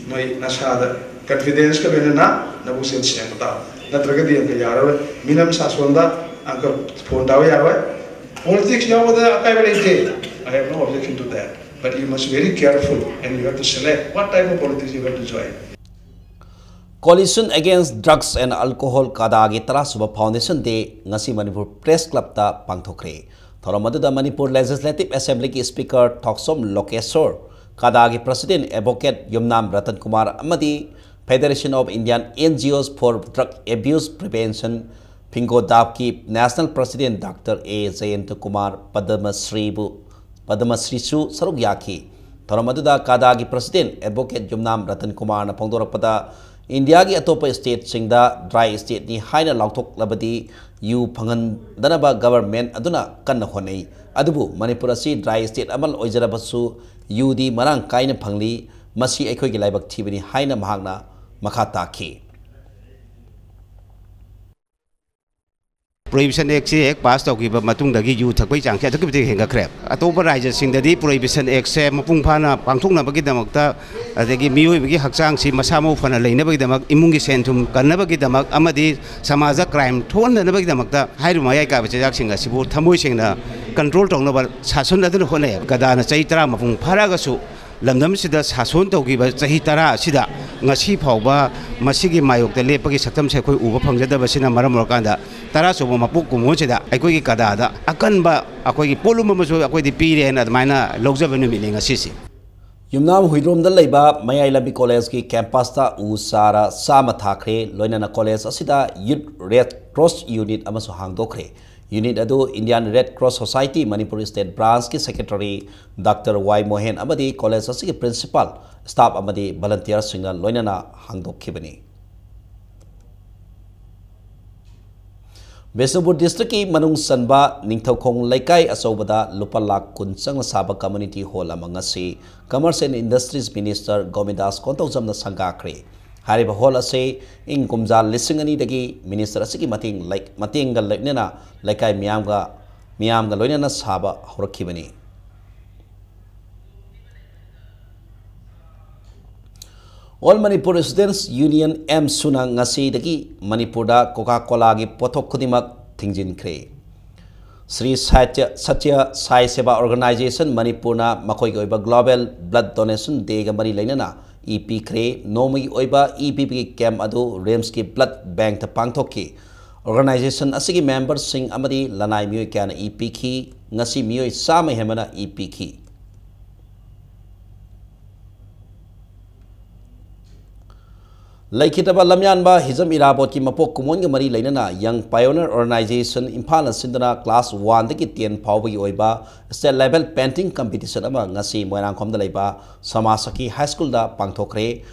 ꯅꯣꯏ ꯅꯁꯥꯗ ꯀꯟꯐꯤꯗꯦꯟꯁꯀ ꯂꯣꯏꯅꯅ ꯅꯕꯨꯛꯆꯦꯜ ꯁꯦꯡꯕ ꯇꯥꯕ, ꯅꯠꯇ꯭ꯔꯒꯗꯤ ꯑꯃꯨꯛꯀ ꯌꯥꯔꯔꯣꯏ꯫ ꯃꯤꯅꯝ ꯁꯥꯁꯣꯟꯗ ꯑꯃꯨꯛꯀ ꯐꯣꯟ ꯇꯥꯕ ꯌꯥꯔꯣꯏ꯫ ꯄꯣꯂꯤꯇꯤꯛꯁ ꯌꯥꯎꯕꯗ ꯑꯀꯥꯏꯕ ꯂꯩꯇꯦ꯫ I have no objection to that. But you must be very careful and you have to select what type of politics you have to join. Coalition Against Drugs and Alcohol ꯀꯥꯗꯥꯒꯤ ꯇꯔꯥꯁꯨꯕ Foundation Day ꯉꯁꯤ Manipur press ꯀ꯭ꯂꯕꯇ ꯄꯥꯡꯊꯣꯛꯈ꯭ꯔꯦ꯫ ꯊꯧꯔꯝ ꯑꯗꯨꯗ Manipur legislative ꯑꯦꯁꯦꯝꯕ꯭ꯂꯤꯒꯤ speaker ꯊꯣꯛꯆꯣꯝ ꯂꯣꯀꯦꯁꯣꯔ, ꯀꯥꯗꯥꯒꯤ president advocate Yumnam Ratan Kumar ꯑꯃꯗꯤ Federation of Indian N G Os for Drug Abuse Prevention, ꯐꯤꯡꯒꯣꯗꯥꯞꯀꯤ national president doctor A Jayanta Kumar ꯄꯗꯃꯁ꯭ꯔꯤꯕꯨ, ꯄꯗꯃꯁ꯭ꯔꯤꯁꯨ ꯁꯔꯨꯛ ꯌꯥꯈꯤ꯫ ꯊꯧꯔꯝ ꯑꯗꯨꯗ ꯀꯥꯗꯥꯒꯤ ꯄ꯭ꯔꯁꯤꯗꯦꯟꯠ ꯑꯦꯗꯚꯣꯀꯦꯠ ꯌꯨꯝꯅꯥꯝ ꯔꯇꯟ ꯀꯨꯃꯥꯔꯅ ꯐꯣꯡꯗꯣꯔꯛꯄꯗ, ꯏꯟꯗꯤꯌꯥꯒꯤ ꯑꯇꯣꯞꯄ ꯁ꯭ꯇꯦꯠꯁꯤꯡꯗ ꯗ꯭ꯔꯥꯏ ꯁ꯭ꯇꯦꯠꯅꯤ ꯍꯥꯏꯅ ꯂꯥꯎꯊꯣꯛꯂꯕꯗꯤ ꯌꯨ ꯐꯪꯍꯟꯗꯅꯕ ꯒꯚꯔꯟꯃꯦꯟꯠ ꯑꯗꯨꯅ ꯀꯟꯅ ꯍꯣꯠꯅꯩ꯫ ꯑꯗꯨꯕꯨ ꯃꯅꯤꯄꯨꯔ ꯑꯁꯤ ꯗ꯭ꯔꯥꯏ ꯁ꯭ꯇꯦꯠ ꯑꯃ ꯑꯣꯏꯖꯔꯕꯁꯨ ꯌꯨꯗꯤ ꯃꯔꯥꯡ ꯀꯥꯏꯅ ꯐꯪꯂꯤ꯫ ꯃꯁꯤ ꯑꯩꯈꯣꯏꯒꯤ ꯂꯥꯏꯕꯛ ꯊꯤꯕꯅꯤ ꯍꯥꯏꯅ ꯃꯍꯥꯛꯅ ꯃꯈꯥ ꯇꯥꯈꯤ꯫ ꯄ꯭ꯔꯣꯍꯤꯕꯤꯁꯟ ꯑꯦꯛꯁꯤ ꯍꯦꯛ ꯄꯥꯁ ꯇꯧꯈꯤꯕ ꯃꯇꯨꯡꯗꯒꯤ ꯌꯨ ꯊꯛꯄꯒꯤ ꯆꯥꯡꯁꯤ ꯑꯗꯨꯛꯀꯤ ꯃꯇꯤꯛ ꯍꯦꯟꯒꯠꯈ꯭ꯔꯦ꯫ ꯑꯇꯣꯞꯄ ꯔꯥꯖ꯭ꯌꯁꯤꯡꯗꯗꯤ ꯄ꯭ꯔꯣꯍꯤꯕꯤꯁꯟ ꯑꯦꯛꯁꯦ ꯃꯄꯨꯡ ꯐꯥꯅ ꯄꯥꯡꯊꯣꯛꯅꯕꯒꯤꯗꯃꯛꯇ, ꯑꯗꯒꯤ ꯃꯤꯑꯣꯏꯕꯒꯤ ꯍꯛꯆꯥꯡꯁꯤ ꯃꯁꯥ ꯃꯎ ꯐꯅ ꯂꯩꯅꯕꯒꯤꯗꯃꯛ, ꯏꯃꯨꯡꯒꯤ ꯁꯦꯟ ꯊꯨꯝ ꯀꯟꯅꯕꯒꯤꯗꯃꯛ ꯑꯃꯗꯤ ꯁꯃꯥꯖꯗ ꯀ꯭ꯔꯥꯏꯝ ꯊꯣꯛꯍꯟꯗꯅꯕꯒꯤꯗꯃꯛꯇ ꯍꯥꯏꯔꯤꯕ ꯃꯌꯥꯏ ꯀꯥꯏꯕ ꯆꯤꯟꯖꯥꯛꯁꯤꯡ ꯑꯁꯤꯕꯨ ꯊꯃꯣꯏ ꯁꯦꯡꯅ ꯀꯟꯇ꯭ꯔꯣꯜ ꯇꯧꯅꯕ ꯁꯥꯁꯟ ꯑꯗꯨꯅ ꯍꯣꯠꯅꯩ꯫ ꯀꯗꯥꯅ ꯆꯍꯤ ꯇꯔꯥ ꯃꯄꯨꯡ ꯐꯥꯔꯛꯑꯒꯁꯨ ꯂꯝꯗꯝꯁꯤꯗ ꯁꯥꯁꯣꯟ ꯇꯧꯈꯤꯕ ꯆꯍꯤ ꯇꯔꯥ ꯑꯁꯤꯗ ꯉꯁꯤ ꯐꯥꯎꯕ ꯃꯁꯤꯒꯤ ꯃꯥꯌꯣꯛꯇ ꯂꯦꯞꯄꯒꯤ ꯁꯛꯇꯝꯁꯦ ꯑꯩꯈꯣꯏ ꯎꯕ ꯐꯪꯖꯗꯕꯁꯤꯅ ꯃꯔꯝ ꯑꯣꯏꯔꯀꯥꯟꯗ, ꯇꯔꯥ ꯁꯨꯕ ꯃꯄꯣꯛ ꯀꯨꯝꯑꯣꯟꯁꯤꯗ ꯑꯩꯈꯣꯏꯒꯤ ꯀꯗꯥꯗ ꯑꯀꯟꯕ ꯑꯩꯈꯣꯏꯒꯤ ꯄꯣꯠꯂꯨꯝ ꯑꯃꯁꯨ ꯑꯩꯈꯣꯏꯗꯤ ꯄꯤꯔꯦꯅ ꯑꯗꯨꯃꯥꯏꯅ ꯂꯧꯖꯕ ꯅꯨꯃꯤꯠꯅꯤ ꯉꯁꯤꯁꯤ꯫ ꯌꯨꯝꯅꯥꯝ ꯍꯨꯏꯗ꯭ꯔꯣꯝꯗ ꯂꯩꯕ ꯃꯌꯥꯏ ꯂꯝꯕꯤ ꯀꯣꯂꯦꯖꯀꯤ ꯀꯦꯝꯄꯁꯇ ꯎ ꯆꯥꯔ ꯆꯥꯝꯃ ꯊꯥꯈ꯭ꯔꯦ꯫ ꯂꯣꯏꯅꯅ ꯀꯣꯂꯦꯖ ꯑꯁꯤꯗ ꯌꯨꯠ ꯔꯦꯗ ꯀ꯭ꯔꯣꯁ ꯌꯨꯅꯤꯠ ꯑꯃꯁꯨ ꯍꯥꯡꯗꯣꯛꯈ꯭ꯔꯦ꯫ ꯌꯨꯅꯤꯠ ꯑꯗꯨ Indian red cross society Manipur state ꯕ꯭ꯔꯥꯟꯁꯀꯤ ꯁꯦꯀ꯭ꯔꯦꯇꯔꯤ ꯗꯥꯛꯇꯔ ꯋꯥꯏ ꯃꯣꯍꯦꯟ ꯑꯃꯗꯤ ꯀꯣꯂꯦꯖ ꯑꯁꯤꯒꯤ ꯄ꯭ꯔꯤꯟꯁꯤꯄꯥꯜ, ꯁ꯭ꯇꯥꯐ ꯑꯃꯗꯤ ꯚꯂꯟꯇꯤꯌꯔꯁꯤꯡꯅ ꯂꯣꯏꯅꯅ ꯍꯥꯡꯗꯣꯛꯈꯤꯕꯅꯤ꯫ ꯕꯤꯁꯅꯨꯄꯨꯔ ꯗꯤꯁꯇ꯭ꯔꯤꯛꯀꯤ ꯃꯅꯨꯡ ꯆꯟꯕ ꯅꯤꯡꯊꯧꯈꯣꯡ ꯂꯩꯀꯥꯏ ꯑꯆꯧꯕꯗ ꯂꯨꯄꯥ ꯂꯥꯈ ꯀꯨꯟ ꯆꯪꯅ ꯁꯥꯕ ꯀꯝꯃ꯭ꯌꯨꯅꯤꯇꯤ ꯍꯣꯜ ꯑꯃ ꯉꯁꯤ ꯀꯃꯔꯁ ꯑꯦꯟ ꯏꯟꯗꯁꯇ꯭ꯔꯤꯁ ꯃꯤꯅꯤꯁꯇꯔ ꯒꯣꯃꯤꯗꯥꯁ ꯀꯣꯟꯇꯧꯖꯝꯅ ꯁꯪꯒꯥꯈ꯭ꯔꯦ꯫ ꯍꯥꯏꯔꯤꯕ ꯍꯣꯜ ꯑꯁꯤ ꯏꯪ ꯀꯨꯝꯖꯥ ꯂꯤꯁꯤꯡ ꯑꯅꯤꯗꯒꯤ ꯃꯤꯅꯤꯁꯇꯔ ꯑꯁꯤꯒꯤ ꯃꯇꯦꯡ ꯂꯩ-, ꯃꯇꯦꯡꯒ ꯂꯣꯏꯅꯅ ꯂꯩꯀꯥꯏ ꯃꯤꯌꯥꯝꯒ, ꯃꯤꯌꯥꯝꯒ ꯂꯣꯏꯅꯅ ꯁꯥꯕ ꯍꯧꯔꯛꯈꯤꯕꯅꯤ꯫ ꯑꯣꯜ ꯃꯅꯤꯄꯨꯔ ꯁ꯭ꯇꯨꯗꯦꯟꯠꯁ ꯌꯨꯅꯤꯌꯟ, ꯑꯦꯝꯁꯨꯅ ꯉꯁꯤꯗꯒꯤ ꯃꯅꯤꯄꯨꯔꯗ ꯀꯣꯀꯥ ꯀꯣꯂꯥꯒꯤ ꯄꯣꯠꯊꯣꯛ ꯈꯨꯗꯤꯡꯃꯛ ꯊꯤꯡꯖꯤꯟꯈ꯭ꯔꯦ꯫ ꯁ꯭ꯔꯤ ꯁꯥꯇ꯭ꯌ, ꯁꯇ꯭ꯌ ꯁꯥꯏ ꯁꯦꯕꯥ ꯑꯣꯔꯒꯅꯥꯏꯖꯦꯁꯟ ꯃꯅꯤꯄꯨꯔꯅ ꯃꯈꯣꯏꯒꯤ ꯑꯣꯏꯕ ꯒ꯭ꯂꯣꯕꯦꯜ ꯕ꯭ꯂꯗ ꯗꯣꯅꯦꯁꯟ ꯗꯦꯒ ꯃꯔꯤ ꯂꯩꯅꯅ ꯏ ꯄꯤꯈ꯭ꯔꯦ꯫ ꯅꯣꯡꯃꯒꯤ ꯑꯣꯏꯕ ꯏ ꯄꯤꯕꯒꯤ ꯀꯦꯝꯞ ꯑꯗꯨ ꯔꯤꯝꯁꯀꯤ ꯕ꯭ꯂꯗ ꯕꯦꯡꯛꯇ ꯄꯥꯡꯊꯣꯛꯈꯤ꯫ ꯑꯣꯔꯒꯅꯥꯏꯖꯦꯁꯟ ꯑꯁꯤꯒꯤ ꯃꯦꯝꯕꯔꯁꯤꯡ ꯑꯃꯗꯤ ꯂꯅꯥꯏ ꯃꯤꯑꯣꯏ ꯀꯌꯥꯅ ꯏ ꯄꯤꯈꯤ꯫ ꯉꯁꯤ ꯃꯤꯑꯣꯏ ꯆꯥꯝꯃ ꯍꯦꯟꯕꯅ ꯏ ꯄꯤꯈꯤ꯫ ꯂꯩꯈꯤꯗ꯭ꯔꯕ ꯂꯝꯌꯥꯟꯕ ꯍꯤꯖꯝ ꯏꯔꯥꯕꯣꯠꯀꯤ ꯃꯄꯣꯛ ꯀꯨꯝꯑꯣꯟꯒ ꯃꯔꯤ ꯂꯩꯅꯅ ꯌꯪ ꯄꯥꯏꯑꯣꯅꯤꯌꯔ ꯑꯣꯔꯒꯅꯥꯏꯖꯦꯁꯟ ꯏꯝꯐꯥꯜꯅ ꯁꯤꯟꯗꯨꯅ ꯀ꯭ꯂꯥꯁ ꯋꯥꯟꯗꯒꯤ ꯇꯦꯟ ꯐꯥꯎꯕꯒꯤ ꯑꯣꯏꯕ ꯁ꯭ꯇꯦꯠ ꯂꯦꯚꯦꯜ ꯄꯦꯟꯇꯤꯡ ꯀꯝꯄꯤꯇꯤꯁꯟ ꯑꯃ ꯉꯁꯤ ꯃꯣꯏꯔꯥꯡꯈꯣꯝꯗ ꯂꯩꯕ ꯁꯃꯥꯁꯈꯤ ꯍꯥꯏ ꯁ꯭ꯀꯨꯜꯗ ꯄꯥꯡꯊꯣꯛꯈ꯭ꯔꯦ꯫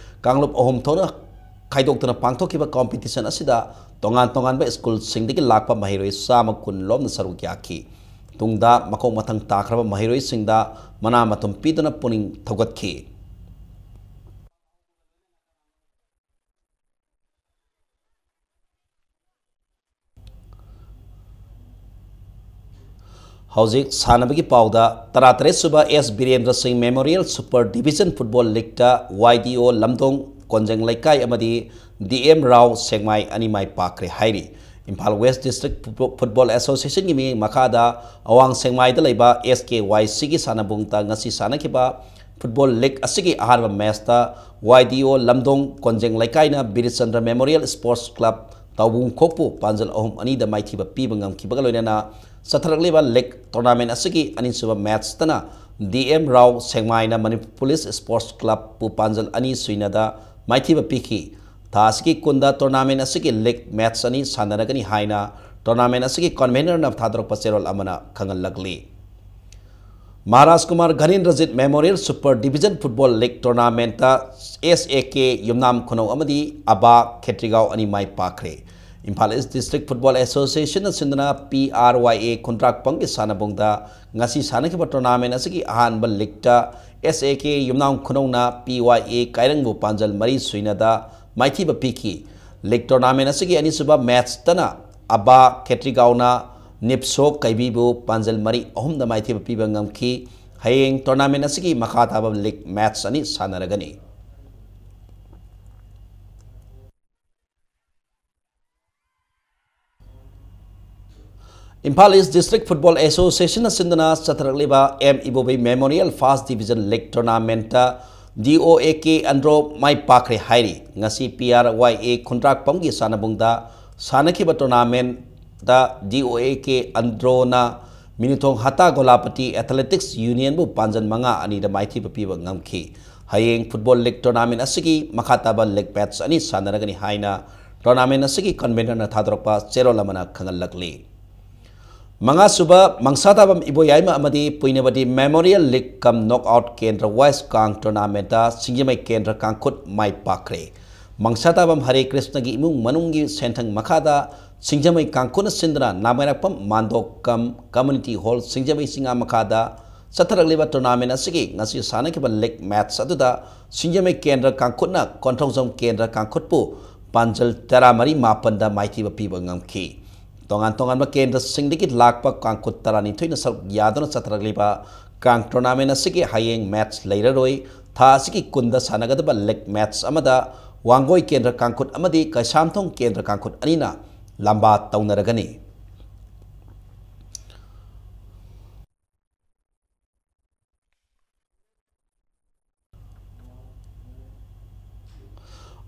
ꯀꯥꯡꯂꯨꯞ ꯑꯍꯨꯝ ꯊꯣꯛꯅ ꯈꯥꯏꯗꯣꯛꯇꯨꯅ ꯄꯥꯡꯊꯣꯛꯈꯤꯕ ꯀꯝꯄꯤꯇꯤꯁꯟ ꯑꯁꯤꯗ ꯇꯣꯉꯥꯟ ꯇꯣꯉꯥꯟꯕ ꯁ꯭ꯀꯨꯜꯁꯤꯡꯗꯒꯤ ꯂꯥꯛꯄ ꯃꯍꯩꯔꯣꯏ ꯆꯥꯝꯃ ꯀꯨꯟ ꯂꯣꯝꯅ ꯁꯔꯨꯛ ꯌꯥꯈꯤ꯫ ꯇꯨꯡꯗ ꯃꯈꯣꯡ ꯃꯊꯪ ꯇꯥꯈ꯭ꯔꯕ ꯃꯍꯩꯔꯣꯏꯁꯤꯡꯗ ꯃꯅꯥ ꯃꯊꯨꯝ ꯄꯤꯗꯨꯅ ꯄꯨꯛꯅꯤꯡ ꯊꯧꯒꯠꯈꯤ꯫ ꯍꯧꯖꯤꯛ ꯁꯥꯟꯅꯕꯒꯤ ꯄꯥꯎꯗ, ꯇꯔꯥꯇꯔꯦꯠ ꯁꯨꯕ ꯑꯦꯁ ꯕꯤꯔꯦꯟꯗ꯭ꯔ ꯁꯤꯡ ꯃꯦꯃꯣꯔꯤꯌꯦꯜ ꯁꯨꯄꯔ ꯗꯤꯕꯤꯖꯟ ꯐꯨꯠꯕꯣꯜ ꯂꯤꯒꯇ ꯋꯥꯏ ꯗꯤ ꯑꯣ ꯂꯝꯗꯣꯡ ꯀꯣꯟꯖꯪ ꯂꯩꯀꯥꯏ ꯑꯃꯗꯤ ꯗꯤ ꯑꯦꯝ ꯔꯥꯎ ꯁꯦꯛꯃꯥꯏ ꯑꯅꯤ ꯃꯥꯏ ꯄꯥꯛꯈ꯭ꯔꯦ ꯍꯥꯏꯔꯤ꯫ ꯏꯝꯐꯥꯜ ꯋꯦꯁ ꯗꯤꯁꯇ꯭ꯔꯤꯛ ꯐꯨꯠꯕꯣꯜ ꯑꯦꯁꯣꯁꯤꯌꯦꯁꯟꯒꯤ ꯃꯤꯠꯌꯦꯡ ꯃꯈꯥꯗ ꯑꯋꯥꯡ ꯁꯦꯛꯃꯥꯏꯗ ꯂꯩꯕ ꯑꯦꯁ ꯀꯦ ꯋꯥꯏ ꯁꯤꯒꯤ ꯁꯥꯟꯅꯕꯨꯡꯗ ꯉꯁꯤ ꯁꯥꯟꯅꯈꯤꯕ ꯐꯨꯠꯕꯣꯜ ꯂꯤꯒ ꯑꯁꯤꯒꯤ ꯑꯍꯥꯟꯕ ꯃꯦꯠꯁꯇ ꯋꯥꯏ ꯗꯤ ꯑꯣ ꯂꯝꯗꯣꯡ ꯀꯣꯟꯖꯦꯡ ꯂꯩꯀꯥꯏꯅ ꯕꯤꯔꯆꯟꯗ꯭ꯔ ꯃꯦꯃꯣꯔꯤꯌꯦꯜ ꯁ꯭ꯄꯣꯔꯠꯁ ꯀ꯭ꯂꯕ ꯇꯥꯎꯕꯨꯡꯈꯣꯛꯄꯨ ꯄꯥꯟꯖꯜ ꯑꯍꯨꯝ ꯑꯅꯤꯗ ꯃꯥꯏꯊꯤꯕ ꯄꯤꯕ ꯉꯝꯈꯤꯕꯒ ꯂꯣꯏꯅꯅ ꯆꯠꯊꯔꯛꯂꯤꯕ ꯂꯤꯒ ꯇꯣꯔꯅꯥꯃꯦꯟ ꯑꯁꯤꯒꯤ ꯑꯅꯤꯁꯨꯕ ꯃꯦꯠꯁꯇꯅ ꯗꯤ ꯑꯦꯝ ꯔꯥꯎ ꯁꯦꯡꯃꯥꯏꯅ ꯃꯅꯤꯄꯨꯔ ꯄꯨꯂꯤꯁ ꯁ꯭ꯄꯣꯔꯠꯁ ꯀ꯭ꯂꯕꯄꯨ ꯄꯥꯟꯖꯜ ꯑꯅꯤ ꯁꯨꯏꯅꯗ ꯃꯥꯏꯊꯤꯕ ꯄꯤꯈꯤ꯫ ꯊꯥ ꯑꯁꯤꯒꯤ ꯀꯨꯟꯗ ꯇꯣꯔꯅꯥꯃꯦꯟ ꯑꯁꯤꯒꯤ ꯂꯤꯒ ꯃꯦꯠꯁ ꯑꯅꯤ ꯁꯥꯟꯅꯔꯒꯅꯤ ꯍꯥꯏꯅ ꯇꯣꯔꯅꯥꯃꯦꯟ ꯑꯁꯤꯒꯤ ꯀꯟꯚꯦꯅꯔꯅ ꯊꯥꯗꯣꯔꯛꯄ ꯆꯦꯔꯣꯜ ꯑꯃꯅ ꯈꯪꯍꯜꯂꯛꯂꯤ꯫ Maharaj Kumar Gyanendrajit memorial super division football league tournament S A K ꯌꯨꯝꯅꯥꯝ ꯈꯨꯅꯧ ꯑꯃꯗꯤ ꯑꯕꯥ ꯈꯦꯇ꯭ꯔꯤꯒꯥꯎ ꯑꯅꯤ ꯃꯥꯏ ꯄꯥꯛꯈ꯭ꯔꯦ꯫ ꯏꯝꯐꯥꯜ ꯏꯁ ꯗꯤꯁꯇ꯭ꯔꯤꯛ ꯐꯨꯠꯕꯣꯜ ꯑꯦꯁꯣꯁꯤꯌꯦꯁꯟꯅ ꯁꯤꯟꯗꯨꯅ ꯄꯤ ꯑꯥꯔ ꯋꯥꯏ ꯑꯦ ꯈꯨꯟꯗ꯭ꯔꯥꯛꯄꯝꯒꯤ ꯁꯥꯟꯅꯕꯨꯡꯗ ꯉꯁꯤ ꯁꯥꯟꯅꯈꯤꯕ ꯇꯣꯔꯅꯥꯃꯦꯟ ꯑꯁꯤꯒꯤ ꯑꯍꯥꯟꯕ ꯂꯤꯒꯇ ꯑꯦꯁ ꯑꯦ ꯀꯦ ꯌꯨꯝꯅꯥꯝ ꯈꯨꯅꯧꯅ ꯄꯤ ꯋꯥꯏ ꯑꯦ ꯀꯥꯏꯔꯪꯕꯨ ꯄꯥꯟꯖꯜ ꯃꯔꯤ ꯁꯨꯏꯅꯗ ꯃꯥꯏꯊꯤꯕ ꯄꯤꯈꯤ꯫ ꯂꯤꯒ ꯇꯣꯔꯅꯥꯃꯦꯟ ꯑꯁꯤꯒꯤ ꯑꯅꯤꯁꯨꯕ ꯃꯦꯠꯁꯇꯅ ꯑꯕꯥ ꯈꯦꯇ꯭ꯔꯤꯒꯥꯎꯅ ꯅꯤꯞꯁꯣ ꯀꯩꯕꯤꯕꯨ ꯄꯥꯟꯖꯜ ꯃꯔꯤ ꯑꯍꯨꯝꯗ ꯃꯥꯏꯊꯤꯕ ꯄꯤꯕ ꯉꯝꯈꯤ꯫ ꯍꯌꯦꯡ ꯇꯣꯔꯅꯥꯃꯦꯟ ꯑꯁꯤꯒꯤ ꯃꯈꯥ ꯇꯥꯕ ꯂꯤꯒ ꯃꯦꯠꯁ ꯑꯅꯤ ꯁꯥꯟꯅꯔꯒꯅꯤ꯫ ꯏꯝꯐꯥꯜ ꯏꯁ ꯗꯤꯁꯇ꯭ꯔꯤꯛ ꯐꯨꯠꯕꯣꯜ ꯑꯦꯁꯣꯁꯤꯌꯦꯁꯟꯅ ꯁꯤꯟꯗꯨꯅ ꯆꯠꯊꯔꯛꯂꯤꯕ M Ibobi memorial first division league tournament D O A ꯀꯦ ꯑꯟꯗ꯭ꯔꯣ ꯃꯥꯏ ꯄꯥꯛꯈ꯭ꯔꯦ ꯍꯥꯏꯔꯤ꯫ ꯉꯁꯤ ꯄꯤ ꯑꯥꯔ ꯋꯥꯏ ꯑꯦ ꯈꯨꯟꯗ꯭ꯔꯥꯛꯄꯝꯒꯤ ꯁꯥꯟꯅꯕꯨꯡꯗ ꯁꯥꯟꯅꯈꯤꯕ ꯇꯣꯔꯅꯥꯃꯦꯟꯇ D O A K ꯑꯟꯗ꯭ꯔꯣꯅ ꯃꯤꯅꯨꯊꯣꯡ ꯍꯇꯥ Golapati athletics ꯌꯨꯅꯤꯌꯟꯕꯨ ꯄꯥꯟꯖꯟ ꯃꯉꯥ ꯑꯅꯤꯗ ꯃꯥꯏꯊꯤꯕ ꯄꯤꯕ ꯉꯝꯈꯤ꯫ ꯍꯌꯦꯡ ꯐꯨꯠꯕꯣꯜ ꯂꯤꯒ ꯇꯣꯔꯅꯥꯃꯦꯟ ꯑꯁꯤꯒꯤ ꯃꯈꯥ ꯇꯥꯕ ꯂꯤꯒ ꯃꯦꯠꯁ ꯑꯅꯤ ꯁꯥꯟꯅꯔꯒꯅꯤ ꯍꯥꯏꯅ ꯇꯣꯔꯅꯥꯃꯦꯟ ꯑꯁꯤꯒꯤ ꯀꯟꯚꯦꯅꯔꯅ ꯊꯥꯗꯣꯔꯛꯄ ꯆꯦꯔꯣꯜ ꯑꯃꯅ ꯈꯪꯍꯜꯂꯛꯂꯤ꯫ ꯃꯉꯥꯁꯨꯕ ꯃꯪꯁꯥꯇꯥꯕꯝ ꯏꯕꯣꯌꯥꯏꯃ ꯑꯃꯗꯤ ꯄꯨꯏꯅꯕꯗꯤ ꯃꯦꯃꯣꯔꯤꯌꯦꯜ ꯂꯤꯒ ꯀꯝ ꯅꯣꯛꯑꯥꯎꯠ ꯀꯦꯟꯗ꯭ꯔ ꯋꯥꯏꯁ ꯀꯥꯡ ꯇꯣꯔꯅꯥꯃꯦꯟꯇ ꯁꯤꯡꯖꯃꯩ ꯀꯦꯟꯗ꯭ꯔ ꯀꯥꯡꯈꯨꯠ ꯃꯥꯏ ꯄꯥꯛꯈ꯭ꯔꯦ꯫ ꯃꯪꯁꯥꯇꯥꯕꯝ ꯍꯔꯦ ꯀ꯭ꯔꯤꯁꯅꯒꯤ ꯏꯃꯨꯡ ꯃꯅꯨꯡꯒꯤ ꯁꯦꯟꯊꯪ ꯃꯈꯥꯗ ꯁꯤꯡꯖꯃꯩ ꯀꯥꯡꯈꯨꯠꯅ ꯁꯤꯟꯗꯨꯅ ꯅꯥꯃꯩꯔꯥꯛꯄꯝ ꯃꯥꯟꯗꯣꯛꯀꯝ ꯀꯝꯃꯨꯅꯤꯇꯤ ꯍꯣꯜ ꯁꯤꯡꯖꯃꯩ ꯆꯤꯉꯥ ꯃꯈꯥꯗ ꯆꯠꯊꯔꯛꯂꯤꯕ ꯇꯣꯔꯅꯥꯃꯦꯟ ꯑꯁꯤꯒꯤ ꯉꯁꯤ ꯁꯥꯟꯅꯈꯤꯕ ꯂꯤꯒ ꯃꯦꯠꯁ ꯑꯗꯨꯗ ꯁꯤꯡꯖꯃꯩ ꯀꯦꯟꯗ꯭ꯔ ꯀꯥꯡꯈꯨꯠꯅ ꯀꯣꯟꯊꯧꯖꯝ ꯀꯦꯟꯗ꯭ꯔ ꯀꯥꯡꯈꯨꯠꯄꯨ ꯄꯥꯟꯖꯜ ꯇꯔꯥꯃꯔꯤ ꯃꯥꯄꯟꯗ ꯃꯥꯏꯊꯤꯕ ꯄꯤꯕ ꯉꯝꯈꯤ꯫ ꯇꯣꯉꯥꯟ ꯇꯣꯉꯥꯟꯕ ꯀꯦꯟꯗ꯭ꯔꯁꯤꯡꯗꯒꯤ ꯂꯥꯛꯄ ꯀꯥꯡꯈꯨꯠ ꯇꯔꯥꯅꯤꯊꯣꯏꯅ ꯁꯔꯨꯛ ꯌꯥꯗꯨꯅ ꯆꯠꯊꯔꯛꯂꯤꯕ ꯀꯥꯡ ꯇꯣꯔꯅꯥꯃꯦꯟ ꯑꯁꯤꯒꯤ ꯍꯌꯦꯡ ꯃꯦꯠꯁ ꯂꯩꯔꯔꯣꯏ꯫ ꯊꯥ ꯑꯁꯤꯒꯤ ꯀꯨꯟꯗ ꯁꯥꯟꯅꯒꯗꯕ ꯂꯤꯒ ꯃꯦꯠꯁ ꯑꯃꯗ ꯋꯥꯡꯒꯣꯏ ꯀꯦꯟꯗ꯭ꯔ ꯀꯥꯡꯈꯨꯠ ꯑꯃꯗꯤ ꯀꯩꯁꯥꯝꯊꯣꯡ ꯀꯦꯟꯗ꯭ꯔ ꯀꯥꯡꯈꯨꯠ ꯑꯅꯤꯅ ꯂꯝꯕꯥ ꯇꯧꯅꯔꯒꯅꯤ꯫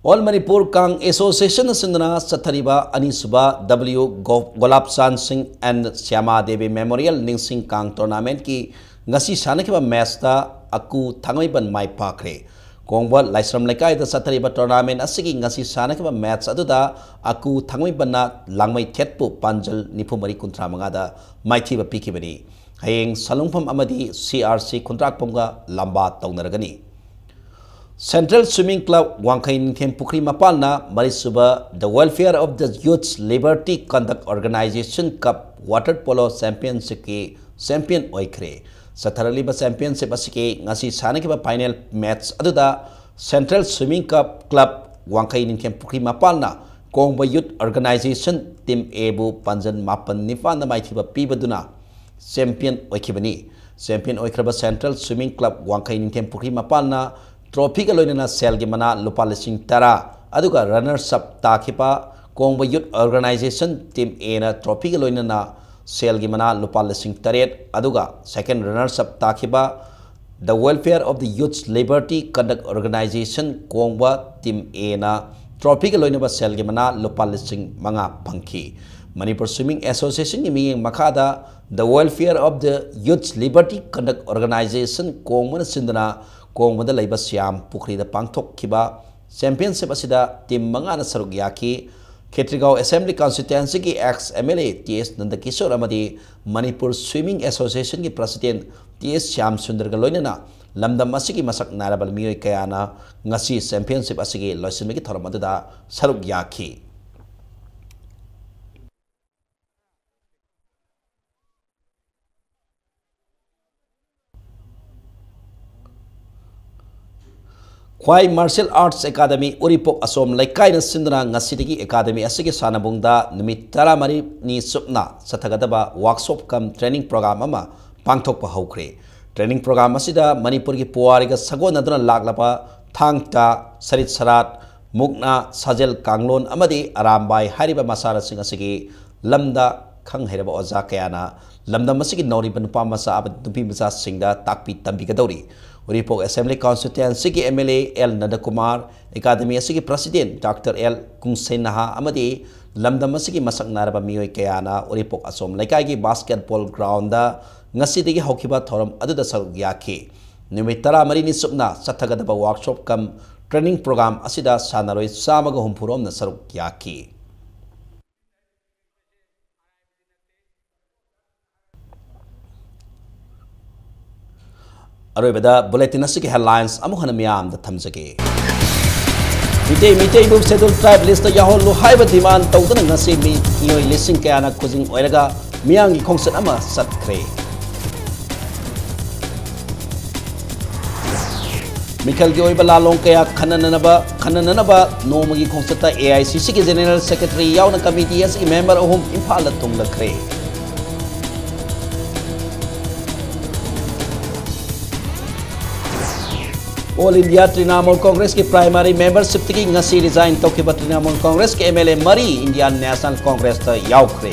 All Manipur Kang Association ꯑꯁꯤꯅ ꯆꯠꯊꯔꯤꯕ ꯑꯅꯤꯁꯨꯕ W ꯒꯣ-, ꯒꯣꯂꯥꯞ ꯆꯥꯟ ꯁꯤꯡ and ꯁ꯭ꯌꯥꯃꯥ ꯗꯦꯕꯤ Memorial ꯅꯤꯡꯁꯤꯡ ꯀꯥꯡ Tournamentꯀꯤ ꯉꯁꯤ ꯁꯥꯟꯅꯈꯤꯕ matchꯇ ꯑꯀꯨ ꯊꯥꯡꯃꯩꯕꯟ ꯃꯥꯏ ꯄꯥꯛꯈ꯭ꯔꯦ꯫ ꯀꯣꯡꯕ ꯂꯥꯏꯁ꯭ꯔꯝ ꯂꯩꯀꯥꯏꯗ ꯆꯠꯊꯔꯤꯕ tournament ꯑꯁꯤꯒꯤ ꯉꯁꯤ ꯁꯥꯟꯅꯈꯤꯕ match ꯑꯗꯨꯗ ꯑꯀꯨ ꯊꯥꯡꯃꯩꯕꯟꯅ ꯂꯥꯡꯃꯩꯊꯦꯠꯄꯨ ꯄꯥꯟꯖꯜ ꯅꯤꯐꯨ ꯃꯔꯤ ꯀꯨꯟꯊ꯭ꯔꯥ ꯃꯉꯥꯗ ꯃꯥꯏꯊꯤꯕ ꯄꯤꯈꯤꯕꯅꯤ꯫ ꯍꯌꯦꯡ ꯁꯂꯨꯡꯐꯝ ꯑꯃꯗꯤ C R C ꯈꯨꯟꯗ꯭ꯔꯥꯛꯄꯝꯒ ꯂꯝꯕꯥ ꯇꯧꯅꯔꯒꯅꯤ꯫ Central Swimming Club ꯋꯥꯡꯈꯩ ꯅꯤꯡꯊꯦꯝ ꯄꯨꯈ꯭ꯔꯤ ꯃꯄꯥꯜꯅ ꯃꯔꯤꯁꯨꯕ The Welfare of the Youths Liberty Conduct Organization Cup Water Polo Championshipꯀꯤ champion ꯑꯣꯏꯈ꯭ꯔꯦ꯫ ꯆꯠꯊꯔꯛꯂꯤꯕ championship ꯑꯁꯤꯒꯤ ꯉꯁꯤ ꯁꯥꯟꯅꯈꯤꯕ final match ꯑꯗꯨꯗ Central Swimming Club, Club ꯋꯥꯡꯈꯩ ꯅꯤꯡꯊꯦꯝ ꯄꯨꯈ꯭ꯔꯤ ꯃꯄꯥꯜꯅ ꯀꯣꯡꯕ Youth Organization Team Aꯕꯨ ꯄꯥꯟꯖꯟ ꯃꯥꯄꯟ ꯅꯤꯄꯥꯟꯗ ꯃꯥꯏꯊꯤꯕ ꯄꯤꯕꯗꯨꯅ champion ꯑꯣꯏꯈꯤꯕꯅꯤ꯫ Champion ꯑꯣꯏꯈ꯭ꯔꯕ Central Swimming Club ꯋꯥꯡꯈꯩ ꯅꯤꯡꯊꯦꯝ ꯄꯨꯈ꯭ꯔꯤ ꯃꯄꯥꯜꯅ trophyꯒ ꯂꯣꯏꯅꯅ ꯁꯦꯜꯒꯤ ꯃꯅꯥ ꯂꯨꯄꯥ ꯂꯤꯁꯤꯡ ꯇꯔꯥ, ꯑꯗꯨꯒ runners up ꯇꯥꯈꯤꯕ ꯀꯣꯡꯕ Youth Organization Team Aꯅ trophyꯒ ꯂꯣꯏꯅꯅ ꯁꯦꯜꯒꯤ ꯃꯅꯥ ꯂꯨꯄꯥ ꯂꯤꯁꯤꯡ ꯇꯔꯦꯠ, ꯑꯗꯨꯒ second runners up ꯇꯥꯈꯤꯕ The Welfare of the Youths Liberty Conduct Organization ꯀꯣꯡꯕ Team Aꯅ trophyꯒ ꯂꯣꯏꯅꯕ ꯁꯦꯜꯒꯤ ꯃꯅꯥ ꯂꯨꯄꯥ ꯂꯤꯁꯤꯡ ꯃꯉꯥ ꯐꯪꯈꯤ꯫ Manipur Swimming Associationꯒꯤ ꯃꯤꯠꯌꯦꯡ ꯃꯈꯥꯗ The Welfare of the Youths Liberty Conduct Organization ꯀꯣꯡꯕꯅ ꯁꯤꯟꯗꯨꯅ ꯀꯣꯡꯕꯗ ꯂꯩꯕ ꯁ꯭ꯌꯥꯝ ꯄꯨꯈ꯭ꯔꯤꯗ ꯄꯥꯡꯊꯣꯛꯈꯤꯕ championship ꯑꯁꯤꯗ team ꯃꯉꯥꯅ ꯁꯔꯨꯛ ꯌꯥꯈꯤ꯫ ꯈꯦꯇ꯭ꯔꯤꯒꯥꯎ Assembly Constituencyꯒꯤ ex MLA T S ꯅꯟꯗꯀꯤꯁꯣꯔ ꯑꯃꯗꯤ Manipur Swimming Associationꯒꯤ President T S Shyam ꯁꯨꯟꯗꯔꯒ ꯂꯣꯏꯅꯅ ꯂꯝꯗꯝ ꯑꯁꯤꯒꯤ ꯃꯁꯛ ꯅꯥꯏꯔꯕ ꯃꯤꯑꯣꯏ ꯀꯌꯥꯅ ꯉꯁꯤ championship ꯑꯁꯤꯒꯤ ꯂꯣꯏꯁꯤꯟꯕꯒꯤ ꯊꯧꯔꯝ ꯑꯗꯨꯗ ꯁꯔꯨꯛ ꯌꯥꯈꯤ꯫ ꯈ꯭ꯋꯥꯏ Martial Arts Academy ꯎꯔꯤꯄꯣꯛ ꯑꯁꯣꯝ ꯂꯩꯀꯥꯏꯅ ꯁꯤꯟꯗꯨꯅ ꯉꯁꯤꯗꯒꯤ academy ꯑꯁꯤꯒꯤ ꯁꯥꯟꯅꯕꯨꯡꯗ ꯅꯨꯃꯤꯠ ꯇꯔꯥꯃꯔꯤꯅꯤ ꯆꯨꯞꯅ ꯆꯠꯊꯒꯗꯕ workshop cum training program ꯑꯃ ꯄꯥꯡꯊꯣꯛꯄ ꯍꯧꯈ꯭ꯔꯦ꯫ Training program ꯑꯁꯤꯗ ꯃꯅꯤꯄꯨꯔꯒꯤ ꯄꯨꯋꯥꯔꯤꯒ ꯁꯥꯒꯣꯟꯅꯗꯨꯅ ꯂꯥꯛꯂꯕ ꯊꯥꯡ ꯇꯥ, ꯁꯔꯤꯠ ꯁꯔꯥꯠ, ꯃꯨꯛꯅꯥ, ꯁꯥꯖꯦꯜ ꯀꯥꯡꯂꯣꯟ ꯑꯃꯗꯤ ꯑꯔꯥꯝꯕꯥꯏ ꯍꯥꯏꯔꯤꯕ ꯃꯁꯥꯟꯅꯁꯤꯡ ꯑꯁꯤꯒꯤ ꯂꯝꯗ ꯈꯪ ꯍꯩꯔꯕ ꯑꯣꯖꯥ ꯀꯌꯥꯅ ꯂꯝꯗꯝ ꯑꯁꯤꯒꯤ ꯅꯧꯔꯤꯕ ꯅꯨꯄꯥ ꯃꯆꯥ ꯑꯃꯗꯤ ꯅꯨꯄꯤ ꯃꯆꯥꯁꯤꯡꯗ ꯇꯥꯛꯄꯤ ꯇꯝꯕꯤꯒꯗꯧꯔꯤ꯫ ꯎꯔꯤꯄꯣꯛ Assembly Constituency ꯒꯤ M L A L Nandakumar, Academy ꯑꯁꯤꯒꯤ President Doctor L Kungsennaha ꯑꯃꯗꯤ ꯂꯝꯗꯝ ꯑꯁꯤꯒꯤ ꯃꯁꯛ ꯅꯥꯏꯔꯕ ꯃꯤꯑꯣꯏ ꯀꯌꯥꯅ ꯎꯔꯤꯄꯣꯛ ꯑꯆꯣꯝ ꯂꯩꯀꯥꯏꯒꯤ basketball ground ꯗ ꯉꯁꯤꯗꯒꯤ ꯍꯧꯈꯤꯕ ꯊꯧꯔꯝ ꯑꯗꯨꯗ ꯁꯔꯨꯛ ꯌꯥꯈꯤ꯫ ꯅꯨꯃꯤꯠ ꯇꯔꯥꯃꯔꯤꯅꯤ ꯆꯨꯞꯅ ꯆꯠꯊꯒꯗꯕ workshop cum training program ꯑꯁꯤꯗ ꯁꯥꯟꯅꯔꯣꯏ ꯆꯥꯝꯃꯒ ꯍꯨꯝꯐꯨ ꯔꯣꯝꯅ ꯁꯔꯨꯛ ꯌꯥꯈꯤ꯫ ꯑꯔꯣꯏꯕꯗ bulletin ꯑꯁꯤꯒꯤ headlines ꯑꯃꯨꯛ ꯍꯟꯅ ꯃꯤꯌꯥꯝꯗ ꯊꯝꯖꯒꯦ꯫ ꯃꯤꯇꯩ, ꯃꯤꯇꯩꯕꯨ Scheduled Tribe list ꯇ ꯌꯥꯎꯍꯜꯂꯨ ꯍꯥꯏꯕ demand ꯇꯧꯗꯨꯅ ꯉꯁꯤ ꯃꯤꯑꯣꯏ ꯂꯤꯁꯤꯡ ꯀꯌꯥꯅ ꯈꯨꯖꯤꯡ ꯑꯣꯏꯔꯒ ꯃꯤꯌꯥꯝꯒꯤ ꯈꯣꯡꯆꯠ ꯑꯃ ꯆꯠꯈ꯭ꯔꯦ꯫ ꯃꯤꯈꯜꯒꯤ ꯑꯣꯏꯕ ꯂꯥꯂꯣꯡ ꯀꯌꯥ ꯈꯟꯅꯅꯅꯕ, ꯈꯟꯅꯅꯅꯕ ꯅꯣꯡꯃꯒꯤ ꯈꯣꯡꯆꯠꯇ A I C C ꯒꯤ General Secretary ꯌꯥꯎꯅ committee ꯑꯁꯤꯒꯤ member ꯑꯍꯨꯝ ꯏꯝꯐꯥꯜꯗ ꯊꯨꯡꯂꯈ꯭ꯔꯦ꯫ All India Trinamool Congress ꯀꯤ primary membership ꯇꯒꯤ ꯉꯁꯤ resign ꯇꯧꯈꯤꯕ Trinamool Congress ꯀꯤ M L A ꯃꯔꯤ Indian National Congress ꯇ ꯌꯥꯎꯈ꯭ꯔꯦ꯫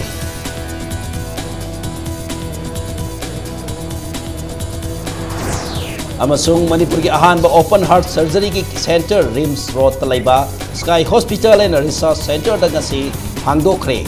ꯑꯃꯁꯨꯡ ꯃꯅꯤꯄꯨꯔꯒꯤ ꯑꯍꯥꯟꯕ open heart surgery ꯒꯤ centre RIMS Road ꯇ ꯂꯩꯕ Sky Hospital and Research Centre ꯗ ꯉꯁꯤ ꯍꯥꯡꯗꯣꯛꯈ꯭ꯔꯦ꯫